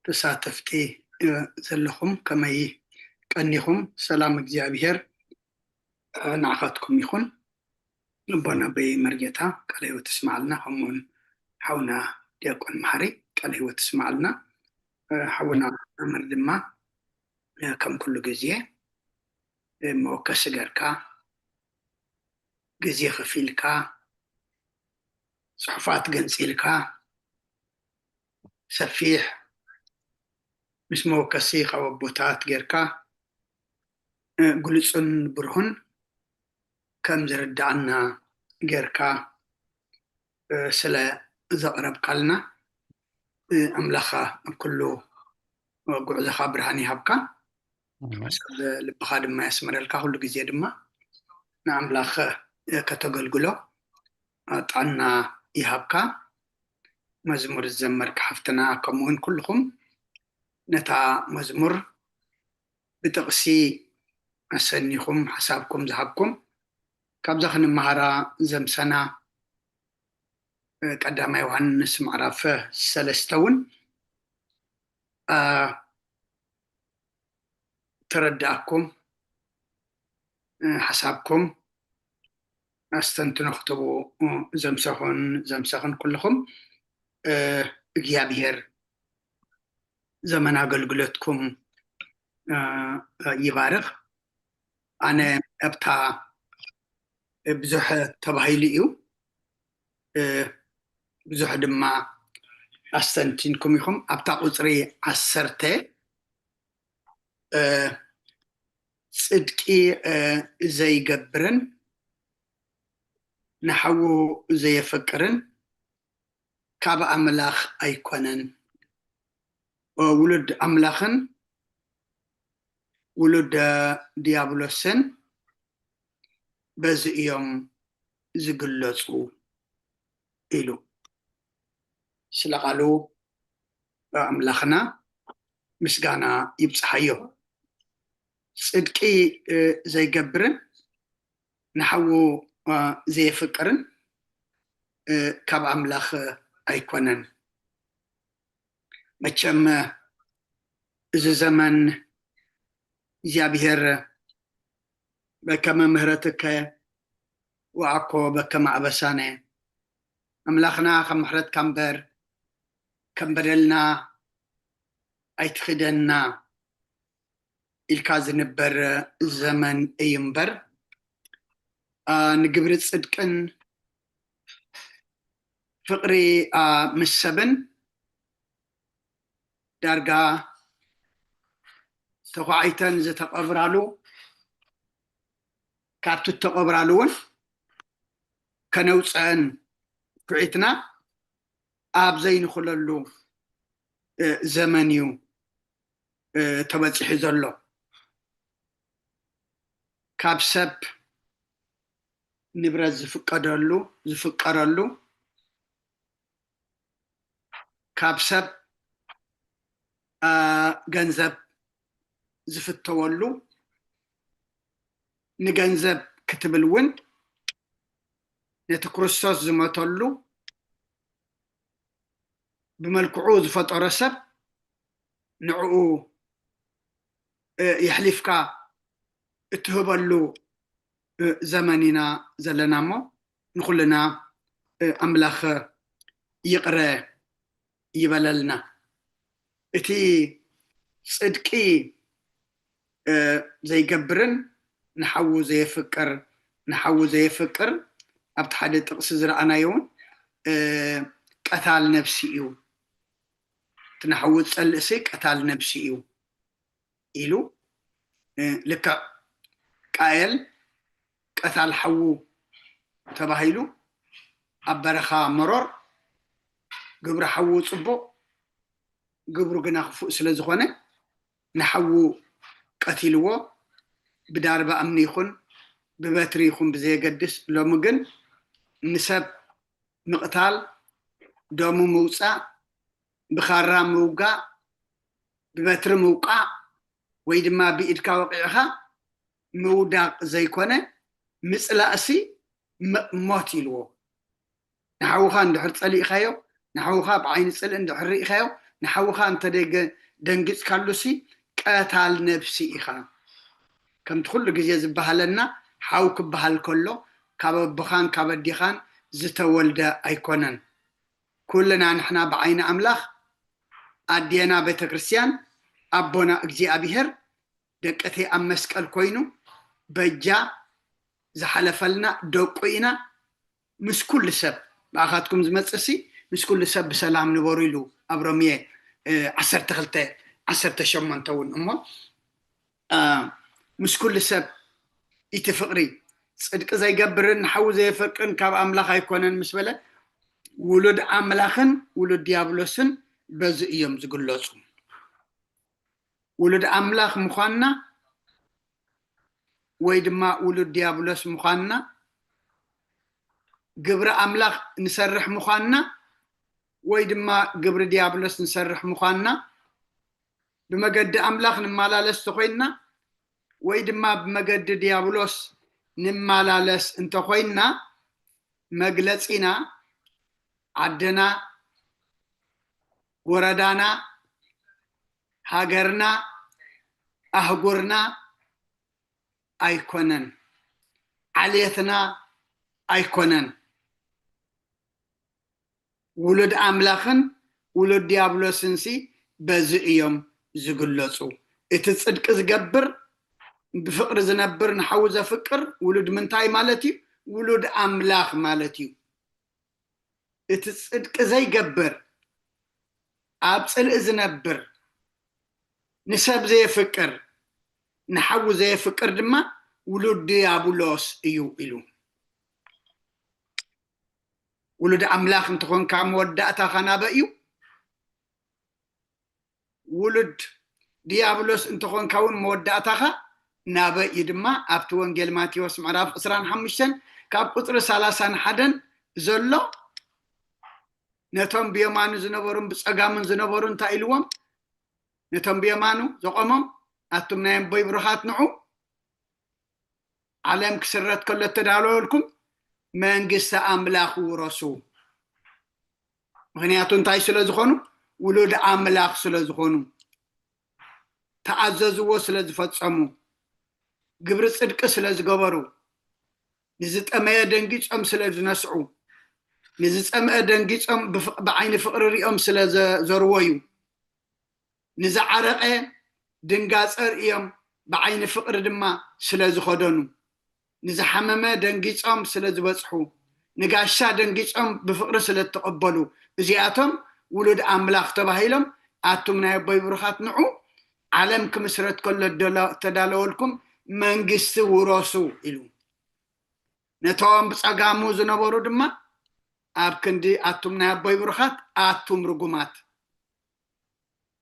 ተሳተፍቲ ዘለኹም ከመይ ቀኒኹም? ሰላም እግዚኣብሔር ንዓኻትኩም ይኹን። ኣቦና ኣበይ መርጌታ ቃለ ሕይወት ትስማዓልና፣ ከምኡውን ሓውና ዲያቆን መሓሪ ቃለ ሕይወት ትስማዓልና። ሓውና ኣመር ድማ ከም ኩሉ ግዜ መወከሲ ገርካ፣ ግዜ ከፊልካ፣ ጽሑፋት ገንጺልካ፣ ሰፊሕ ምስ መወከሲ ካብ ኣቦታት ጌርካ፣ እ፣ ግሉጽን ብሩህን ከም ዝርድኣና ጌርካ፣ እ፣ ስለ ዘቕረብካልና፣ እ፣ ኣምላኽ ኣብ ኩሉ ጉዕዞኻ ብርሃን ይሃብካ። ኣሜን። ሰብ ልብኻ ድማ የስምረልካ። ኩሉ ግዜ ድማ ንኣምላኽ ከተገልግሎ ጥዕና ይሃብካ። መዝሙር ዝዘመርካ ሓፍትና፣ ከምኡውን ኩልኹም ነታ መዝሙር ብጥቕሲ ኣሰኒኹም ሓሳብኩም ዝሃብኩም፣ ካብዛ ክንመሃራ ዘምሰና፣ እ፣ ቀዳማይ ዮሃንስ ምዕራፍ ሰለስተ እውን፣ እ፣ ተረድኣኩም፣ እ፣ ሓሳብኩም ኣስተንትኖ ክትቡ፣ እ፣ ዘምሰኹን ዘምሰኽን ኩልኹም፣ እ፣ እግዚኣብሔር ዘመን ኣገልግሎትኩም፣ እ፣ ይባርኽ። ኣነ ኣብታ ብዙሕ ተባሂሉ እዩ፣ እ፣ ብዙሕ ድማ ኣስተንቲንኩም ኢኹም። ኣብታ ቁጽሪ ዓሰርተ፣ እ፣ ጽድቂ፣ እ፣ ዘይገብርን ንሓዉ ዘየፍቅርን ካብ ኣምላኽ ኣይኮነን። እ፣ ውሉድ ኣምላኽን ውሉድ፣ እ፣ ዲያብሎስን በዚ እዮም ዝግለጹ ኢሉ። ስለ ቃሉ ኣምላኽና ምስጋና ይብጽሓዮ። ጽድቂ፣ እ፣ ዘይገብርን ንሓዉ፣ እ፣ ዘየፍቅርን፣ እ፣ ካብ ኣምላኽ ኣይኮነን። መቸም እዚ ዘመን እግዚኣብሔር በከመ ምሕረትከ ወዓኮ በከመ ኣበሳነ፣ ኣምላኽና ካብ ምሕረትካ እምበር ከም በደልና ኣይትኽደና ኢልካ ዝንበር ዘመን እዩ እምበር፣ ኣ፣ ንግብሪ ጽድቅን ፍቕሪ፣ ኣ፣ ምስ ሰብን ዳርጋ ተኳዒተን ዝተቐብራሉ፣ ካብቲ እተቐብራሉ እውን ከነውፅአን ኩዒትና ኣብ ዘይንኽለሉ፣ እ፣ ዘመን እዩ፣ እ፣ ተበፂሑ ዘሎ። ካብ ሰብ ንብረት ዝፍቀደሉ፣ ዝፍቀረሉ፣ ካብ ሰብ፣ አ፣ ገንዘብ ዝፍተወሉ፣ ንገንዘብ ክትብል እውን ነቲ ክርስቶስ ዝመተሉ ብመልክዑ ዝፈጠሮ ሰብ ንዕኡ፣ እ፣ የሕሊፍካ እትህበሉ፣ እ፣ ዘመን ኢና ዘለና እሞ ንኹልና፣ እ፣ ኣምላኽ ይቕረ ይበለልና። እቲ ጽድቂ፣ እ፣ ዘይገብርን ንሓዉ ዘየፍቅር፣ ንሓዉ ዘየፍቅር ኣብቲ ሓደ ጥቕሲ ዝረኣናዮ እውን፣ እ፣ ቀታል ነብሲ እዩ። እቲ ንሓዉ ዝጸልእሲ ቀታል ነብሲ እዩ ኢሉ፣ እ፣ ልክዕ ቃየል ቀታል ሓዉ ተባሂሉ ኣብ በረኻ መሮር፣ ግብሪ ሓዉ ጽቡቕ፣ ግብሩ ግና ክፉእ ስለ ዝኾነ ንሓዉ ቀቲልዎ። ብዳርባ እምኒ ይኹን ብበትሪ ይኹን ብዘየገድስ፣ ሎሚ ግን ንሰብ ምቕታል፣ ደሙ ምውጻእ፣ ብኻራ ምውጋእ፣ ብበትሪ ምውቃዕ ወይ ድማ ብኢድካ ወቒዕኻ ምውዳቕ ዘይኮነ፣ ምጽላእሲ ም-፣ ሞት ኢልዎ። ንሓውኻ እንድሕር ጸሊእኻዮ፣ ንሓውኻ ብዓይኒ ጽልኢ እንድሕር ርኢኻዮ፣ ንሓውኻ እንተ ደገ-፣ ደንጊጽካሉሲ ቀታል ነብሲ ኢኻ። ከምቲ ኩሉ ግዜ ዝበሃለና፣ ሓው ክበሃል ከሎ ካብ ኣቦኻን ካብ ኣዴኻን ዝተወልደ ኣይኮነን። ኩልና ንሕና ብዓይኒ ኣምላኽ ኣዴና ቤተ ክርስቲያን ኣቦና እግዚኣብሔር ደቀተይ ኣብ መስቀል ኮይኑ በጃ ዝሓለፈልና ደቁ ኢና። ምስ ኩሉ ሰብ ብኣኻትኩም ዝመጽእሲ ምስ ኩሉ ሰብ ብሰላም ንበሩ ኢሉ ኣብ ሮምየ፣ እ፣ ዓሰርተ ክልተ ዓሰርተ ሸሞንተ እውን እሞ፣ እ፣ ምስ ኩሉ ሰብ እቲ ፍቕሪ ጽድቂ ዘይገብርን ንሓዉ ዘየፈቅርን ካብ ኣምላኽ ኣይኮነን ምስ በለ ውሉድ ኣምላኽን ውሉድ ዲያብሎስን በዚ እዮም ዝግለጹ። ውሉድ ኣምላኽ ምዃንና ወይ ድማ ውሉድ ዲያብሎስ ምዃንና፣ ግብሪ ኣምላኽ ንሰርሕ ምዃንና ወይ ድማ ግብሪ ዲያብሎስ ንሰርሕ ምዃንና፣ ብመገዲ ኣምላኽ ንመላለስ እንተኾይንና ወይ ድማ ብመገዲ ዲያብሎስ ንመላለስ እንተኾይንና፣ መግለጺና ዓድና፣ ወረዳና፣ ሃገርና፣ ኣህጉርና ኣይኮነን፣ ዓሌትና ኣይኮነን። ውሉድ ኣምላኽን ውሉድ ዲያብሎስንሲ በዚ እዮም ዝግለጹ። እቲ ጽድቂ ዝገብር፣ ብፍቕሪ ዝነብር፣ ንሓዉ ዘፍቅር ውሉድ ምንታይ ማለት እዩ? ውሉድ ኣምላኽ ማለት እዩ። እቲ ጽድቂ ዘይገብር፣ ኣብ ጽልኢ ዝነብር፣ ንሰብ ዘየፍቅር፣ ንሓዉ ዘየፍቅር ድማ ውሉድ ዲያብሎስ እዩ ኢሉ። ውሉድ ኣምላኽ እንተኾንካ መወዳእታኻ ናበይ እዩ? ውሉድ ዲያብሎስ እንተኾንካ እውን መወዳእታኻ ናበይ እዩ ድማ? ኣብቲ ወንጌል ማቴዎስ ምዕራፍ ዕስራን ሓሙሽተን ካብ ቁጽሪ ሰላሳን ሓደን ዘሎ፣ ነቶም ብየማኑ ዝነበሩን ብጸጋሙን ዝነበሩ እንታይ ኢልዎም? ነቶም ብየማኑ ዘቆሞም፣ ኣቱም ናይ ኣቦይ ብሩኻት ንዑ፣ ዓለም ክስረት ከሎ እተዳለወልኩም መንግስቲ ኣምላኽ ውረሱ። ምኽንያቱ እንታይ ስለ ዝኾኑ? ውሉድ ኣምላኽ ስለ ዝኾኑ፣ ተኣዘዝዎ ስለ ዝፈጸሙ፣ ግብሪ ጽድቂ ስለ ዝገበሩ፣ ንዝጠመየ ደንጊጾም ስለ ዝነስዑ፣ ንዝጸምአ ደንጊጾም ብፍ-፣ ብዓይኒ ፍቕሪ ሪኦም ስለ ዘ-፣ ዘርወዩ፣ ንዝዓረቐ ድንጋጸ ርእዮም ብዓይኒ ፍቕሪ ድማ ስለ ዝኸደኑ፣ ንዝሓመመ ደንጊጾም ስለ ዝበጽሑ፣ ንጋሻ ደንጊጾም ብፍቕሪ ስለ እተቐበሉ፣ እዚኣቶም ውሉድ ኣምላኽ ተባሂሎም፣ ኣቱም ናይ ኣቦይ ብሩኻት ንዑ፣ ዓለም ክምስረት ከሎ እደላ-፣ እተዳለወልኩም መንግስቲ ውረሱ ኢሉ። ነቶም ብጸጋሙ ዝነበሩ ድማ ኣብ ክንዲ ኣቱም ናይ ኣቦይ ብሩኻት፣ ኣቱም ርጉማት፣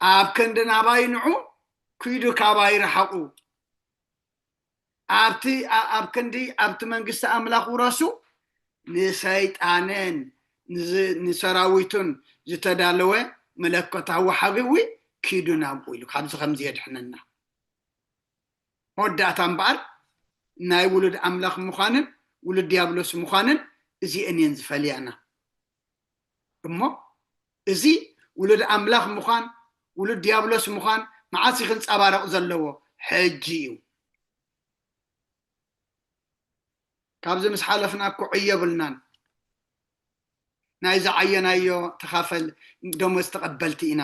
ኣብ ክንዲ ናባይ ንዑ፣ ኪዱ ካባይ ረሓቑ። ኣብቲ፣ ኣ-፣ ኣብ ክንዲ ኣብቲ መንግስቲ ኣምላኽ ውረሱ፣ ንሰይጣንን ንዝ-፣ ንሰራዊቱን ዝተዳለወ መለኮታዊ ሓዊ ኪዱ ናብኡ ኢሉ። ካብዚ ከምዚ የድሕነና። መወዳእታ እምበኣር ናይ ውሉድ ኣምላኽ ምዃንን ውሉድ ዲያብሎስ ምዃንን እዚአን እየን ዝፈልያና። እሞ እዚ ውሉድ ኣምላኽ ምዃን፣ ውሉድ ዲያብሎስ ምዃን መዓስ እዩ ክንጸባረቕ ዘለዎ? ሕጂ እዩ። ካብዚ ምስ ሓለፍና እኮ ዕዮ የብልናን። ናይ ዝዓየናዮ ተኻፈል፣ ደሞዝ ተቐበልቲ ኢና።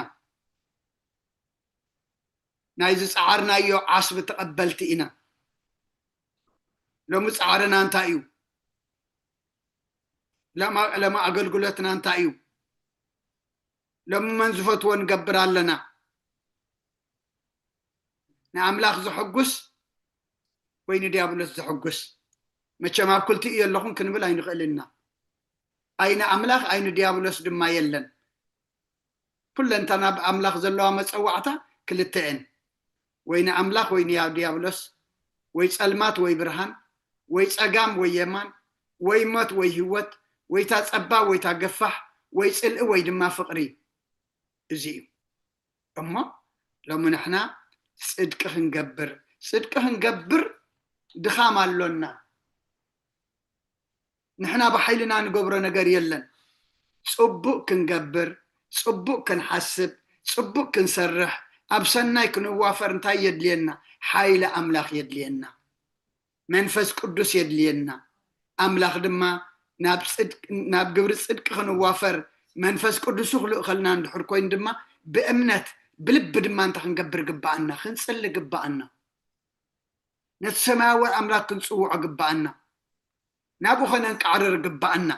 ናይ ዝጸዓርናዮ ዓስቢ ተቐበልቲ ኢና። ሎሚ ጻዕርና እንታይ እዩ? ሎሚ፣ ሎሚ ኣገልግሎትና እንታይ እዩ? ሎሚ መን ዝፈትዎ ንገብር ኣለና? ንኣምላኽ ዘሐጉስ ወይ ንዲያብሎስ ዘሐጉስ? መቸም ኣብ ክልቲኡ የለኹን ክንብል ኣይንኽእልን ኢና። ኣይ ንኣምላኽ ኣይ ንዲያብሎስ ድማ የለን። ኩለንተና ብኣምላኽ ዘለዋ መጸዋዕታ ክልተ እየን። ወይ ንኣምላኽ ወይ ንያ-፣ ዲያብሎስ፣ ወይ ጸልማት ወይ ብርሃን፣ ወይ ጸጋም ወይ የማን፣ ወይ ሞት ወይ ህይወት፣ ወይ እታ ጸባብ ወይ እታ ገፋሕ፣ ወይ ጽልኢ ወይ ድማ ፍቕሪ። እዚ እዩ። እሞ ሎሚ ንሕና ጽድቂ ክንገብር፣ ጽድቂ ክንገብር ድኻም ኣሎና። ንሕና ብሓይልና ንገብሮ ነገር የለን። ጽቡቕ ክንገብር፣ ጽቡቕ ክንሓስብ፣ ጽቡቕ ክንሰርሕ፣ ኣብ ሰናይ ክንዋፈር እንታይ የድልየና? ሓይሊ ኣምላኽ የድልየና። መንፈስ ቅዱስ የድልየና። ኣምላኽ ድማ ናብ ጽድቅ-፣ ናብ ግብሪ ጽድቂ ክንዋፈር መንፈስ ቅዱሱ ክልእኸልና እንድሕር ኮይኑ ድማ ብእምነት ብልቢ ድማ እንታይ ክንገብር ግባኣና? ክንጽሊ ግባኣና። ነቲ ሰማያዊ ኣምላኽ ክንጽውዖ ግባኣና። ናብኡ ኸነንቃዕርር ግባኣና።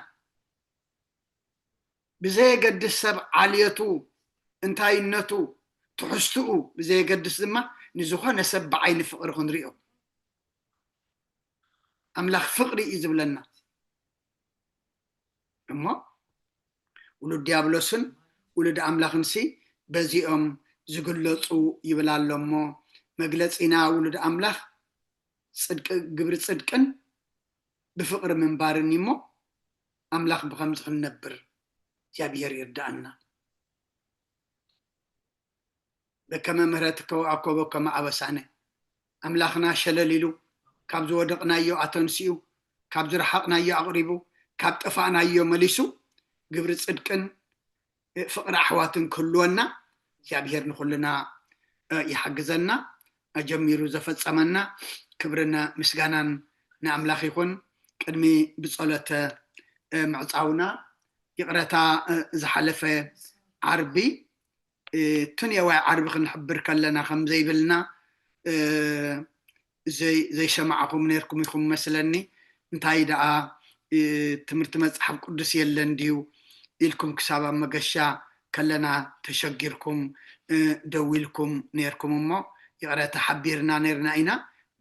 ብዘየገድስ ሰብ ዓልየቱ፣ እንታይነቱ፣ ትሕዝትኡ ብዘየገድስ ድማ ንዝኾነ ሰብ ብዓይኒ ፍቕሪ ክንሪኦ። ኣምላኽ ፍቕሪ እዩ ዝብለና። እሞ ውሉድ ዲያብሎስን ውሉድ ኣምላኽንሲ በዚኦም ዝግለጹ ይብል ኣሎ። እሞ መግለጺና ውሉድ ኣምላኽ ጽድቂ፣ ግብሪ ጽድቅን ብፍቕሪ ምንባርን እዩ። እሞ ኣምላኽ ብኸምዚ ክንነብር እግዚኣብሔር ይርድኣና። በከመ ምሕረትከ ወአኮቦ ከመ አበሳነ። ኣምላኽና ሸለል ኢሉ ካብ ዝወደቕናዮ ኣተንሲኡ፣ ካብ ዝረሓቕናዮ ኣቕሪቡ፣ ካብ ጠፋእናዮ መሊሱ ግብሪ ጽድቅን ፍቕሪ ኣሕዋትን ክህልወና እግዚኣብሔር ንኹልና፣ እ፣ ይሓግዘና። ኣጀሚሩ ዘፈጸመና። ክብርን ምስጋናን ንኣምላኽ ይኹን። ቅድሚ ብጸሎት ምዕጻውና፣ ይቕረታ፣ ዝሓለፈ ዓርቢ፣ እቲ ነዋይ ዓርቢ ክንሕብር ከለና ከም ዘይብልና ዘይሰማዕኹም ነርኩም ኢኹም መስለኒ። እንታይ ደኣ ትምህርቲ መጽሓፍ ቅዱስ የለን ድዩ ኢልኩም ክሳብ ኣብ መገሻ ከለና ተሸጊርኩም ደዊልኩም ነርኩም እሞ፣ ይቕረታ ሓቢርና ነርና ኢና፣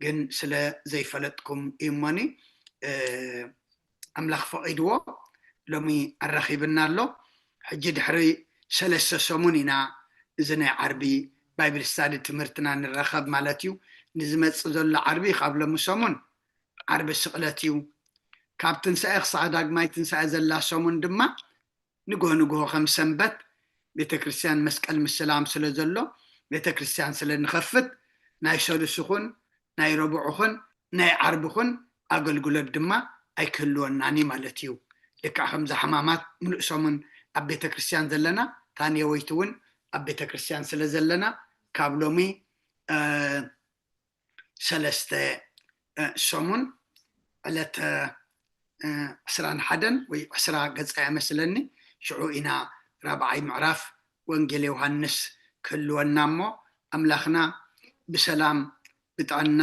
ግን ስለ ዘይፈለጥኩም እዩ እሞኒ። ኣምላኽ ፈቒድዎ ሎሚ ኣራኺብና ኣሎ። ሕጂ ድሕሪ ሰለስተ ሰሙን ኢና እዚ ናይ ዓርቢ ባይብል ስታዲ ትምህርትና ንራኸብ ማለት እዩ። ንዝመጽእ ዘሎ ዓርቢ ካብ ሎሚ ሰሙን ዓርቢ ስቕለት እዩ። ካብ ትንሳኤ ክሳዕ ዳግማይ ትንሳኤ ዘላ ሰሙን ድማ ንግሆ ንግሆ ከም ሰንበት ቤተ ክርስቲያን መስቀል ምስላም ስለ ዘሎ፣ ቤተ ክርስቲያን ስለ ንኸፍት፣ ናይ ሰሉስ ኹን ናይ ረቡዕ ኹን ናይ ዓርቢ ኹን ኣገልግሎት ድማ ኣይክህልወናን እዩ ማለት እዩ። ልክዕ ከምዛ ሕማማት ምሉእ ሰሙን ኣብ ቤተ ክርስቲያን ዘለና፣ ታንየወይቲ እውን ኣብ ቤተ ክርስቲያን ስለ ዘለና፣ ካብ ሎሚ ሰለስተ ሰሙን ዕለት ዕስራን ሓደን ወይ ዕስራ ገጻ እያ መስለኒ። ሽዑ ኢና ራብዓይ ምዕራፍ ወንጌል ዮሃንስ ክህልወና እሞ፣ ኣምላኽና ብሰላም ብጥዕና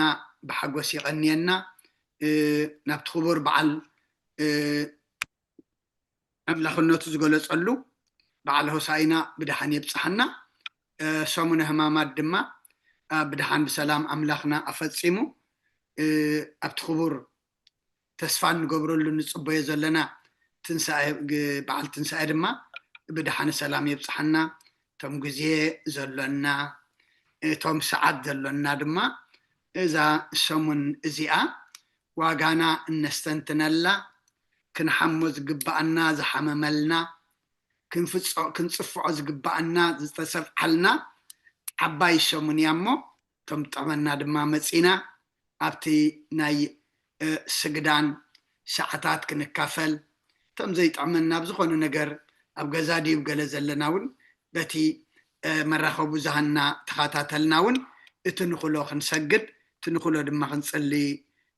ብሓጎስ ይቐንየና። ናብቲ ክቡር በዓል ኣምላኽነቱ ዝገለጸሉ በዓል ሆሳኢና ብድሓን የብጽሓና። ሰሙነ ሕማማት ድማ ብድሓን ብሰላም ኣምላኽና ኣፈጺሙ ኣብቲ ክቡር ተስፋ እንገብረሉ እንጽበዮ ዘለና ትንሳኤ፣ በዓል ትንሳኤ ድማ ብድሓን ሰላም የብጽሓና። እቶም ግዜ ዘሎና፣ እቶም ሰዓት ዘሎና ድማ እዛ ሰሙን እዚኣ ዋጋና እነስተንትነላ፣ ክንሓሞ ዝግባኣና ዝሓመመልና፣ ክንጽፍዖ ዝግባኣና ዝተሰፍዓልና ዓባይ ሰሙን እያ እሞ፣ እቶም ጥዕመና ድማ መጺና ኣብቲ ናይ ስግዳን ሰዓታት ክንካፈል፣ እቶም ዘይጥዕመና ኣብ ዝኾነ ነገር ኣብ ገዛ ድዩ ገለ ዘለና እውን በቲ መራኸቢ ብዙሃንና ተኸታተልና እውን እቲ ንኽሎ ክንሰግድ፣ እቲ ንኽሎ ድማ ክንጽሊ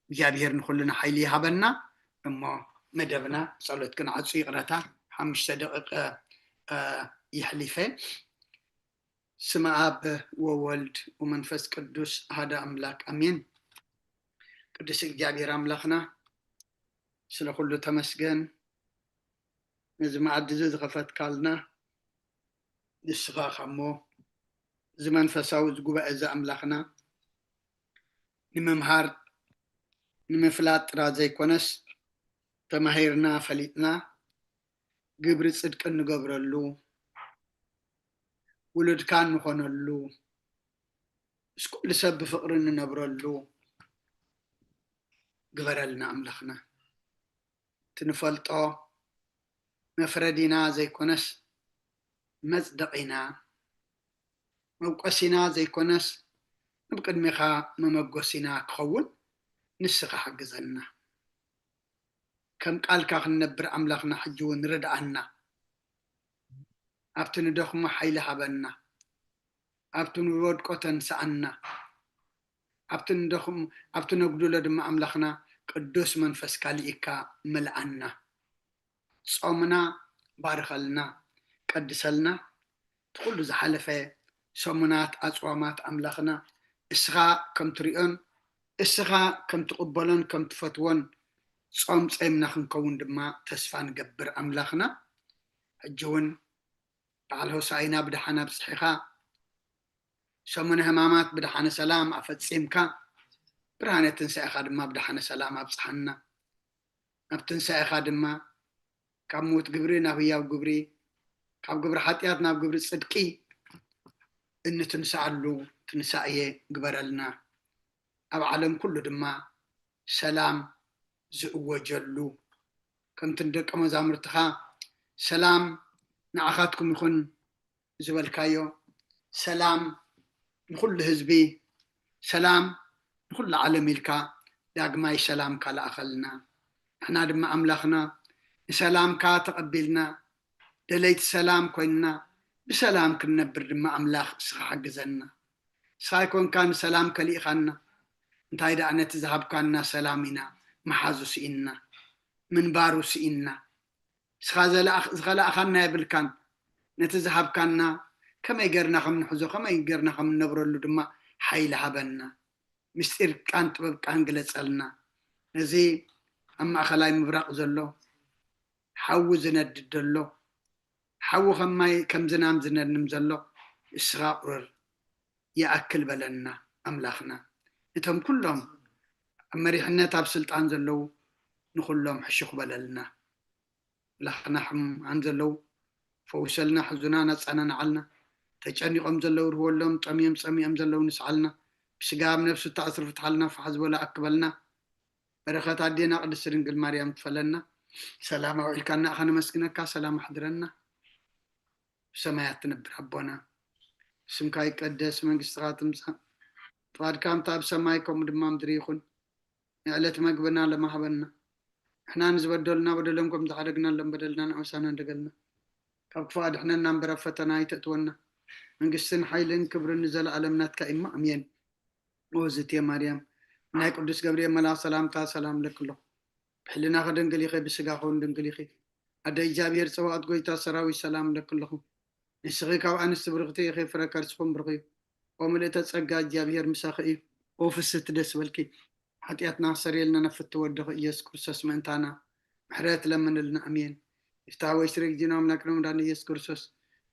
እግዚኣብሔር ንኹልና ሓይሊ ይሃበና። እሞ መደብና ጸሎት ክንዓጹ፣ ይቕረታ፣ ሓሙሽተ ደቂቕ ይሕሊፈ። ስመ ኣብ ወወልድ ወመንፈስ ቅዱስ ኣሃደ ኣምላክ ኣሜን። ቅዱስ እግዚኣብሔር ኣምላኽና ስለ ኩሉ ተመስገን። ነዚ መኣዲ እዚ ዝኸፈትካልና ንስኻ እሞ እዚ መንፈሳዊ እዚ ጉባኤ እዚ ኣምላኽና ንምምሃር ንምፍላጥ ጥራ ዘይኮነስ ተማሂርና ፈሊጥና ግብሪ ጽድቂ እንገብረሉ ውሉድካ እንኾነሉ ምስ ኩሉ ሰብ ብፍቕሪ እንነብረሉ ግበረልና ኣምላኽና። ትንፈልጦ መፍረዲና ዘይኮነስ መጽደቒና፣ መውቀሲና ዘይኮነስ ኣብ ቅድሜኻ መመጎሲና ክኸውን ንስኻ ሓግዘና። ከም ቃልካ ክንነብር ኣምላኽና ሕጂ እውን ርድኣና። ኣብቲ ንደኽሞ ሓይሊ ሃበና። ኣብቲ ንወድቆ ተንስኣና። ኣብቲ ንደኽሞ፣ ኣብቲ ነጉድሎ ድማ ኣምላኽና ቅዱስ መንፈስካ ልኢካ ምልኣና። ጾምና ባርኸልና፣ ቀድሰልና። እቲ ኩሉ ዝሓለፈ ሰሙናት ኣጽዋማት ኣምላኽና እስኻ ከም ትሪኦን እስኻ ከም ትቕበሎን ከም ትፈትዎን ጾም ጸምና ክንከውን ድማ ተስፋ ንገብር ኣምላኽና። ሕጂ እውን በዓል ሆሳኢና ብደሓን ኣብጽሒኻ፣ ሰሙነ ሕማማት ብደሓነ ሰላም ኣፈጺምካ፣ ብርሃነ ትንሳኤኻ ድማ ብደሓነ ሰላም ኣብጽሓና። ኣብ ትንሳኤኻ ድማ ካብ ምዉት ግብሪ ናብ ህያው ግብሪ፣ ካብ ግብሪ ሓጢኣት ናብ ግብሪ ጽድቂ እንትንስኣሉ ትንሳኤ ግበረልና። ኣብ ዓለም ኩሉ ድማ ሰላም ዝእወጀሉ፣ ከምቲ ንደቀ መዛሙርትኻ ሰላም ንዓኻትኩም ይኹን ዝበልካዮ፣ ሰላም ንኹሉ ህዝቢ፣ ሰላም ንኹሉ ዓለም ኢልካ ዳግማይ ሰላምካ ለኣኸልና። ንሕና ድማ ኣምላኽና ንሰላምካ ተቐቢልና፣ ደለይቲ ሰላም ኮይንና፣ ብሰላም ክንነብር ድማ ኣምላኽ እስኻ ሓግዘና። ንስኻ ኣይኮንካን ሰላም ከሊእኻና፣ እንታይ ደኣ ነቲ ዝሃብካና ሰላም ኢና ምሓዙ ስኢንና፣ ምንባሩ ስኢንና። ንስኻ ዘለኣኽ- ዝኸላእኻና የብልካን፣ ነቲ ዝሃብካና ከመይ ጌርና ከም ንሕዞ፣ ከመይ ጌርና ከም ንነብረሉ ድማ ሓይሊ ሃበና። ምስጢርካን ጥበብካን ግለጸልና። ነዚ ኣብ ማእኸላይ ምብራቕ ዘሎ ሓዊ ዝነድድ ዘሎ፣ ሓዊ ከም ማይ ከም ዝናም ዝነንም ዘሎ እስኻ ቁረር። ይኣክል በለና ኣምላኽና። እቶም ኩሎም ኣብ መሪሕነት ኣብ ስልጣን ዘለዉ ንኹሎም ሕሹኽ በለልና። ኣምላኽና ሕሙማን ዘለዉ ፈውሰልና፣ ሕዙናን ኣጸናንዓልና። ተጨኒቖም ዘለዉ ርህወሎም፣ ጠምዮም ጸሚኦም ዘለዉ ንስዓልና። ብስጋ ኣብ ነፍሲ ተኣስሩ ፍትሓልና፣ ፋሕ ዝበለ ኣክበልና። በረኸት ኣዴና ቅድስቲ ድንግል ማርያም ትፈለና። ሰላም ኣውዒልካና ኣኻ ነመስግነካ፣ ሰላም ኣሕድረና። ብሰማያት ትነብር ኣቦና፣ ስምካ ይቀደስ፣ መንግስትኻ ትምጻእ፣ ፍቓድካ ከምታ ኣብ ሰማይ ከምኡ ድማ ምድሪ ይኹን። ንዕለት መግብና ለማህበና፣ ንሕና ንዝበደሉና በደሎም ከም ዝሓደግና ሎም በደልና ንኣውሳና እንደገልና፣ ካብ ክፉእ ኣድሕነና እምበር ኣብ ፈተና ኣይተእትወና። መንግስትን ሓይልን ክብርን ንዘለኣለም ናትካ እዩ እሞ፣ ኣሜን። ኦዝቴ ማርያም ናይ ቅዱስ ገብርኤል መልኣክ ሰላምታ ሰላም ለክሎ። ብሕልናኺ ድንግል ኢኺ፣ ብስጋኺ እውን ድንግል ኢኺ። ኣደ እግዚኣብሔር ጸባኦት ጎይታ ሰራዊት ሰላም ለክለኹ። ንስኺ ካብ ኣንስቲ ብርኽቲ ኢኺ፣ ፍረ ከርስኹም ብሩኽ እዩ። ኦ ምልእተ ጸጋ እግዚኣብሔር ምሳኺ እዩ። ኦ ፍስህቲ ደስ በልኪ። ሓጢኣትና ክሰርየልና ነፍቲ ወድኺ ኢየሱስ ክርስቶስ ምእንታና ምሕረት ለምንልና። ኣሜን። ይፍትሐ ወይ ስሬ ጊዜና ኣምላክና መድኃኒነ ኢየሱስ ክርስቶስ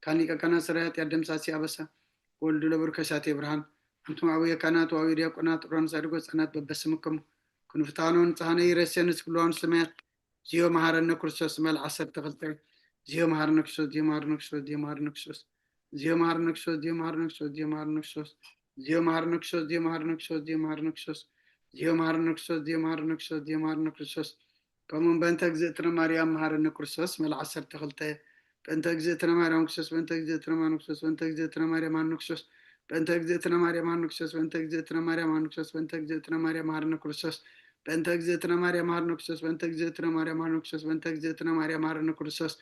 ካን ሊቀ ካህናት ሰራይ ኃጢአት ደምሳሲ ኣበሳ ወልዱ ለብሩክ ከሳቴ ብርሃን ኣንቱም አበው ካህናት ወአበው ዲያቆናት ሮን ጻድቆ ሕፃናት በበስምክሙ ክንፍታኖ ንጽሐነ ይረሴ ንስክልዋን ሰማያት ዚዮ መሐረነ ክርስቶስ መል ዓሰርተ ክልተ ዚዮ መሐረነ ክርስቶስ ዚዮ መሐረነ ክርስቶስ ዚዮ መሐረነ ክርስቶስ ዚዮ መሐረነ ክርስቶስ ዚዮ መሐረነ ክርስቶስ ዚዮ መሐረነ ክርስቶስ ዚዮ መሐረነ ክርስቶስ ዚዮ መሐረነ ክርስቶስ ዚዮ መሐረነ ክርስቶስ ዚዮ መሐረነ ክርስቶስ ዚዮ መሐረነ ክርስቶስ ዚዮ መሐረነ ክርስቶስ ከምኡውን በእንተ እግዝእትነ ማርያም መሐረነ ክርስቶስ መል ዓሰርተ ክልተ በእንተ እግዝእትነ ማርያም ክርስቶስ በእንተ እግዝእትነ ማርያም ክርስቶስ በእንተ እግዝእትነ ማርያም መሐረነ ክርስቶስ በእንተ እግዝእትነ ማርያም መሐረነ ክርስቶስ በእንተ እግዝእትነ ማርያም መሐረነ ክርስቶስ በእንተ እግዝእትነ ማርያም መሐረነ ክርስቶስ በእንተ እግዝእትነ ማርያም መሐረነ ክርስቶስ በእንተ እግዝእትነ ማርያም መሐረነ ክርስቶስ በእንተ እግዝእትነ ማርያም መሐረነ ክርስቶስ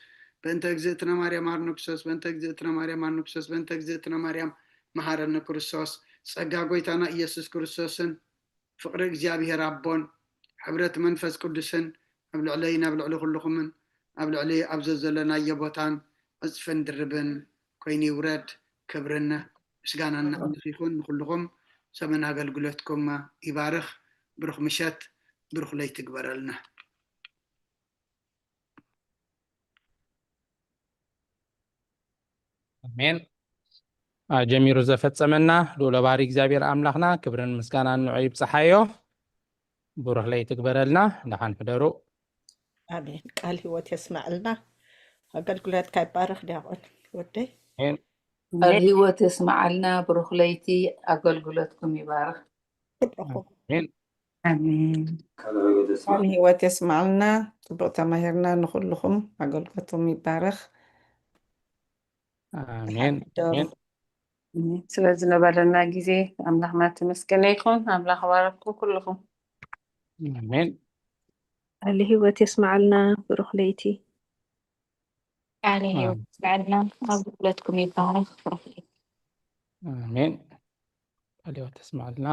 በእንተ እግዝእትነ ማርያም መሐረነ ክርስቶስ በእንተ እግዝእትነ ማርያም መሐረነ ክርስቶስ በእንተ እግዝእትነ ማርያም መሐረነ ክርስቶስ ጸጋ ጎይታና ኢየሱስ ክርስቶስን ፍቕሪ እግዚኣብሔር ኣቦን ሕብረት መንፈስ ቅዱስን ኣብ ልዕለይን ኣብ ልዕሊ ኩልኹምን ኣብ ልዕሊ ኣብ ዘዘለናዮ ቦታን ዕፅፍን ድርብን ኮይኑ ይውረድ። ክብርን ምስጋናን ንኣምላኽ ይኹን። ንኹልኹም ዘመን ኣገልግሎትኩም ይባርኽ። ብሩኽ ምሸት፣ ብሩኽ ለይቲ ግበረልና። ኣሜን። ጀሚሩ ዘፈጸመና ልኡለ ባህሪ እግዚኣብሔር ኣምላኽና ክብርን ምስጋናን ንዑ ይብጽሓዮ። ብሩኽ ለይቲ ግበረልና። ደሓን ሕደሩ። ኣሜን። ቃል ህይወት የስመዐልና። ኣገልግሎትካ ይባረኽ ዲያቆን ወደይ። ቃል ህይወት የስመዓልና። ብሩኽ ለይቲ ኣገልግሎትኩም ይባረኽ። ክብረኹም ኣሜን። ኣሜን። ቃል ህይወት የስመዐልና። ጽቡቕ ተማሂርና። ንኹልኹም ኣገልግሎትኩም ይባረኽ። ኣሜን። ደሩ ኣሜን። ስለ ዝነበረና ግዜ ኣምላኽና ተመስገነ ይኹን። ኣምላኽ ባረኩም ኩልኹም። ኣሜን። ቃለ ህይወት የስመዓልና። ብሩኽ ለይቲ። ቃለ ህይወት የስመዓልና። ኣገልግሎትኩም ይባረኽ። ብሩኽ ለይቲ። ኣሜን። ቃለ ህይወት የስመዓልና።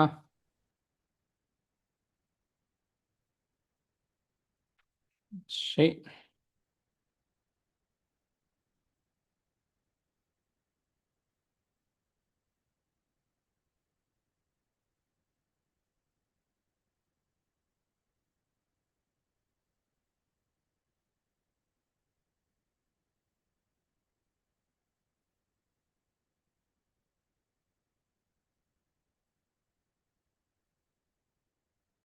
እሺ።